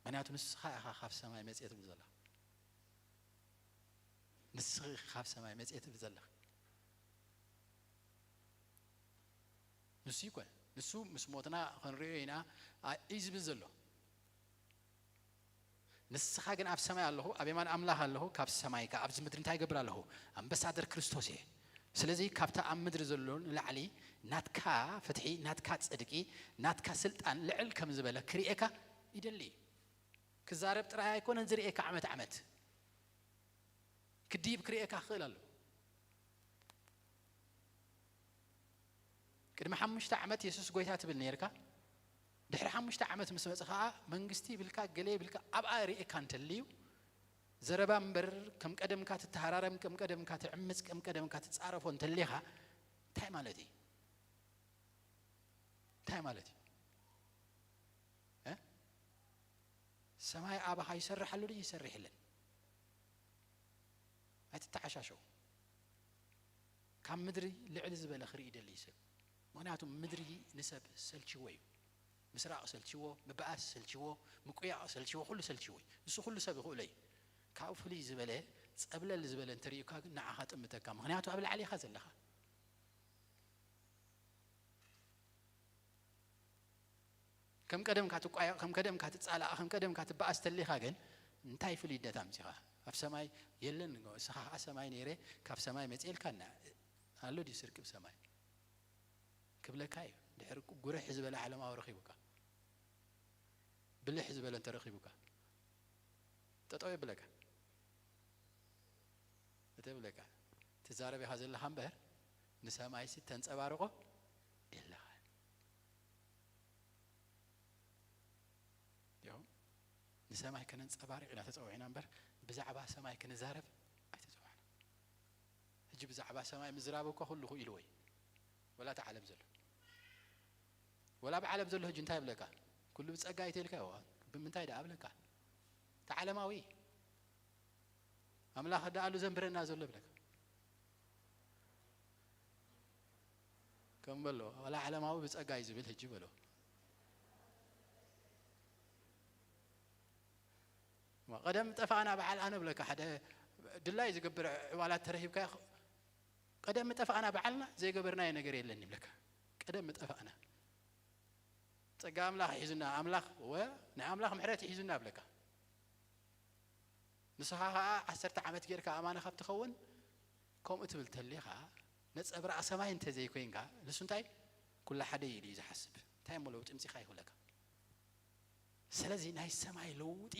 ምክንያቱ ንስኻ ኢኻ ካብ ሰማይ መጽየ ትብል ዘለኻ። ንስኺ ኢኺ ካብ ሰማይ መጽየ ትብል ዘለኺ። ንሱ ይኮነ ንሱ ምስ ሞትና ክንሪኦ ኢና ኣ- እዩ ዝብል ዘሎ። ንስኻ ግን ኣብ ሰማይ ኣለኹ፣ ኣብ የማን ኣምላኽ ኣለኹ፣ ካብ ሰማይ ከኣ ኣብዚ ምድሪ እንታይ ይገብር ኣለኹ? ኣምባሳደር ክርስቶስ እየ። ስለዚ ካብታ ኣብ ምድሪ ዘሎ ንላዕሊ ናትካ ፍትሒ፣ ናትካ ጽድቂ፣ ናትካ ስልጣን ልዕል ከም ዝበለ ክርእየካ ይደሊ እዩ። ክዛረብ ጥራይ ኣይኮነን ዝርእየካ ዓመት ዓመት። ክድይብ ክርእየካ ክኽእል ኣሎ። ቅድሚ ሓሙሽተ ዓመት የሱስ ጎይታ ትብል ነርካ። ድሕሪ ሓሙሽተ ዓመት ምስ መጽእ ከኣ መንግስቲ ይብልካ ገለ ይብልካ ኣብኣ ርእየካ እንተልዩ ዘረባ እምበር ከም ቀደምካ ትተሃራረም፣ ከም ቀደምካ ትዕምጽ፣ ከም ቀደምካ ትጻረፎ እንተሊኻ እንታይ ማለት እዩ? እንታይ ማለት እዩ? እ? ሰማይ ኣባኻ ይሰርሕ ኣሎ ድዩ ይሰርሕ የለን? ኣይትተዓሻሸው። ካብ ምድሪ ልዕሊ ዝበለ ክርኢ ይደሊ ሰብ። ምክንያቱ ምድሪ ንሰብ ሰልችዎ እዩ። ምስራቕ ሰልችዎ፣ ምብኣስ ሰልችዎ፣ ምቁያቕ ሰልችዎ፣ ኩሉ ሰልችዎ እዩ። ንሱ ኩሉ ሰብ ይኽእሎ እዩ። ካብኡ ፍልይ ዝበለ ጸብለል ዝበለ እንተርእዩካ ግን ንዓኻ ጥምተካ። ምክንያቱ ኣብ ላዕሊ ኢኻ ዘለኻ። ከም ቀደምካ ትቋየቕ፣ ከም ቀደምካ ትጻላኣ፣ ከም ቀደምካ ትበኣስ ተሊኻ ግን እንታይ ፍልይነት ኣምጺኻ? ኣብ ሰማይ የለን። እስኻ ከኣ ሰማይ ነይረ ካብ ሰማይ መጽኤልካ እና ኣሎ ድዩ ስርቂ ብሰማይ ክብለካ እዩ። ድሕሪ ጉርሕ ዝበለ ዓለማዊ ረኺቡካ ብልሕ ዝበለ እንተረኺቡካ ጠጠው የብለካ። እተብለካ ትዛረብ ኢኻ ዘለኻ እምበር ንሰማይሲ ተንጸባርቆ የለኻ። ይኸው ንሰማይ ከነንጸባርቕ ኢና ተጸዊዕና እምበር ብዛዕባ ሰማይ ክንዛረብ ኣይተጸዋዕና። ሕጂ ብዛዕባ ሰማይ ምዝራብ እኮ ኩሉ ክኢልዎ እዩ። ወላ እቲ ዓለም ዘሎ ወላ ኣብ ዓለም ዘሎ ሕጂ እንታይ ይብለካ? ኩሉ ብጸጋ እዩ ተልካ፣ ዋ፣ ብምንታይ ደኣ ብለካ? እቲ ዓለማዊ ኣምላኽ ደኣ ኣሉ ዘንብረና ዘሎ ብለካ። ከም በሎ፣ ወላ ዓለማዊ ብጸጋ እዩ ዝብል ሕጂ በሎ። እሞ ቀደም ጠፋእና በዓል ኣነ ብለካ፣ ሓደ ድላይ ዝገብር ዕባላት ተረሂብካ፣ ቀደም ጠፋእና በዓልና ዘይገበርናዮ ነገር የለን ይብለካ። ቀደም ጠፋእና። ጸጋ ኣምላኽ ሒዙና፣ ኣምላኽ ወ-፣ ናይ ኣምላኽ ምሕረት ሒዙና ብለካ። ንስኻ ኸኣ ዓሰርተ ዓመት ጌርካ ኣማኒ ካብ ትኸውን፣ ከምኡ ትብል ተሊኻ፣ ነጸብራቕ ሰማይ እንተ ዘይኮይንካ፣ ንሱ እንታይ? ኩሉ ሓደ እዩ ኢሉ እዩ ዝሓስብ። እንታይ እሞ ለውጢ ምጺኻ ይብለካ። ስለዚ ናይ ሰማይ ለውጢ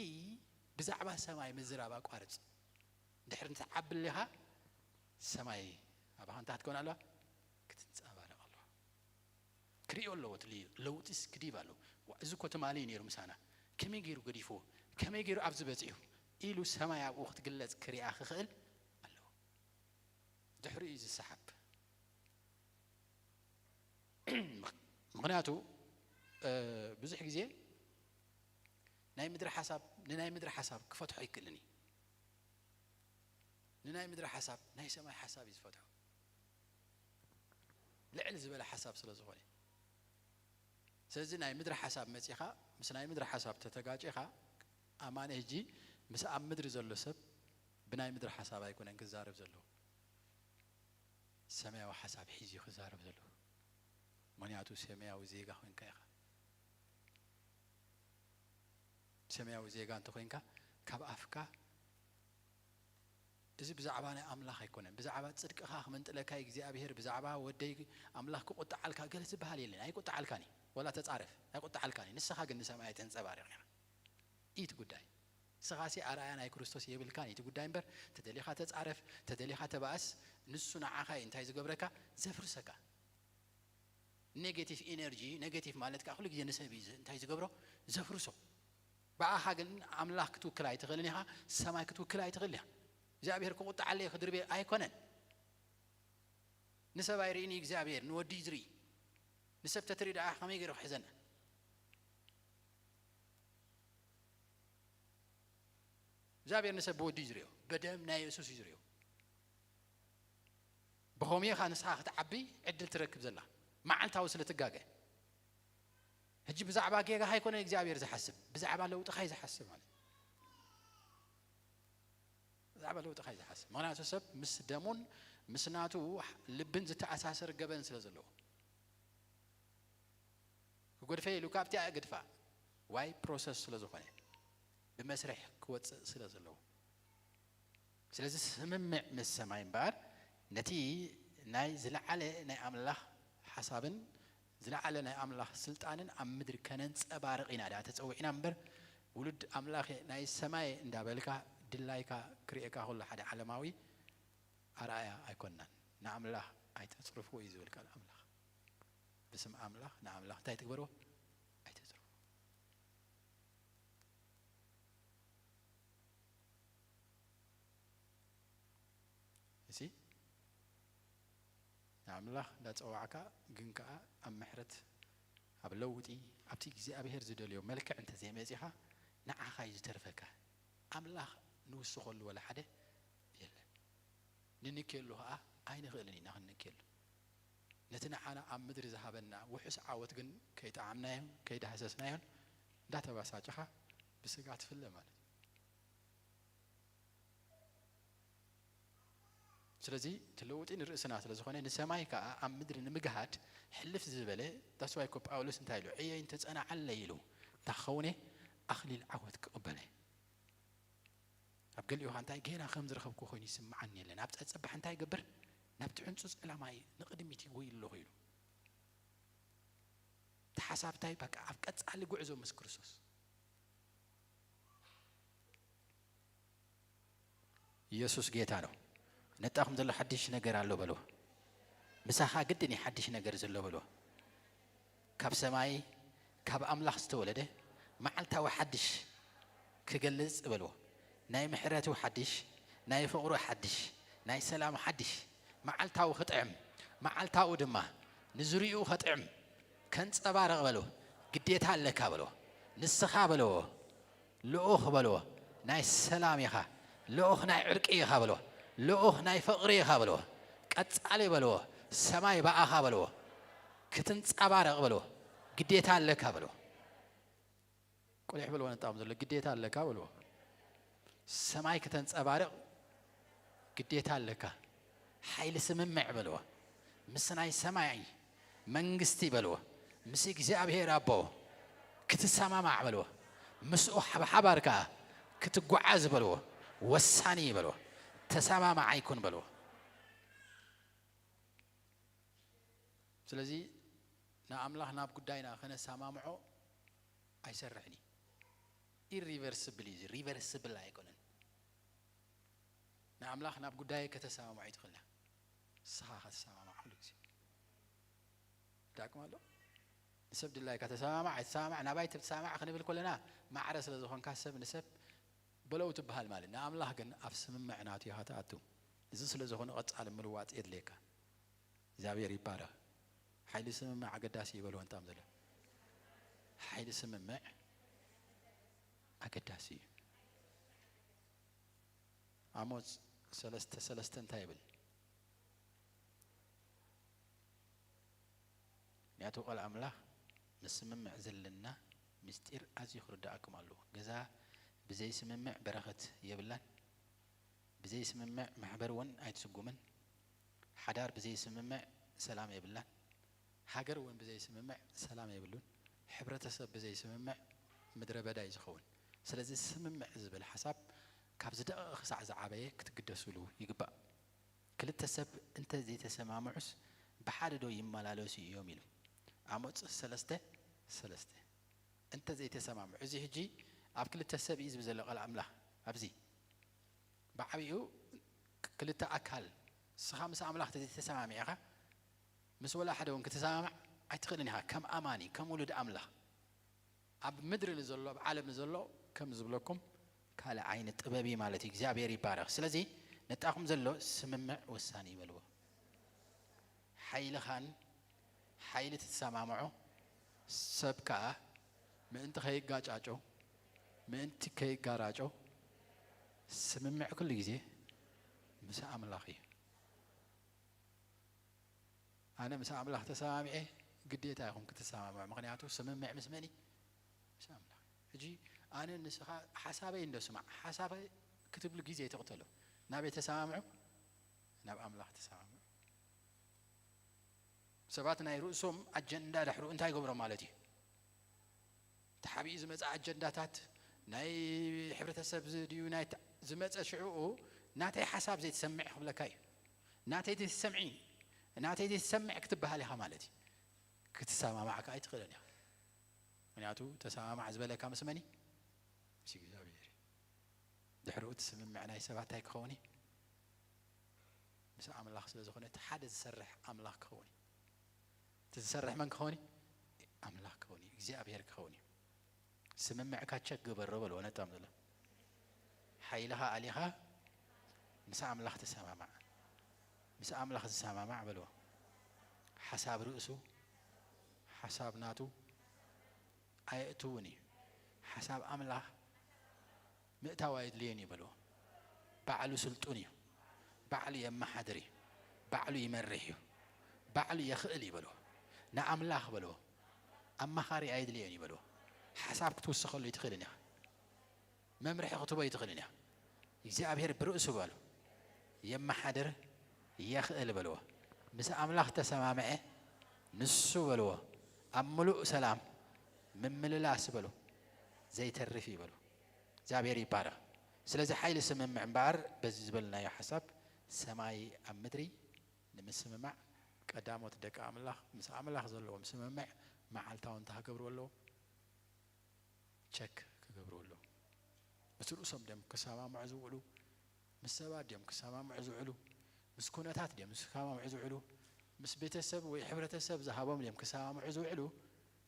ብዛዕባ ሰማይ ምዝራብ ኣቋርጽ። ድሕሪ ትዓቢ ኣሊኻ፣ ሰማይ ኣባኻ እንታይ ክትከውን ኣለዋ? ክትንጸባረቕ ኣለዋ። ክርእዮ ኣለዎ፣ እቲ ለውጢስ ክዲብ ኣለዎ። ዋ፣ እዚ እኮ ትማሊ እዩ ነይሩ ምሳና። ከመይ ገይሩ ገዲፍዎ? ከመይ ገይሩ ኣብዚ በጺሑ? ኢሉ ሰማይ ኣብኡ ክትግለጽ ክሪኣ ክኽእል ኣለዎ። ድሕሪኡ እዩ ዝሰሓብ። ምኽ-፣ ምኽንያቱ፣ እ፣ ብዙሕ ግዜ ናይ ምድሪ ሓሳብ፣ ንናይ ምድሪ ሓሳብ ክፈትሖ ኣይክእልን እዩ። ንናይ ምድሪ ሓሳብ ናይ ሰማይ ሓሳብ እዩ ዝፈትሖ። ልዕል ዝበለ ሓሳብ ስለ ዝኾነ። ስለዚ ናይ ምድሪ ሓሳብ መጺኻ፣ ምስ ናይ ምድሪ ሓሳብ ተተጋጪኻ፣ ኣማኒ ሕጂ ምስ ኣብ ምድሪ ዘሎ ሰብ ብናይ ምድሪ ሓሳብ ኣይኮነን ክዛረብ ዘለዎ። ሰማያዊ ሓሳብ ሒዙ እዩ ክዛረብ ዘለዎ። ምኽንያቱ ሰማያዊ ዜጋ ኮይንካ ኢኻ። ሰማያዊ ዜጋ እንተኾይንካ፣ ካብ ኣፍካ፣ "እዚ ብዛዕባ ናይ ኣምላኽ ኣይኮነን፣ ብዛዕባ ጽድቅኻ ክምንጥለካ እዩ እግዚኣብሄር፣ ብዛዕባ ወደይ ኣምላኽ ክቁጣዓልካ" ገለ ዝበሃል የለን። ኣይቁጣዓልካን እዩ፣ ወላ ተጻረፍ፣ ኣይቁጣዓልካን እዩ። ንስኻ ግን ንሰማይ ኣይተንጸባርቕን ኢኻ። እዩ እቲ ጉዳይ። ንስኻሲ ኣርኣያ ናይ ክርስቶስ የብልካን እዩ እቲ ጉዳይ እምበር፣ ተደሊኻ ተጻረፍ፣ ተደሊኻ ተባእስ፣ ንሱ ንዓኻ እዩ እንታይ ዝገብረካ? ዘፍርሰካ። ኔጌቲቭ ኢነርጂ፣ ኔጌቲቭ ማለት ከኣ ኩሉ ግዜ ንሰብ እዩ ዝ-፣ እንታይ ዝገብሮ? ዘፍርሶ። ብኣኻ ግን ኣምላኽ ክትውክል ኣይትኽእልን ኢኻ፣ ሰማይ ክትውክል ኣይትኽእልን ኢኻ። እግዚኣብሔር ክቁጣዓለይ ክድርቤ ኣይኮነን። ንሰብ ኣይርእን እዩ እግዚኣብሔር፣ ንወዲ እዩ ዝርኢ። ንሰብ ተትርኢ ደኣ ከመይ ገይሩ ክሕዘና? እግዚኣብሔር ንሰብ ብወዲ እዩ ዝርእዮ፣ በደም ናይ የሱስ እዩ ዝርእዮ። ብኸምኡ ኢኻ ንስኻ ክትዓቢ ዕድል ትረክብ ዘላ፣ መዓልታዊ ስለ ትጋገ። ሕጂ ብዛዕባ ጌጋኻ ኣይኮነ እግዚኣብሔር ዝሓስብ፣ ብዛዕባ ለውጥኻ እዩ ዝሓስብ ማለት እዩ። ብዛዕባ ለውጥኻ እዩ ዝሓስብ። ምኽንያቱ ሰብ ምስ ደሙን ምስ ናቱ ልብን ዝተኣሳሰር ገበን ስለ ዘለዎ። ክጎድፈ ኢሉ ካብቲ ኣእግድፋ ዋይ ፕሮሰስ ስለ ዝኾነ ብመስርሕ ክወፅእ ስለ ዘለዎ። ስለዚ ስምምዕ ምስ ሰማይ እምበኣር ነቲ ናይ ዝለዓለ ናይ ኣምላኽ ሓሳብን ዝለዓለ ናይ ኣምላኽ ስልጣንን ኣብ ምድሪ ከነንጸባርቕ ኢና ደኣ ተጸዊዕና እምበር፣ ውሉድ ኣምላኽ ናይ ሰማይ እንዳበልካ ድላይካ ክርእየካ ከሎ ሓደ ዓለማዊ ኣርኣያ ኣይኮንናን። ንኣምላኽ ኣይተጽርፍዎ እዩ ዝብል ቃል ኣምላኽ። ብስም ኣምላኽ ንኣምላኽ እንታይ ትግበርዎ? ኣይተጽርፍዎ። እዚ ንኣምላኽ እንዳጸዋዕካ ግን ከኣ ኣብ ምሕረት፣ ኣብ ለውጢ፣ ኣብቲ እግዚኣብሔር ዝደልዮ መልክዕ እንተዘይመጺኻ ንዓኻ እዩ ዝተርፈካ። ኣምላኽ ንውስኸሉ ወላ ሓደ የለን። ንንክየሉ ኸኣ ኣይንኽእልን ኢና ክንንክየሉ። ነቲ ንዓና ኣብ ምድሪ ዝሃበና ውሑስ ዓወት ግን ከይጠዓምናዮን ከይዳህሰስናዮን እንዳተባሳጨኻ ብስጋ ትፍለ ማለት እዩ። ስለዚ እቲ ለውጢ ንርእስና ስለ ዝኾነ ንሰማይ ከኣ ኣብ ምድሪ ንምግሃድ ሕልፍ ዝበለ ዳስዋይ እኮ ጳውሎስ እንታይ ኢሉ? ዕየይ እንተጸናዓለይ ኢሉ እንታ ክኸውነ ኣኽሊል ዓወት ክቕበለ። ኣብ ገሊኡ ኸኣ እንታይ ጌና ከም ዝረኸብኩ ኮይኑ ይስምዓኒ የለን። ኣብ ጸጸባሕ እንታይ ይገብር? ናብቲ ሕንጹጽ ዕላማይ ንቕድሚት ይጎይ ኣለኹ ኢሉ። እቲ ሓሳብ እንታይ? በቃ ኣብ ቀጻሊ ጉዕዞ ምስ ክርስቶስ። ኢየሱስ ጌታ ነው። ነጣኹም ዘሎ ሓድሽ ነገር ኣሎ በልዎ። ምሳኻ ግድን እዩ ሓድሽ ነገር ዘሎ በልዎ። ካብ ሰማይ ካብ ኣምላኽ ዝተወለደ መዓልታዊ ሓድሽ ክገልጽ በልዎ። ናይ ምሕረቱ ሓድሽ፣ ናይ ፍቕሩ ሓድሽ፣ ናይ ሰላሙ ሓድሽ፣ መዓልታዊ ክጥዕም፣ መዓልታዊ ድማ ንዝሪኡ ከጥዕም፣ ከንጸባርቕ በልዎ። ግዴታ ኣለካ በልዎ። ንስኻ በልዎ፣ ልኡኽ በልዎ፣ ናይ ሰላም ኢኻ። ልኡኽ ናይ ዕርቂ ኢኻ በልዎ። ልኡኽ ናይ ፍቕሪ ኢኻ በልዎ። ቀጻሊ በልዎ፣ ሰማይ ብኣኻ በልዎ። ክትንጸባረቕ በልዎ። ግዴታ ኣለካ በልዎ። ቁሊሕ በልዎ ነጣም ዘሎ ግዴታ ኣለካ በልዎ። ሰማይ ከተንጸባርቕ ግዴታ ኣለካ። ሓይሊ ስምምዕ በልዎ። ምስ ናይ ሰማይ መንግስቲ በልዎ። ምስ እግዚኣብሔር ኣቦ ክትሰማማዕ በልዎ። ምስኡ ሓብሓባር ከኣ ክትጓዓዝ በልዎ። ወሳኒ በልዎ። ተሰማማዕ ኣይኩን በልዎ። ስለዚ ንኣምላኽ ናብ ጉዳይና ከነሰማምዖ ኣይሰርሕን እዩ። ኢሪቨርስብል እዩ፣ ሪቨርስብል ኣይኮነን። ንኣምላኽ ናብ ጉዳይ ከተሰማምዖ ኣይትኽእልና። ንስኻ ከተሰማምዖ ኩሉ ግዜ ዳግም ኣሎ። ንሰብ ድላይካ ተሰማማዕ ኣይተሰማማዕ ናባይ ተሰማማዕ ክንብል ከለና ማዕረ ስለ ዝኾንካ ሰብ ንሰብ በለው ትበሃል ማለት። ንኣምላኽ ግን ኣብ ስምምዕ ናቱ ኢኻ ትኣቱ። እዚ ስለ ዝኾነ ቀጻሊ ምልዋጥ የድልየካ። እግዚኣብሔር ይባረኽ። ሓይሊ ስምምዕ ኣገዳሲ እዩ በልዎ እንታም ዘሎ። ሓይሊ ስምምዕ ኣገዳሲ እዩ። ኣሞጽ ሰለስተ ሰለስተ እንታይ ይብል? ምክንያቱ ቃል ኣምላኽ ምስ ስምምዕ ዘለና ምስጢር ኣዝዩ ክርድኣኩም ኣለዎ። ገዛ ብዘይ ስምምዕ በረኸት የብላን፣ ብዘይ ስምምዕ ማሕበር እውን ኣይትስጉምን። ሓዳር ብዘይ ስምምዕ ሰላም የብላን። ሃገር እውን ብዘይ ስምምዕ ሰላም የብሉን። ሕብረተሰብ ብዘይ ስምምዕ ምድረ በዳ እዩ ዝኸውን። ስለዚ ስምምዕ ዝብል ሓሳብ ካብ ዝደቐቐ ክሳዕ ዝዓበየ ክትግደስሉ ይግባእ። ክልተ ሰብ እንተ ዘይተሰማምዑስ ብሓደ ዶ ይመላለሱ እዮም ኢሉ ኣሞጽ ሰለስተ ሰለስተ። እንተ ዘይተሰማምዑ፣ እዚ ሕጂ ኣብ ክልተ ሰብ እዩ ዝብል ዘሎ ቃል ኣምላኽ። ኣብዚ ብዓቢኡ ክልተ ኣካል፣ ንስኻ ምስ ኣምላኽ ተዘይተሰማሚዕኻ ምስ ወላ ሓደ እውን ክትሰማማዕ ኣይትኽእልን ኢኻ። ከም ኣማኒ፣ ከም ውሉድ ኣምላኽ ኣብ ምድሪ ንዘሎ፣ ኣብ ዓለም ንዘሎ ከም ዝብለኩም ካልእ ዓይነት ጥበብ እዩ ማለት እዩ። እግዚኣብሔር ይባረኽ። ስለዚ ነጣኹም ዘሎ ስምምዕ ወሳኒ ይበልዎ። ሓይልኻን ሓይሊ ትሰማምዖ ሰብ ከኣ ምእንቲ ከይጋጫጮ፣ ምእንቲ ከይጋራጮ ስምምዕ ኩሉ ግዜ ምስ ኣምላኽ እዩ። ኣነ ምስ ኣምላኽ ተሰማሚዐ ግዴታ ኢኹም ክትሰማምዑ። ምኽንያቱ ስምምዕ ምስ መን እዩ? ምስ ኣምላኽ። ሕጂ ኣነ ንስኻ ሓሳበይ እንዶ ስማዕ፣ ሓሳበይ ክትብሉ ግዜ ኣይትቕተሉ። ናበይ ተሰማምዑ? ናብ ኣምላኽ ተሰማምዑ። ሰባት ናይ ርእሶም ኣጀንዳ ድሕሩ እንታይ ይገብሮ ማለት እዩ? ተሓቢኡ ዝመፀ ኣጀንዳታት ናይ ሕብረተሰብ ዝ-፣ ድዩ ናይ ተ-፣ ዝመፀ ሽዕኡ ናተይ ሓሳብ ዘይትሰምዕ ክብለካ እዩ። ናተይ ዘይትሰምዒ፣ ናተይ ዘይትሰምዕ ክትበሃል ኢኻ ማለት እዩ። ክትሰማማዕ ከዓ ኣይትኽእልን ኢኻ። ምክንያቱ ተሰማማዕ ዝበለካ ምስ መን እዩ? ምስ እግዚኣብሔር እዩ። ድሕሪኡ እቲ ስምምዕ ናይ ሰባት እንታይ ክኸውን እዩ? ምስ ኣምላኽ ስለ ዝኾነ እቲ ሓደ ዝሰርሕ ኣምላኽ ክኸውን እዩ። እቲ ዝሰርሕ መን ክኸውን እዩ? ኣምላኽ ክኸውን እዩ። እግዚኣብሔር ክኸውን እዩ። ስምምዕካ ቸክ ግበሮ በልዎ ነጣም ዘሎ። ሓይልኻ ኣሊኻ ምስ ኣምላኽ ተሰማማዕ። ምስ ኣምላኽ ዝሰማማዕ በልዎ። ሓሳብ ርእሱ፣ ሓሳብ ናቱ ኣየእትውን እዩ። ሓሳብ ኣምላኽ ምእታው ኣየድልዮን እዩ በልዎ። ባዕሉ ስልጡን እዩ። ባዕሉ የመሓድር እዩ። ባዕሉ ይመርሕ እዩ። ባዕሉ የኽእል እዩ በልዎ። ንኣምላኽ በልዎ። ኣማኻሪ ኣየድልዮን እዩ በልዎ። ሓሳብ ክትውስኸሉ ኣይትኽእልን ኢኻ። መምርሒ ክትቦ ኣይትኽእልን ኢኻ። እግዚኣብሔር ብርእሱ በሉ የመሓድር የኽእል በልዎ። ምስ ኣምላኽ ተሰማምዐ ንሱ በልዎ ኣብ ምሉእ ሰላም ምምልላስ በሉ ዘይተርፍ እዩ በሉ። እግዚኣብሔር ይባረኽ። ስለዚ ሓይሊ ስምምዕ እምበኣር በዚ ዝበልናዮ ሓሳብ ሰማይ ኣብ ምድሪ ንምስምማዕ ቀዳሞት ደቂ ኣምላኽ ምስ ኣምላኽ ዘለዎም ስምምዕ መዓልታዊ እንታይ ክገብሩ ኣለዎም? ቸክ ክገብሩ ኣለዎም። ምስ ርእሶም ድዮም ክሰማምዑ ዝውዕሉ? ምስ ሰባት ድዮም ክሰማምዑ ዝውዕሉ? ምስ ኩነታት ድዮም ክሰማምዑ ዝውዕሉ? ምስ ቤተሰብ ወይ ሕብረተሰብ ዝሃቦም ድዮም ክሰማምዑ ዝውዕሉ?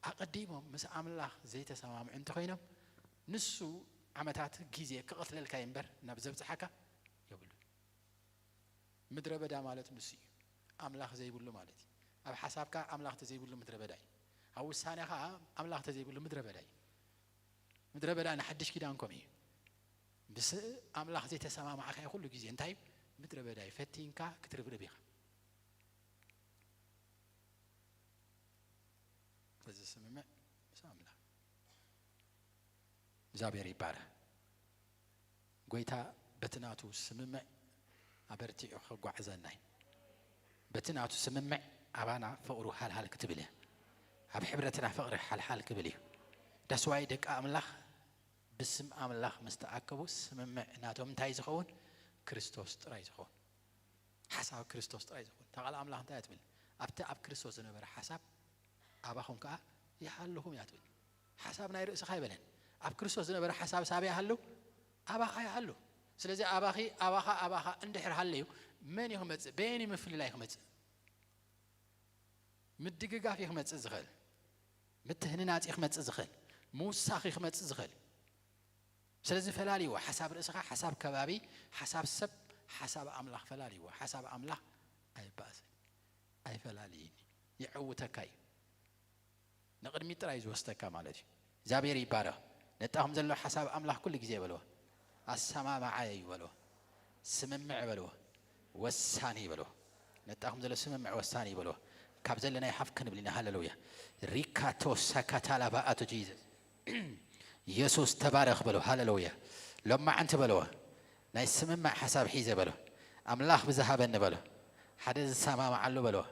ኣቐዲሞም ምስ ኣምላኽ ዘይተሰማምዑ እንተኾይኖም ንሱ ዓመታት ግዜ ክቐትለልካ እዩ እምበር ናብ ዘብጽሓካ የብሉን። ምድረ በዳ ማለት ንሱ እዩ። ኣምላኽ ዘይብሉ ማለት እዩ። ኣብ ሓሳብካ ኣምላኽ ተዘይብሉ ምድረ በዳ እዩ። ኣብ ውሳነ ኸዓ ኣምላኽ ተዘይብሉ ምድረ በዳ እዩ። ምድረ በዳ ንሓድሽ ኪዳን ከምኡ እዩ። ምስ ኣምላኽ ዘይተሰማማዕካዮ ኩሉ ግዜ እንታይ እዩ? ምድረ በዳ እዩ። ፈቲንካ ክትርብርብ ኢኻ። እዚ ስምምዕ ምስ ኣምላኽ እግዚኣብሔር ይባረኽ። ጎይታ በቲ ናቱ ስምምዕ ኣበርቲዑ ከጓዕዘና እዩ። በቲ ናቱ ስምምዕ ኣባና ፍቕሩ ሃልሃል ክትብል እያ። ኣብ ሕብረትና ፍቕሪ ሓልሓል ክብል እዩ። ዳስዋይ ደቂ ኣምላኽ ብስም ኣምላኽ ምስ ተኣከቡ ስምምዕ ናቶም እንታይ ዝኸውን? ክርስቶስ ጥራይ ዝኸውን። ሓሳብ ክርስቶስ ጥራይ ዝኸውን። እታ ቃል ኣምላኽ እንታይ እያ ትብል? ኣብቲ ኣብ ክርስቶስ ዝነበረ ሓሳብ ኣባኹም ከኣ ይሃልኹም እያ ትብል። ሓሳብ ናይ ርእስኻ ኣይበለን። ኣብ ክርስቶስ ዝነበረ ሓሳብ ሳብ ይሃሉ፣ ኣባኻ ይሃሉ። ስለዚ ኣባኺ፣ ኣባኻ፣ ኣባኻ እንድሕር ሃለዩ መን እዩ ክመጽእ? በየን እዩ ምፍልላይ ክመጽእ? ምድግጋፍ እዩ ክመጽእ ዝኽእል። ምትህንናጽ እዩ ክመጽእ ዝኽእል። ምውሳኽ እዩ ክመጽእ ዝኽእል። ስለዚ ፈላልይዎ። ሓሳብ ርእስኻ፣ ሓሳብ ከባቢ፣ ሓሳብ ሰብ፣ ሓሳብ ኣምላኽ ፈላልይዎ። ሓሳብ ኣምላኽ ኣይባእስን፣ ኣይፈላልይን እዩ። የዕውተካ እዩ። ንቕድሚት ጥራይ ዝወስደካ ማለት እዩ። እግዚኣብሔር ይባረኽ። ነጣኹም ዘሎ ሓሳብ ኣምላኽ ኩሉ ግዜ በልዎ። ኣሰማማዓይ በልዎ። ስምምዕ በልዎ። ወሳኒ በልዎ። ነጣኹም ዘሎ ስምምዕ ወሳኒ በልዎ። ካብ ዘለና ይሓፍ ክንብል ኢና። ሃሌሉያ። ሪካቶ ሳካታላ ባኣቶ ጂዘስ። ኢየሱስ ተባረኽ በልዎ። ሃሌሉያ። ሎማዓንቲ በልዎ። ናይ ስምምዕ ሓሳብ ሒዘ በልዎ። ኣምላኽ ብዝሃበኒ በልዎ። ሓደ ዝሰማማዓሉ በልዎ።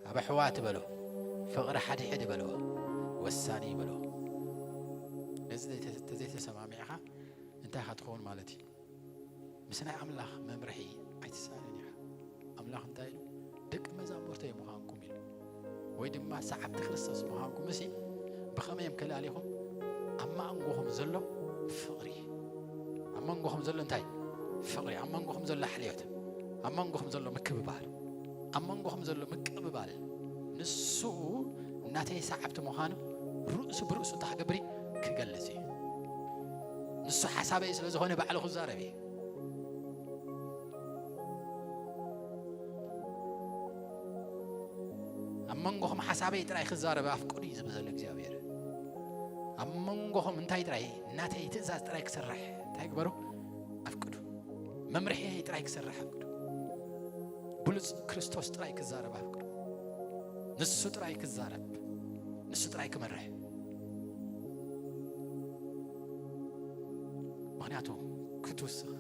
ኣብ ኣሕዋት በልዎ። ፍቕሪ ሓድሕድ በልዎ። ወሳኒ በልዎ። ነዚ ዘይተ-፣ ተዘይተሰማሚዕኻ እንታይ ኢኻ ትኸውን ማለት እዩ? ምስ ናይ ኣምላኽ መምርሒ ኣይትሳነን ኢኻ። ኣምላኽ እንታይ ኢሉ? ደቂ መዛሙርተይ ምዃንኩም ኢሉ። ወይ ድማ ሰዓብቲ ክርስቶስ ምዃንኩም እሲ ብኸመይ እዮም ከላሊኹም? ኣብ መንጎኹም ዘሎ ፍቕሪ። ኣብ መንጎኹም ዘሎ እንታይ? ፍቕሪ። ኣብ መንጎኹም ዘሎ ሓልዮት። ኣብ መንጎኹም ዘሎ ምክብባር። ኣብ መንጎኹም ዘሎ ምቅብባል። ንሱ ናተይ ሰዓብቲ ምዃኑ ርእሱ ብርእሱ እንታይ ክገብር እዩ? ክገልጽ እዩ። ንሱ ሓሳበይ ስለ ዝኾነ ባዕሉ ክዛረብ እዩ። ኣብ መንጎኹም ሓሳበይ ጥራይ ክዛረብ ኣፍቅዱ እዩ ዝብል ዘሎ እግዚኣብሔር። ኣብ መንጎኹም እንታይ ጥራይ? ናተይ ትእዛዝ ጥራይ ክሰርሕ እንታይ ግበሩ? ኣፍቅዱ። መምርሕየይ ጥራይ ክሰርሕ ኣፍቅዱ። ብሉጽ ክርስቶስ ጥራይ ክዛረብ ኣፍቅዱ። ንሱ ጥራይ ክዛረብ፣ ንሱ ጥራይ ክመርሕ። ምኽንያቱ ክትውስኽ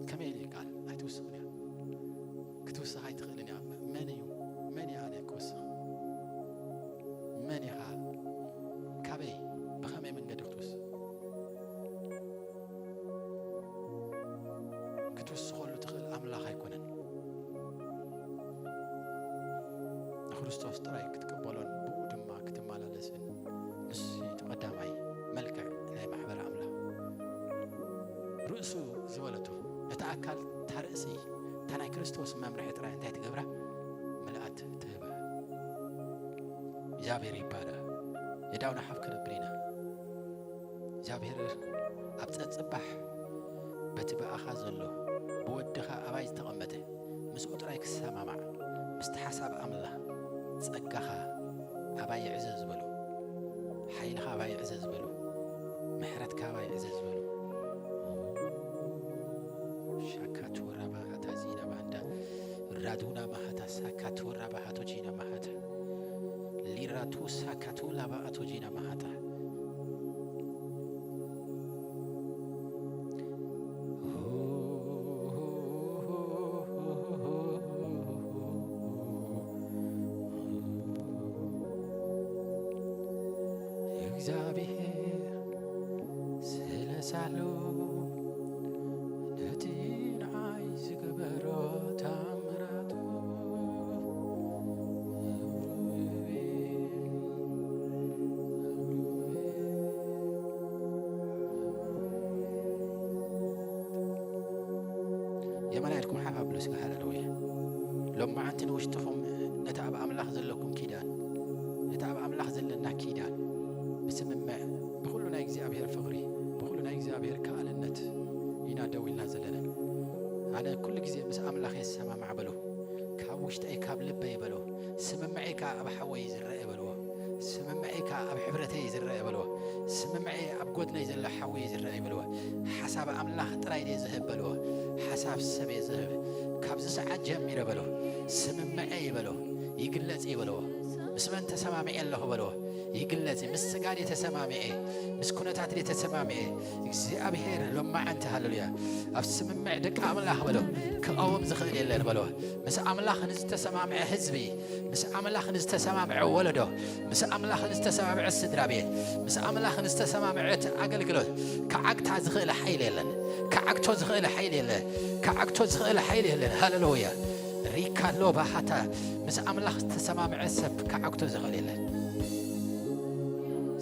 ከመይ ኢሉ ይከኣል? ኣይትውስኽን እያ። ክትውስኽ ኣይትኽእልን እያ። መን እዩ? መን እያ ኣነ ክውስኽ? መን ኢኻ? ካበይ? ብኸመይ መንገዲ ክትውስኽ? ክትውስኸሉ ትኽእል ኣምላኽ ኣይኮነን። ንክርስቶስ ጥራይ ክትቅበሎን ብኡ ድማ ክትመላለስን፣ ንሱ እቲ ቀዳማይ መልክዕ ናይ ማሕበር ኣምላኽ። ርእሱ ዝበለቶ፣ ነታ ኣካል፣ እታ ርእሲ፣ እታ ናይ ክርስቶስ መምርሒ ጥራይ እንታይ ትገብራ? ምልኣት ትህባ። እግዚኣብሔር ይባረኽ። የዳውና ሓፍ ክነብር ኢና። እግዚኣብሔር ኣብ ጸጽባሕ በቲ ብኣኻ ዘሎ ብወድኻ ኣባይ ዝተቐመጠ ምስኡ ጥራይ ክሰማማዕ ምስቲ ሓሳብ ኣምላኽ ጸጋኻ ኣባይ ይዕዘዝ በሉ። ሓይልኻ ኣባይ ይዕዘዝ በሉ። ምሕረትካ ኣባይ ይዕዘዝ በሉ። ሻካቱ ራባሃታ ዚና ባንዳ ራዱና ማሃታ ሳካቱ ራባሃቶ ጂና ማሃታ ሊራቱ ሳካቱ ላባኣቶ ጂና ማሃታ። እግዚኣብሔር ስለ ሳሎ ነቲ ንዓይ ዝገበሮ ታምራቱ የመና ኢልኩም ሓፍ ኣብሉ እስከ ሃሌሉያ። ሎማዓንቲ ንውሽጥኹም ነቲ ኣብ ኣምላኽ ዘለኩም ኪዳን፣ ነቲ ኣብ ኣምላኽ ዘለና ኪዳን ብስምምዕ፣ ብኹሉ ናይ እግዚኣብሔር ፍቕሪ፣ ብኹሉ ናይ እግዚኣብሔር ከኣልነት ኢና ደው ኢልና ዘለና። ኣነ ኩሉ ግዜ ምስ ኣምላኽ የሰማማዕ በሉ። ካብ ውሽጠይ፣ ካብ ልበይ በሉ። ስምምዐይ ከኣ ኣብ ሓወይ ዝረአ በልዎ። ስምምዐይ ከኣ ብሕብረተይ ዝረአ በልዎ። ስምምዐይ ኣብ ጎድነይ ዘሎ ሓዊ እዩ ዝረአ በልዎ። ሓሳብ ኣምላኽ ጥራይ ድየ ዝህብ በልዎ። ሓሳብ ሰብ እየ ዝህብ። ካብዚ ሰዓት ጀሚረ በልዎ። ስምምዐይ በልዎ። ይግለጽ እዩ በልዎ። ምስ መን ተሰማሚዐ ኣለኹ በልዎ። ይግለጽ እዩ። ምስ ስጋ ድየ ተሰማሚዐ? ምስ ኩነታት ድየ ተሰማሚዐ? እግዚኣብሔር ሎማዓንቲ ሃለሉያ። ኣብ ስምምዕ ደቂ ኣምላኽ በልዎ። ክቐውም ዝኽእል የለን በልዎ። ምስ ኣምላኽ ንዝተሰማምዐ ህዝቢ፣ ምስ ኣምላኽ ንዝተሰማምዐ ወለዶ፣ ምስ ኣምላኽ ንዝተሰማምዐ ስድራ ቤት፣ ምስ ኣምላኽ ንዝተሰማምዐት ኣገልግሎት ክዓግታ ዝኽእል ሓይሊ የለን። ክዓግቶ ዝኽእል ሓይሊ የለ። ክዓግቶ ዝኽእል ሓይሊ የለን። ሃሌሉያ። ሪካሎ ባሃታ። ምስ ኣምላኽ ዝተሰማምዐ ሰብ ክዓግቶ ዝኽእል የለን።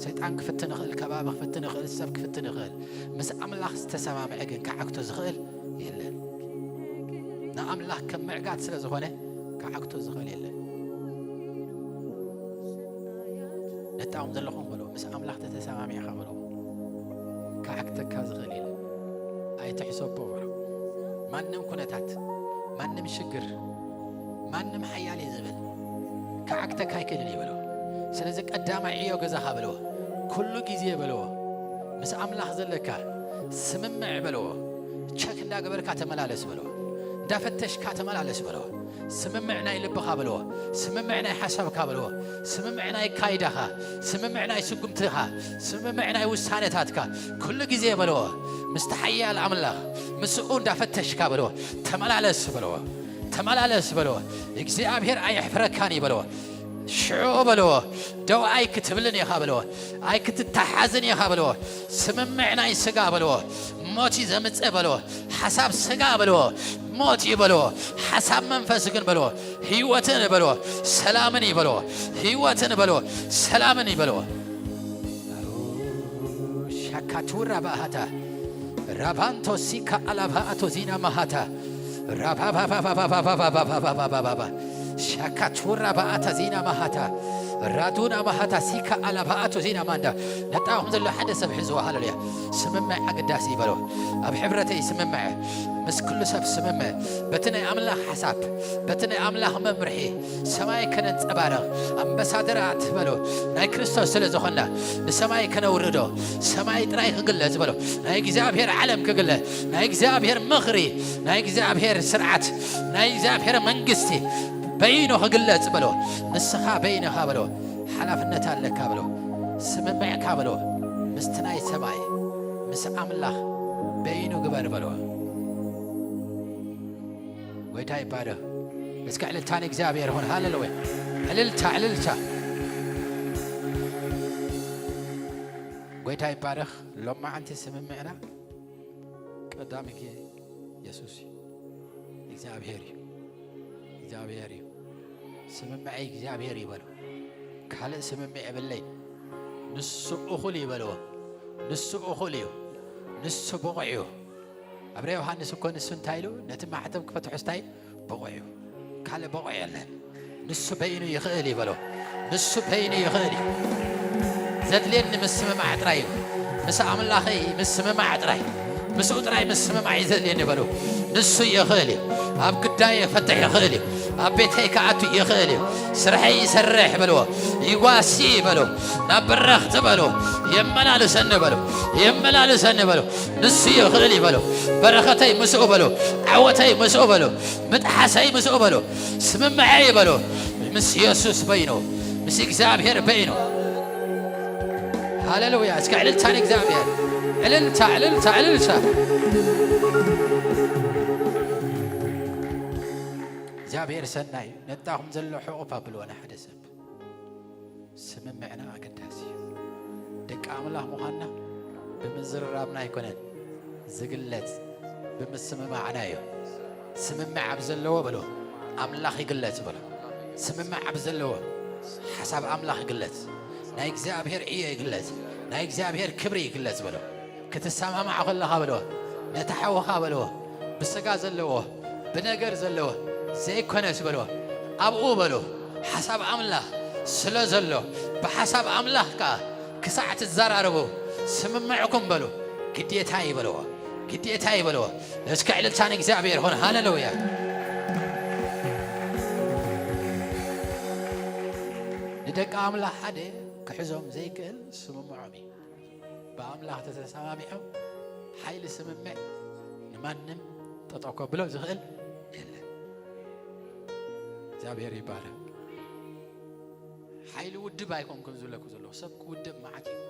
ሰይጣን ክፍትን ይኽእል፣ ከባቢ ክፍትን ይኽእል፣ ሰብ ክፍትን ይኽእል። ምስ ኣምላኽ ዝተሰማምዐ ግን ክዓግቶ ዝኽእል የለን። ንኣምላኽ ከም ምዕጋት ስለ ዝኾነ ክዓግቶ ዝኽእል የለን። ነጣኦም ዘለኹም በሎ፣ ምስ ኣምላኽ ተተሰማሚዕኻ በሎ፣ ክዓግተካ ዝኽእል የለን። ኣይትሕሰቦ በሎ። ማንም ኩነታት፣ ማንም ሽግር፣ ማንም ሓያል እየ ዝብል ክዓግተካ ኣይክእልን እዩ በሎ። ስለዚ ቀዳማይ ዕዮ ገዛኻ በልዎ፣ ኩሉ ግዜ በልዎ፣ ምስ ኣምላኽ ዘለካ ስምምዕ በልዎ። ቸክ እንዳገበርካ ተመላለስ በልዎ። እንዳፈተሽካ ተመላለስ በልዎ። ስምምዕ ናይ ልብኻ በልዎ። ስምምዕ ናይ ሓሳብካ በልዎ። ስምምዕ ናይ ካይዳኻ፣ ስምምዕ ናይ ስጉምትኻ፣ ስምምዕ ናይ ውሳነታትካ ኩሉ ግዜ በልዎ። ምስቲ ሓያል ኣምላኽ ምስኡ እንዳፈተሽካ በልዎ። ተመላለስ በልዎ። ተመላለስ በልዎ። እግዚኣብሔር ኣየሕፍረካን እዩ በልዎ። ሽዑ በልዎ፣ ደው ኣይክትብልን ኢኻ በልዎ፣ ኣይክትተሓዝን ኢኻ በልዎ። ስምምዕ ናይ ስጋ በልዎ፣ ሞት እዩ ዘምጽእ በልዎ። ሓሳብ ስጋ በልዎ፣ ሞት እዩ በልዎ። ሓሳብ መንፈስ ግን በልዎ፣ ህይወትን በልዎ፣ ሰላምን እዩ በልዎ። ህይወትን በልዎ፣ ሰላምን እዩ በልዎ። ሻካቱራ ባሃታ ራባንቶ ሲካ ኣላባ ኣቶ ዚና ማሃታ ራባባባባባባባባባ ሻካቱራ ባኣታ ዚና ማሃታ ራዱና ማሃታ ሲካ ኣላባ ኣቶ ዚና ማንዳ ነጣኹም ዘሎ ሓደ ሰብ ሕዝዎ። ሃሌሉያ። ስምምዕ ኣገዳሲ ይበሎ። ኣብ ሕብረተይ ስምምዕ፣ ምስ ኩሉ ሰብ ስምምዕ፣ በቲ ናይ ኣምላኽ ሓሳብ፣ በቲ ናይ ኣምላኽ መምርሒ ሰማይ ከነንጸባርቕ ኣምባሳደራት በሎ። ናይ ክርስቶስ ስለ ዝኾንና ንሰማይ ከነውርዶ፣ ሰማይ ጥራይ ክግለጽ በሎ። ናይ እግዚኣብሔር ዓለም ክግለ፣ ናይ እግዚኣብሔር ምኽሪ፣ ናይ እግዚኣብሔር ስርዓት፣ ናይ እግዚኣብሔር መንግስቲ በይኑ ክግለጽ በሎ። ንስኻ በይንኻ በሎ። ሓላፍነት ኣለካ በሎ። ስምምዕካ በሎ። ምስቲ ናይ ሰማይ፣ ምስ ኣምላኽ በይኑ ግበር በሎ። ጎይታ ይባረኽ። እስከ ዕልልታ ንእግዚኣብሔር ይኹን። ሃሌሉያ። ዕልልታ፣ ዕልልታ። ጎይታ ይባረኽ። ሎማዓንቲ ስምምዕና ቀዳሚ ግዜ የሱስ እዩ። እግዚኣብሔር እዩ። እግዚኣብሔር እዩ። ስምምዐይ እግዚኣብሔር እዩ በሉ። ካልእ ስምምዕ የብለይ። ንሱ እኹል እዩ በልዎ። ንሱ እኹል እዩ። ንሱ ብቑዕ እዩ። ኣብ ዮሃንስ እኮ ንሱ እንታይ ኢሉ? ነቲ ማሕተም ክፈትሖ ስታይ ብቑዕ እዩ። ካልእ ብቑዕ የለን። ንሱ በይኑ ይኽእል እዩ በሎ። ንሱ በይኑ ይኽእል እዩ። ዘድልየኒ ምስምማዕ ጥራይ እዩ። ምስ ኣምላኸይ ምስምማዕ ጥራይ፣ ምስኡ ጥራይ ምስምማዕ እዩ ዘድልየኒ በሉ። ንሱ ይኽእል እዩ። ኣብ ግዳይ ይፈትሕ ይኽእል እዩ። ኣብ ቤተይ ክኣቱ ይኽእል እዩ። ስርሐይ ይሰርሕ በልዎ። ይጓሲ በሉ። ናብ በረኽቲ በሉ። የመላልሰኒ በሉ። የመላልሰኒ በሉ። ንሱ ይኽእል እዩ በሉ። በረኸተይ ምስኡ በሉ። ዓወተይ ምስኡ በሉ። ምጥሓሰይ ምስኡ በሉ። ስምምዐይ በሉ። ምስ የሱስ በይኑ፣ ምስ እግዚኣብሔር በይኑ። ሃሌሉያ። እስከ ዕልልታ ንእግዚኣብሔር። ዕልልታ፣ ዕልልታ፣ ዕልልታ። እግዚኣብሔር ሰናይ። ነጣኹም ዘሎ ሕቑፍ ኣብልዎ ንሓደ ሰብ። ስምምዕና ኣገዳሲ እዩ። ደቂ ኣምላኽ ምዃንና ብምዝርራብና ኣይኮነን ዝግለጽ፣ ብምስምማዕና እዩ። ስምምዕ ኣብ ዘለዎ በሎ፣ ኣምላኽ ይግለጽ በሎ። ስምምዕ ኣብ ዘለዎ ሓሳብ ኣምላኽ ይግለጽ። ናይ እግዚኣብሔር ዕዮ ይግለጽ። ናይ እግዚኣብሔር ክብሪ ይግለጽ በሎ። ክትሰማማዕ ከለኻ በሎ፣ ነቲ ሓውኻ በሎ፣ ብስጋ ዘለዎ፣ ብነገር ዘለዎ ዘይኮነስ በሎ፣ ኣብኡ በሎ፣ ሓሳብ ኣምላኽ ስለ ዘሎ፣ ብሓሳብ ኣምላኽ ከኣ ክሳዕ ትዘራረቡ ስምምዕኩም በሉ። ግዴታ እዩ በልዎ። ግዴታ እዩ በልዎ። እስከ ዕልልታ ንእግዚኣብሔር ይኹን። ሃሌሉያ። ንደቂ ኣምላኽ ሓደ ክሕዞም ዘይክእል ስምምዖም እዩ። ብኣምላኽ ተተሰማሚዖም ሓይሊ ስምምዕ ንማንም ጠጠው ከብሎ ዝኽእል የለን። እግዚኣብሔር ይባረክ። ሓይሊ ውድብ ኣይኮንኩን ዝብለኩ ዘለኹ። ሰብ ክውደብ መዓት እዩ።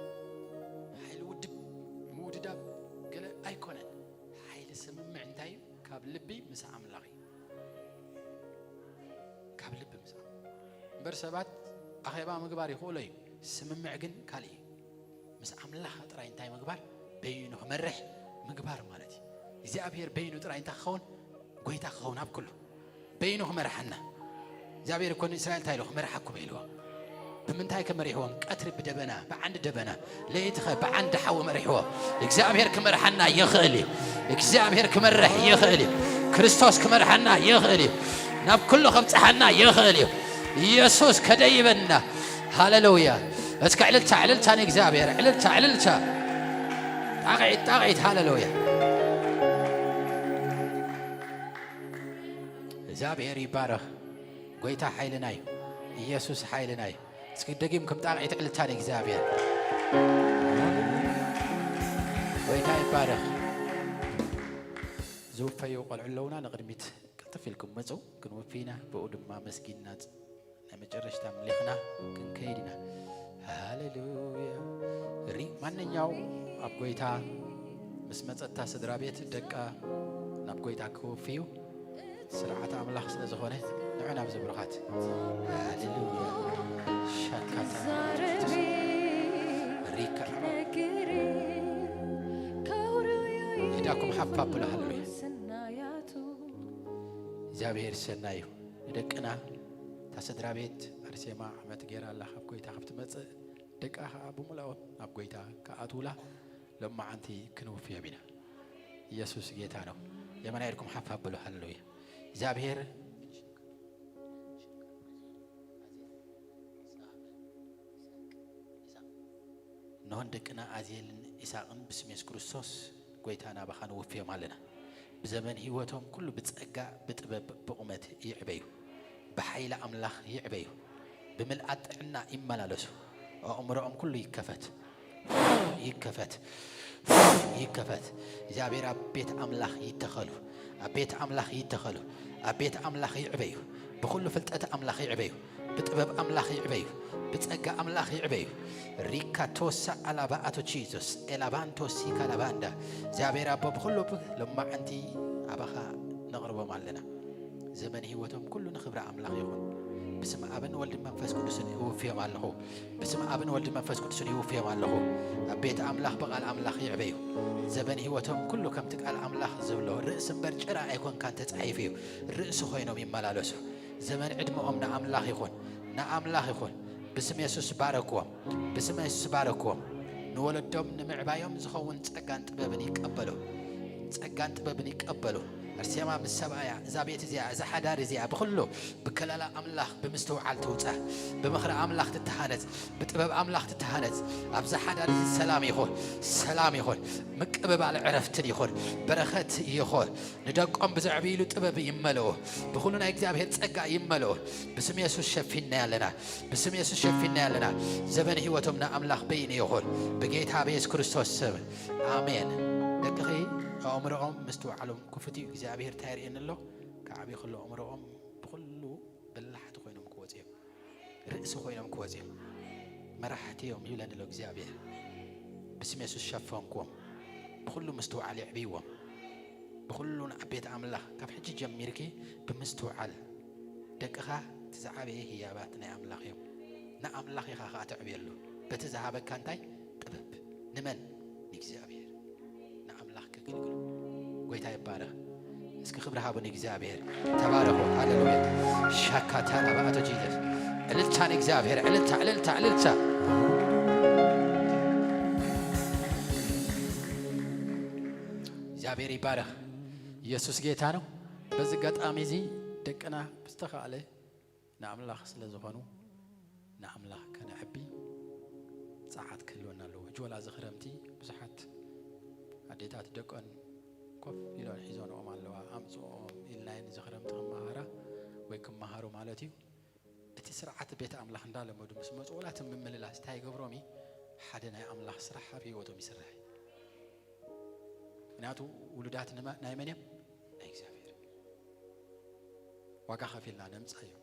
ሓይሊ ውድብ ምውድዳብ ገለ ኣይኮነን። ሓይሊ ስምምዕ እንታይ እዩ? ካብ ልቢ ምስ ኣምላኽ እዩ። ካብ ልቢ ምስ ኣምላኽ እምበር ሰባት ኣኼባ ምግባር ይኽእሎ እዩ። ስምምዕ ግን ካልእ እዩ። ምስ ኣምላኽ ጥራይ እንታይ ምግባር? በይኑ ክመርሕ ምግባር ማለት እዩ። እግዚኣብሔር በይኑ ጥራይ እንታይ ክኸውን? ጎይታ ክኸውን ኣብ ኩሉ። በይኑ ክመርሓና። እግዚኣብሔር እኮ ንእስራኤል እንታይ ኢሉ? ክመርሓኩም ኢልዎ። ብምንታይ ከመሪሕዎም? ቀትሪ ብደበና፣ ብዓንዲ ደበና፣ ለይቲ ኸ ብዓንዲ ሓዊ መሪሕዎ። እግዚኣብሔር ክመርሓና ይኽእል እዩ። እግዚኣብሔር ክመርሕ ይኽእል እዩ። ክርስቶስ ክመርሓና ይኽእል እዩ። ናብ ኩሉ ከምጽሓና ይኽእል እዩ። ኢየሱስ ከደይበና። ሃሌሉያ። እስከ ዕልልታ፣ ዕልልታ ንእግዚኣብሔር፣ ዕልልታ፣ ዕልልታ። ጣቕዒት፣ ጣቕዒት፣ ሃሌሉያ። እግዚኣብሔር ይባረኽ። ጎይታ ሓይልና እዩ። ኢየሱስ ሓይልና እዩ። እስኪ ደጊምኩም ጣቕዒት፣ ዕልልታ ንእግዚኣብሔር። ጎይታ ይባረኽ። ዝውፈዩ ቆልዑ ኣለውና፣ ንቕድሚት ቅልጥፍ ኢልኩም መጹ። ክንውፊ ኢና፣ ብኡ ድማ መስጊንና ናይ መጨረሽታ ኣምሊኽና ክንከይድ ኢና። ሃሌሉያ። ሪ-፣ ማንኛው ኣብ ጎይታ ምስ መጸታ ስድራ ቤት ደቃ ናብ ጎይታ ክውፍዩ ስርዓት ኣምላኽ ስለ ዝኾነ ንዑ ናብ ዝብርኻት። ሃሌሉያ። ሻካታ ሪካ ኢዳኩም ሓፍ ኣብሉ። ሃሌሉያ። እግዚኣብሔር ሰናይ እዩ። ንደቅና እታ ስድራ ቤት ኣርሴማ ዓመት ገይራ ኣላ ካብ ጎይታ ካብ ትመጽእ፣ ደቃ ኸዓ ብምልኦም ናብ ጎይታ ክኣትዉላ ሎማዓንቲ ክንውፍዮም ኢና። ኢየሱስ ጌታ ነው። የመና ኢድኩም ሓፍ ኣብሉ። ሃሌሉያ። እግዚኣብሔር እንሆን ደቅና ኣዜልን ኢሳቕን ብስም የሱስ ክርስቶስ ጎይታ ናባኻ ንውፍዮም ኣለና። ብዘመን ህይወቶም ኩሉ ብጸጋ፣ ብጥበብ፣ ብቑመት ይዕበዩ። ብሓይሊ ኣምላኽ ይዕበዩ። ብምልኣት ጥዕና ይመላለሱ። ኣእምሮኦም ኩሉ ይከፈት፣ ይከፈት፣ ይከፈት። እግዚኣብሔር ኣብ ቤት ኣምላኽ ይተኸሉ፣ ኣብ ቤት ኣምላኽ ይተኸሉ፣ ኣብ ቤት ኣምላኽ ይዕበዩ። ብኹሉ ፍልጠት ኣምላኽ ይዕበዩ፣ ብጥበብ ኣምላኽ ይዕበዩ፣ ብጸጋ ኣምላኽ ይዕበዩ። ሪካ ቶሳ ኣላባ ኣቶ ጂሱስ ኤላባንቶ ሲካ ላባንዳ። እግዚኣብሔር ኣቦ ብኹሉ ብ-፣ ሎማዓንቲ ኣባኻ ነቕርቦም ኣለና። ዘመን ህይወቶም ኩሉ ንኽብሪ ኣምላኽ ይኹን። ብስም ኣብን ወልድን መንፈስ ቅዱስን እውፍዮም ኣለኹ። ብስም ኣብን ወልድን መንፈስ ቅዱስን ይውፍዮም ኣለኹ። ኣብ ቤት ኣምላኽ ብቓል ኣምላኽ ይዕበዩ። ዘመን ህይወቶም ኩሉ ከምቲ ቃል ኣምላኽ ዝብሎ ርእሲ እምበር ጭራ ኣይኮንካን ተጻሒፉ እዩ። ርእሲ ኮይኖም ይመላለሱ። ዘመን ዕድመኦም ንኣምላኽ ይኹን፣ ንኣምላኽ ይኹን። ብስም የሱስ ባረክዎም፣ ብስም የሱስ ባረክዎም። ንወለዶም ንምዕባዮም ዝኸውን ጸጋን ጥበብን ይቀበሉ፣ ጸጋን ጥበብን ይቀበሉ። ኣርሴማ ምስ ሰብኣያ፣ እዛ ቤት እዚኣ፣ እዛ ሓዳር እዚኣ ብኹሉ ብከለላ ኣምላኽ ብምስትውዓል ትውጻ፣ ብምኽሪ ኣምላኽ ትተሃነጽ፣ ብጥበብ ኣምላኽ ትተሃነጽ። ኣብዛ ሓዳር እዚ ሰላም ይኹን፣ ሰላም ይኹን፣ ምቅብባል ዕረፍትን ይኹን፣ በረኸት ይኹን። ንደቆም ብዘዕብይሉ ጥበብ ይመልኡ፣ ብኹሉ ናይ እግዚኣብሔር ጸጋ ይመልኡ። ብስም የሱስ ሸፊና ኣለና፣ ብስም የሱስ ሸፊና ኣለና። ዘበን ህይወቶም ንኣምላኽ በይኑ ይኹን፣ ብጌታ ብየሱስ ክርስቶስ ስም ኣሜን። ደቅኺ ኣእምሮኦም ምስትውዓሎም ክፉት እዩ። እግዚኣብሔር እንታይ የርእየኒ ኣሎ? ክዓብዩ ከሎ ኣእምሮኦም ብኹሉ በላሕቲ ኮይኖም ክወፁ እዮም። ርእሲ ኮይኖም ክወፁ እዮም። መራሕቲ እዮም ይብለኒ ኣሎ እግዚኣብሔር። ብስም የሱስ ሸፈንክዎም። ብኹሉ ምስትውዓል የዕብይዎም። ብኹሉ ንኣቤት ኣምላኽ ካብ ሕጂ ጀሚርኪ ብምስትውዓል ደቅኻ እቲ ዝዓበየ ህያባት ናይ ኣምላኽ እዮም። ንኣምላኽ ኢኻ ኸዓ ተዕብየሉ። በቲ ዝሃበካ እንታይ? ጥበብ። ንመን? ንእግዚኣብሔር። ንኣምላኽ ከገልግሉ። ጎይታ ይባረኽ። እስኪ ክብሪ ሃቡ ንእግዚኣብሔር። ተባረኹ። ሃሌሉያ። ሻካታ ናባኣቶ ጂዘስ። ዕልልታ ንእግዚኣብሔር። ዕልልታ፣ ዕልልታ፣ ዕልልታ። እግዚኣብሔር ይባረኽ። ኢየሱስ ጌታ ነው። በዚ ኣጋጣሚ እዚ ደቅና ብዝተኻእለ ንኣምላኽ ስለ ዝኾኑ ንኣምላኽ ከነዕቢ ጸዓት ክህልወና ኣለዎ። ሕጂ ወላ እዚ ክረምቲ ብዙሓት ኣዴታት ደቀን ኮፍ ኢለን ሒዘንኦም ኣለዋ። ኣምጽኦም ኢልናየን እዚ ክረምቲ ክመሃራ ወይ ክመሃሩ ማለት እዩ። እቲ ስርዓት ቤት ኣምላኽ እንዳለመዱ ምስ መፁ፣ ወላ እቲ ምምልላስ እንታይ ይገብሮም እዩ? ሓደ ናይ ኣምላኽ ስራሕ ኣብ ህይወቶም ይስራሕ እዩ። ምክንያቱ ውሉዳት ንመ-፣ ናይ መን እዮም? ናይ እግዚኣብሔር። ዋጋ ከፊልና ነምፃ እዮም።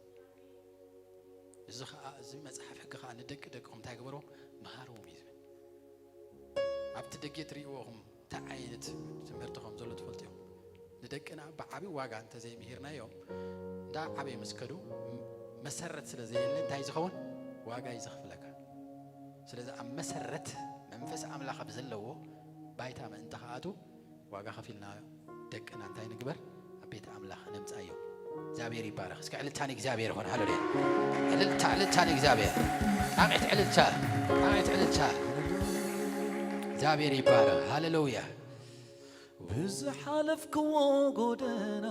እዚ ኸዓ፣ እዚ መፅሓፍ ሕጊ ኸዓ ንደቂ ደቅኹም እንታይ ግበርዎም? መሃርዎም እዩ ዝብል። ኣብቲ ደጌ ትርእይዎ ኢኹም እንታይ ዓይነት ትምህርቲ ከም ዘሎ ትፈልጡ እዮም። ንደቅና ብዓቢ ዋጋ እንተዘይምሂርናዮም፣ እንዳ ዓበይ ምስ ከዱ፣ መሰረት ስለ ዘየለ እንታይ ዝኸውን? ዋጋ እዩ ዘኽፍለካ። ስለዚ ኣብ መሰረት መንፈስ ኣምላኽ ኣብ ዘለዎ ባይታ ምእንቲ ከኣቱ ዋጋ ከፊልና ደቅና እንታይ ንግበር? ኣብ ቤት ኣምላኽ ነምጻዮ። እግዚኣብሔር ይባረኽ። እስከ ዕልልታ ንእግዚኣብሔር ይኹን። ሃሌሉያ። ዕልልታ፣ ዕልልታ ንእግዚኣብሔር። ጣቂት ዕልልታ፣ ጣቂት ዕልልታ። እግዚኣብሔር ይባረኽ። ሃሌሉያ። ብዝሓለፍክዎ ጎደና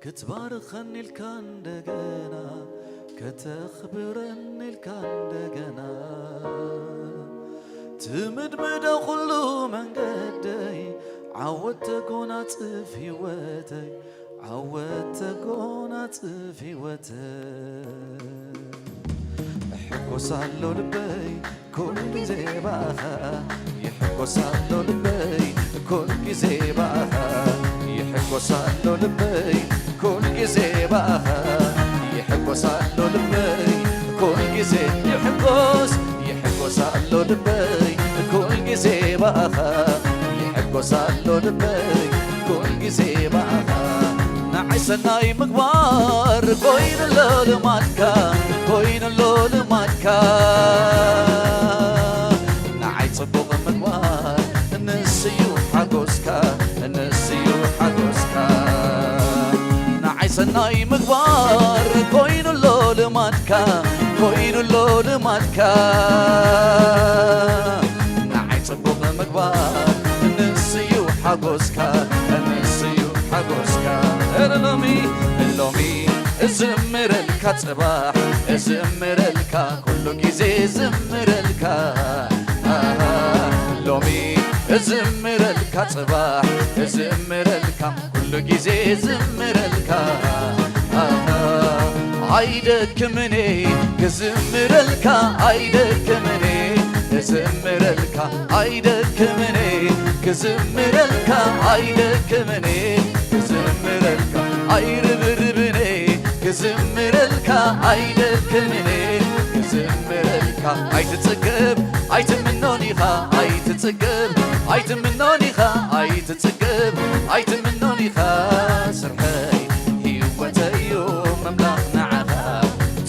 ክትባርኸኒ ኢልካ እንደገና፣ ከተኽብረኒ ኢልካ እንደገና፣ ትምድምዶ ኩሉ መንገደይ፣ ዓወት ተጎናጽፍ ህይወተይ፣ ዓወት ተጎናጽፍ ህይወተይ። እሕጎሳሎ ልበይ ኩል ግዜ ብኣኻ፣ ይሕጎሳሎ ልበይ ኩል ግዜ ብኣኻ፣ ይሕጎሳሎ ልበይ ኩል ግዜ ብኣኻ፣ ይሕጎሳሎ ልበይ ኩል ግዜ፣ ይሕጎስ፣ ይሕጎሳሎ ልበይ ኩል ግዜ ብኣኻ፣ ይሕጎሳሎ ልበይ ኩል ግዜ ብኣኻ። ንዓይ ሰናይ ምግባር ኮይኑሎ ልማድካ፣ ኮይኑሎ ልማድካ። ንዓይ ጽቡቕ ምግባር ንስዩ ሓጎስካ፣ ንስዩ ሓጎስካ። ንዓይ ሰናይ ምግባር ኮይኑሎ ልማድካ፣ ኮይኑሎ ልማድካ። ንዓይ ጽቡቕ ምግባር ንስዩ ሓጎስካ፣ ንስዩ ሓጎስካ። እረ ሎሚ፣ ሎሚ እዝምረልካ፣ ጽባሕ እዝምረልካ፣ ኩሉ ግዜ እዝምረልካ። ኣሃ፣ ሎሚ እዝምረልካ፣ ጽባሕ እዝምረልካ፣ ኩሉ ግዜ እዝምረልካ። ኣሃ፣ ኣይደክምኔ ክዝምረልካ፣ ኣይደክምኔ ክዝምረልካ፣ ኣይደክምኔ ክዝምረልካ፣ ኣይደክምኔ ክዝምረልካ፣ ኣይርብርብኔ ክዝምረልካ፣ ኣይደክምኔ ክዝምረልካ። ኣይትጽገብ ኣይትምኖን ኢኻ፣ ኣይትጽገብ ኣይትምኖን ኢኻ፣ ኣይትጽገብ ኣይትምኖን ኢኻ። ስርሐይ ህይወተይ'ዩ ምምላኽ ንዓኻ፣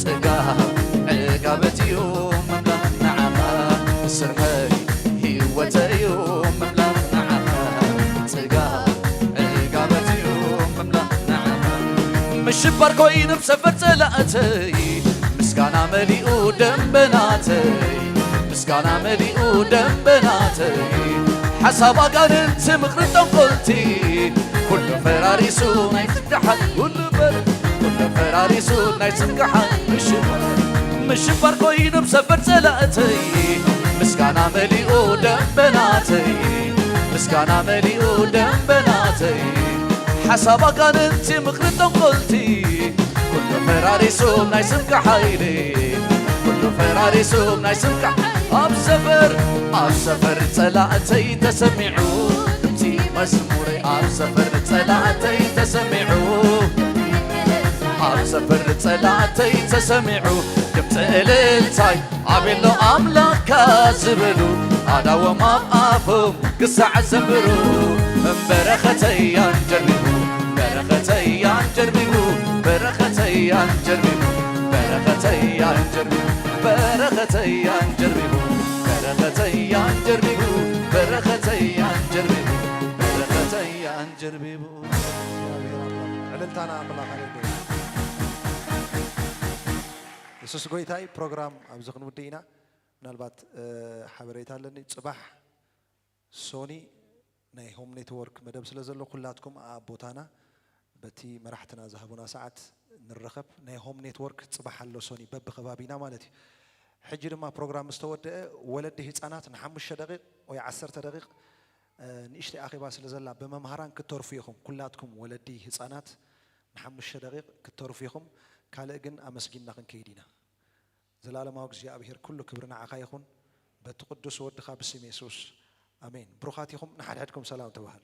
ጽጋብ ዕጋበት'ዩ ምምላኽ ንዓኻ። ስርሐይ ህይወተይ'ዩ ምምላኽ ንዓኻ፣ ጽጋብ ዕጋበት'ዩ ምምላኽ ንዓኻ። ምሽባር ኮይኑ ብሰፈር ጸላእተይ፣ ምስጋና መሊኡ ደንበናተይ፣ ምስጋና መሊኡ ደንበናተይ። ሓሳብ ኣጋንንቲ ምኽሪ ጠንቆልቲ፣ ኩሉ ፈራሪሱ ናይ ጽድቂ ሓይሊ፣ ኩሉ ፈር-፣ ኩሉ ፈራሪሱ ናይ ጽድቂ ሓይሊ። ምሽባር፣ ምሽባር ኮይኑ ብሰፈር ጸላእተይ፣ ምስጋና መሊኡ ደንበናተይ፣ ምስጋና መሊኡ ደንበናተይ። ሓሳብ ኣጋንንቲ ምኽሪ ጠንቆልቲ፣ ኩሉ ፈራሪሱ ናይ ስምካ ሓይሊ፣ ኩሉ ፈራሪሱ ናይ ስምካ። ኣብ ሰፈር፣ ኣብ ሰፈር ጸላእተይ ተሰሚዑ፣ ድምጺ መዝሙረይ ኣብ ሰፈር ጸላእተይ ተሰሚዑ፣ ኣብ ሰፈር ጸላእተይ ተሰሚዑ፣ ድምጺ እልልታይ ኣቤሎ ኣምላኽካ ዝበሉ፣ ኣዳዎም ኣብ ኣፎም ክሳዕ ዘንብሩ። በረኸተይ ኣንጀርቢቡ፣ በረኸተይ ኣንጀርቢቡ፣ በረኸተይ ኣንጀርቢቡ፣ በረኸተይ ኣንጀርቢቡ፣ በረኸተይ ኣንጀርቢቡ፣ በረኸተይ ኣንጀርቢቡ፣ በረኸተይ ኣንጀርቢቡ፣ በረኸተይ ኣንጀርቢቡ። እግዚኣብሔር ኣምላኽ፣ ዕልልታ ንኣምላኽ። ሃሌሉያ። የሱስ ጎይታ እዩ። ፕሮግራም ኣብዚ ክንውድእ ኢና። ምናልባት፣ እ፣ ሓበሬታ ኣለኒ። ጽባሕ ሶኒ ናይ ሆም ኔትወርክ መደብ ስለ ዘሎ፣ ኩላትኩም ኣብ ቦታና በቲ መራሕትና ዝሃቡና ሰዓት ንረኸብ። ናይ ሆም ኔትወርክ ጽባሕ ኣሎ ሶኒ፣ በብኸባቢና ማለት እዩ። ሕጂ ድማ ፕሮግራም ምስ ተወደአ፣ ወለዲ ህጻናት ንሓሙሽተ ደቂቕ ወይ ዓሰርተ ደቂቕ፣ እ፣ ንእሽተይ ኣኼባ ስለ ዘላ፣ ብመምሃራን ክትተርፉ ኢኹም። ኩላትኩም ወለዲ ህጻናት ንሓሙሽተ ደቂቕ ክትተርፉ ኢኹም። ካልእ ግን ኣመስጊንና ክንከይድ ኢና። ዘላለማዊ እግዚኣብሔር፣ ኩሉ ክብሪ ንዓኻ ይኹን፣ በቲ ቅዱስ ወድኻ ብስም የሱስ፣ ኣሜን። ብሩኻት ኢኹም። ንሓድሕድኩም ሰላም ተባህሉ።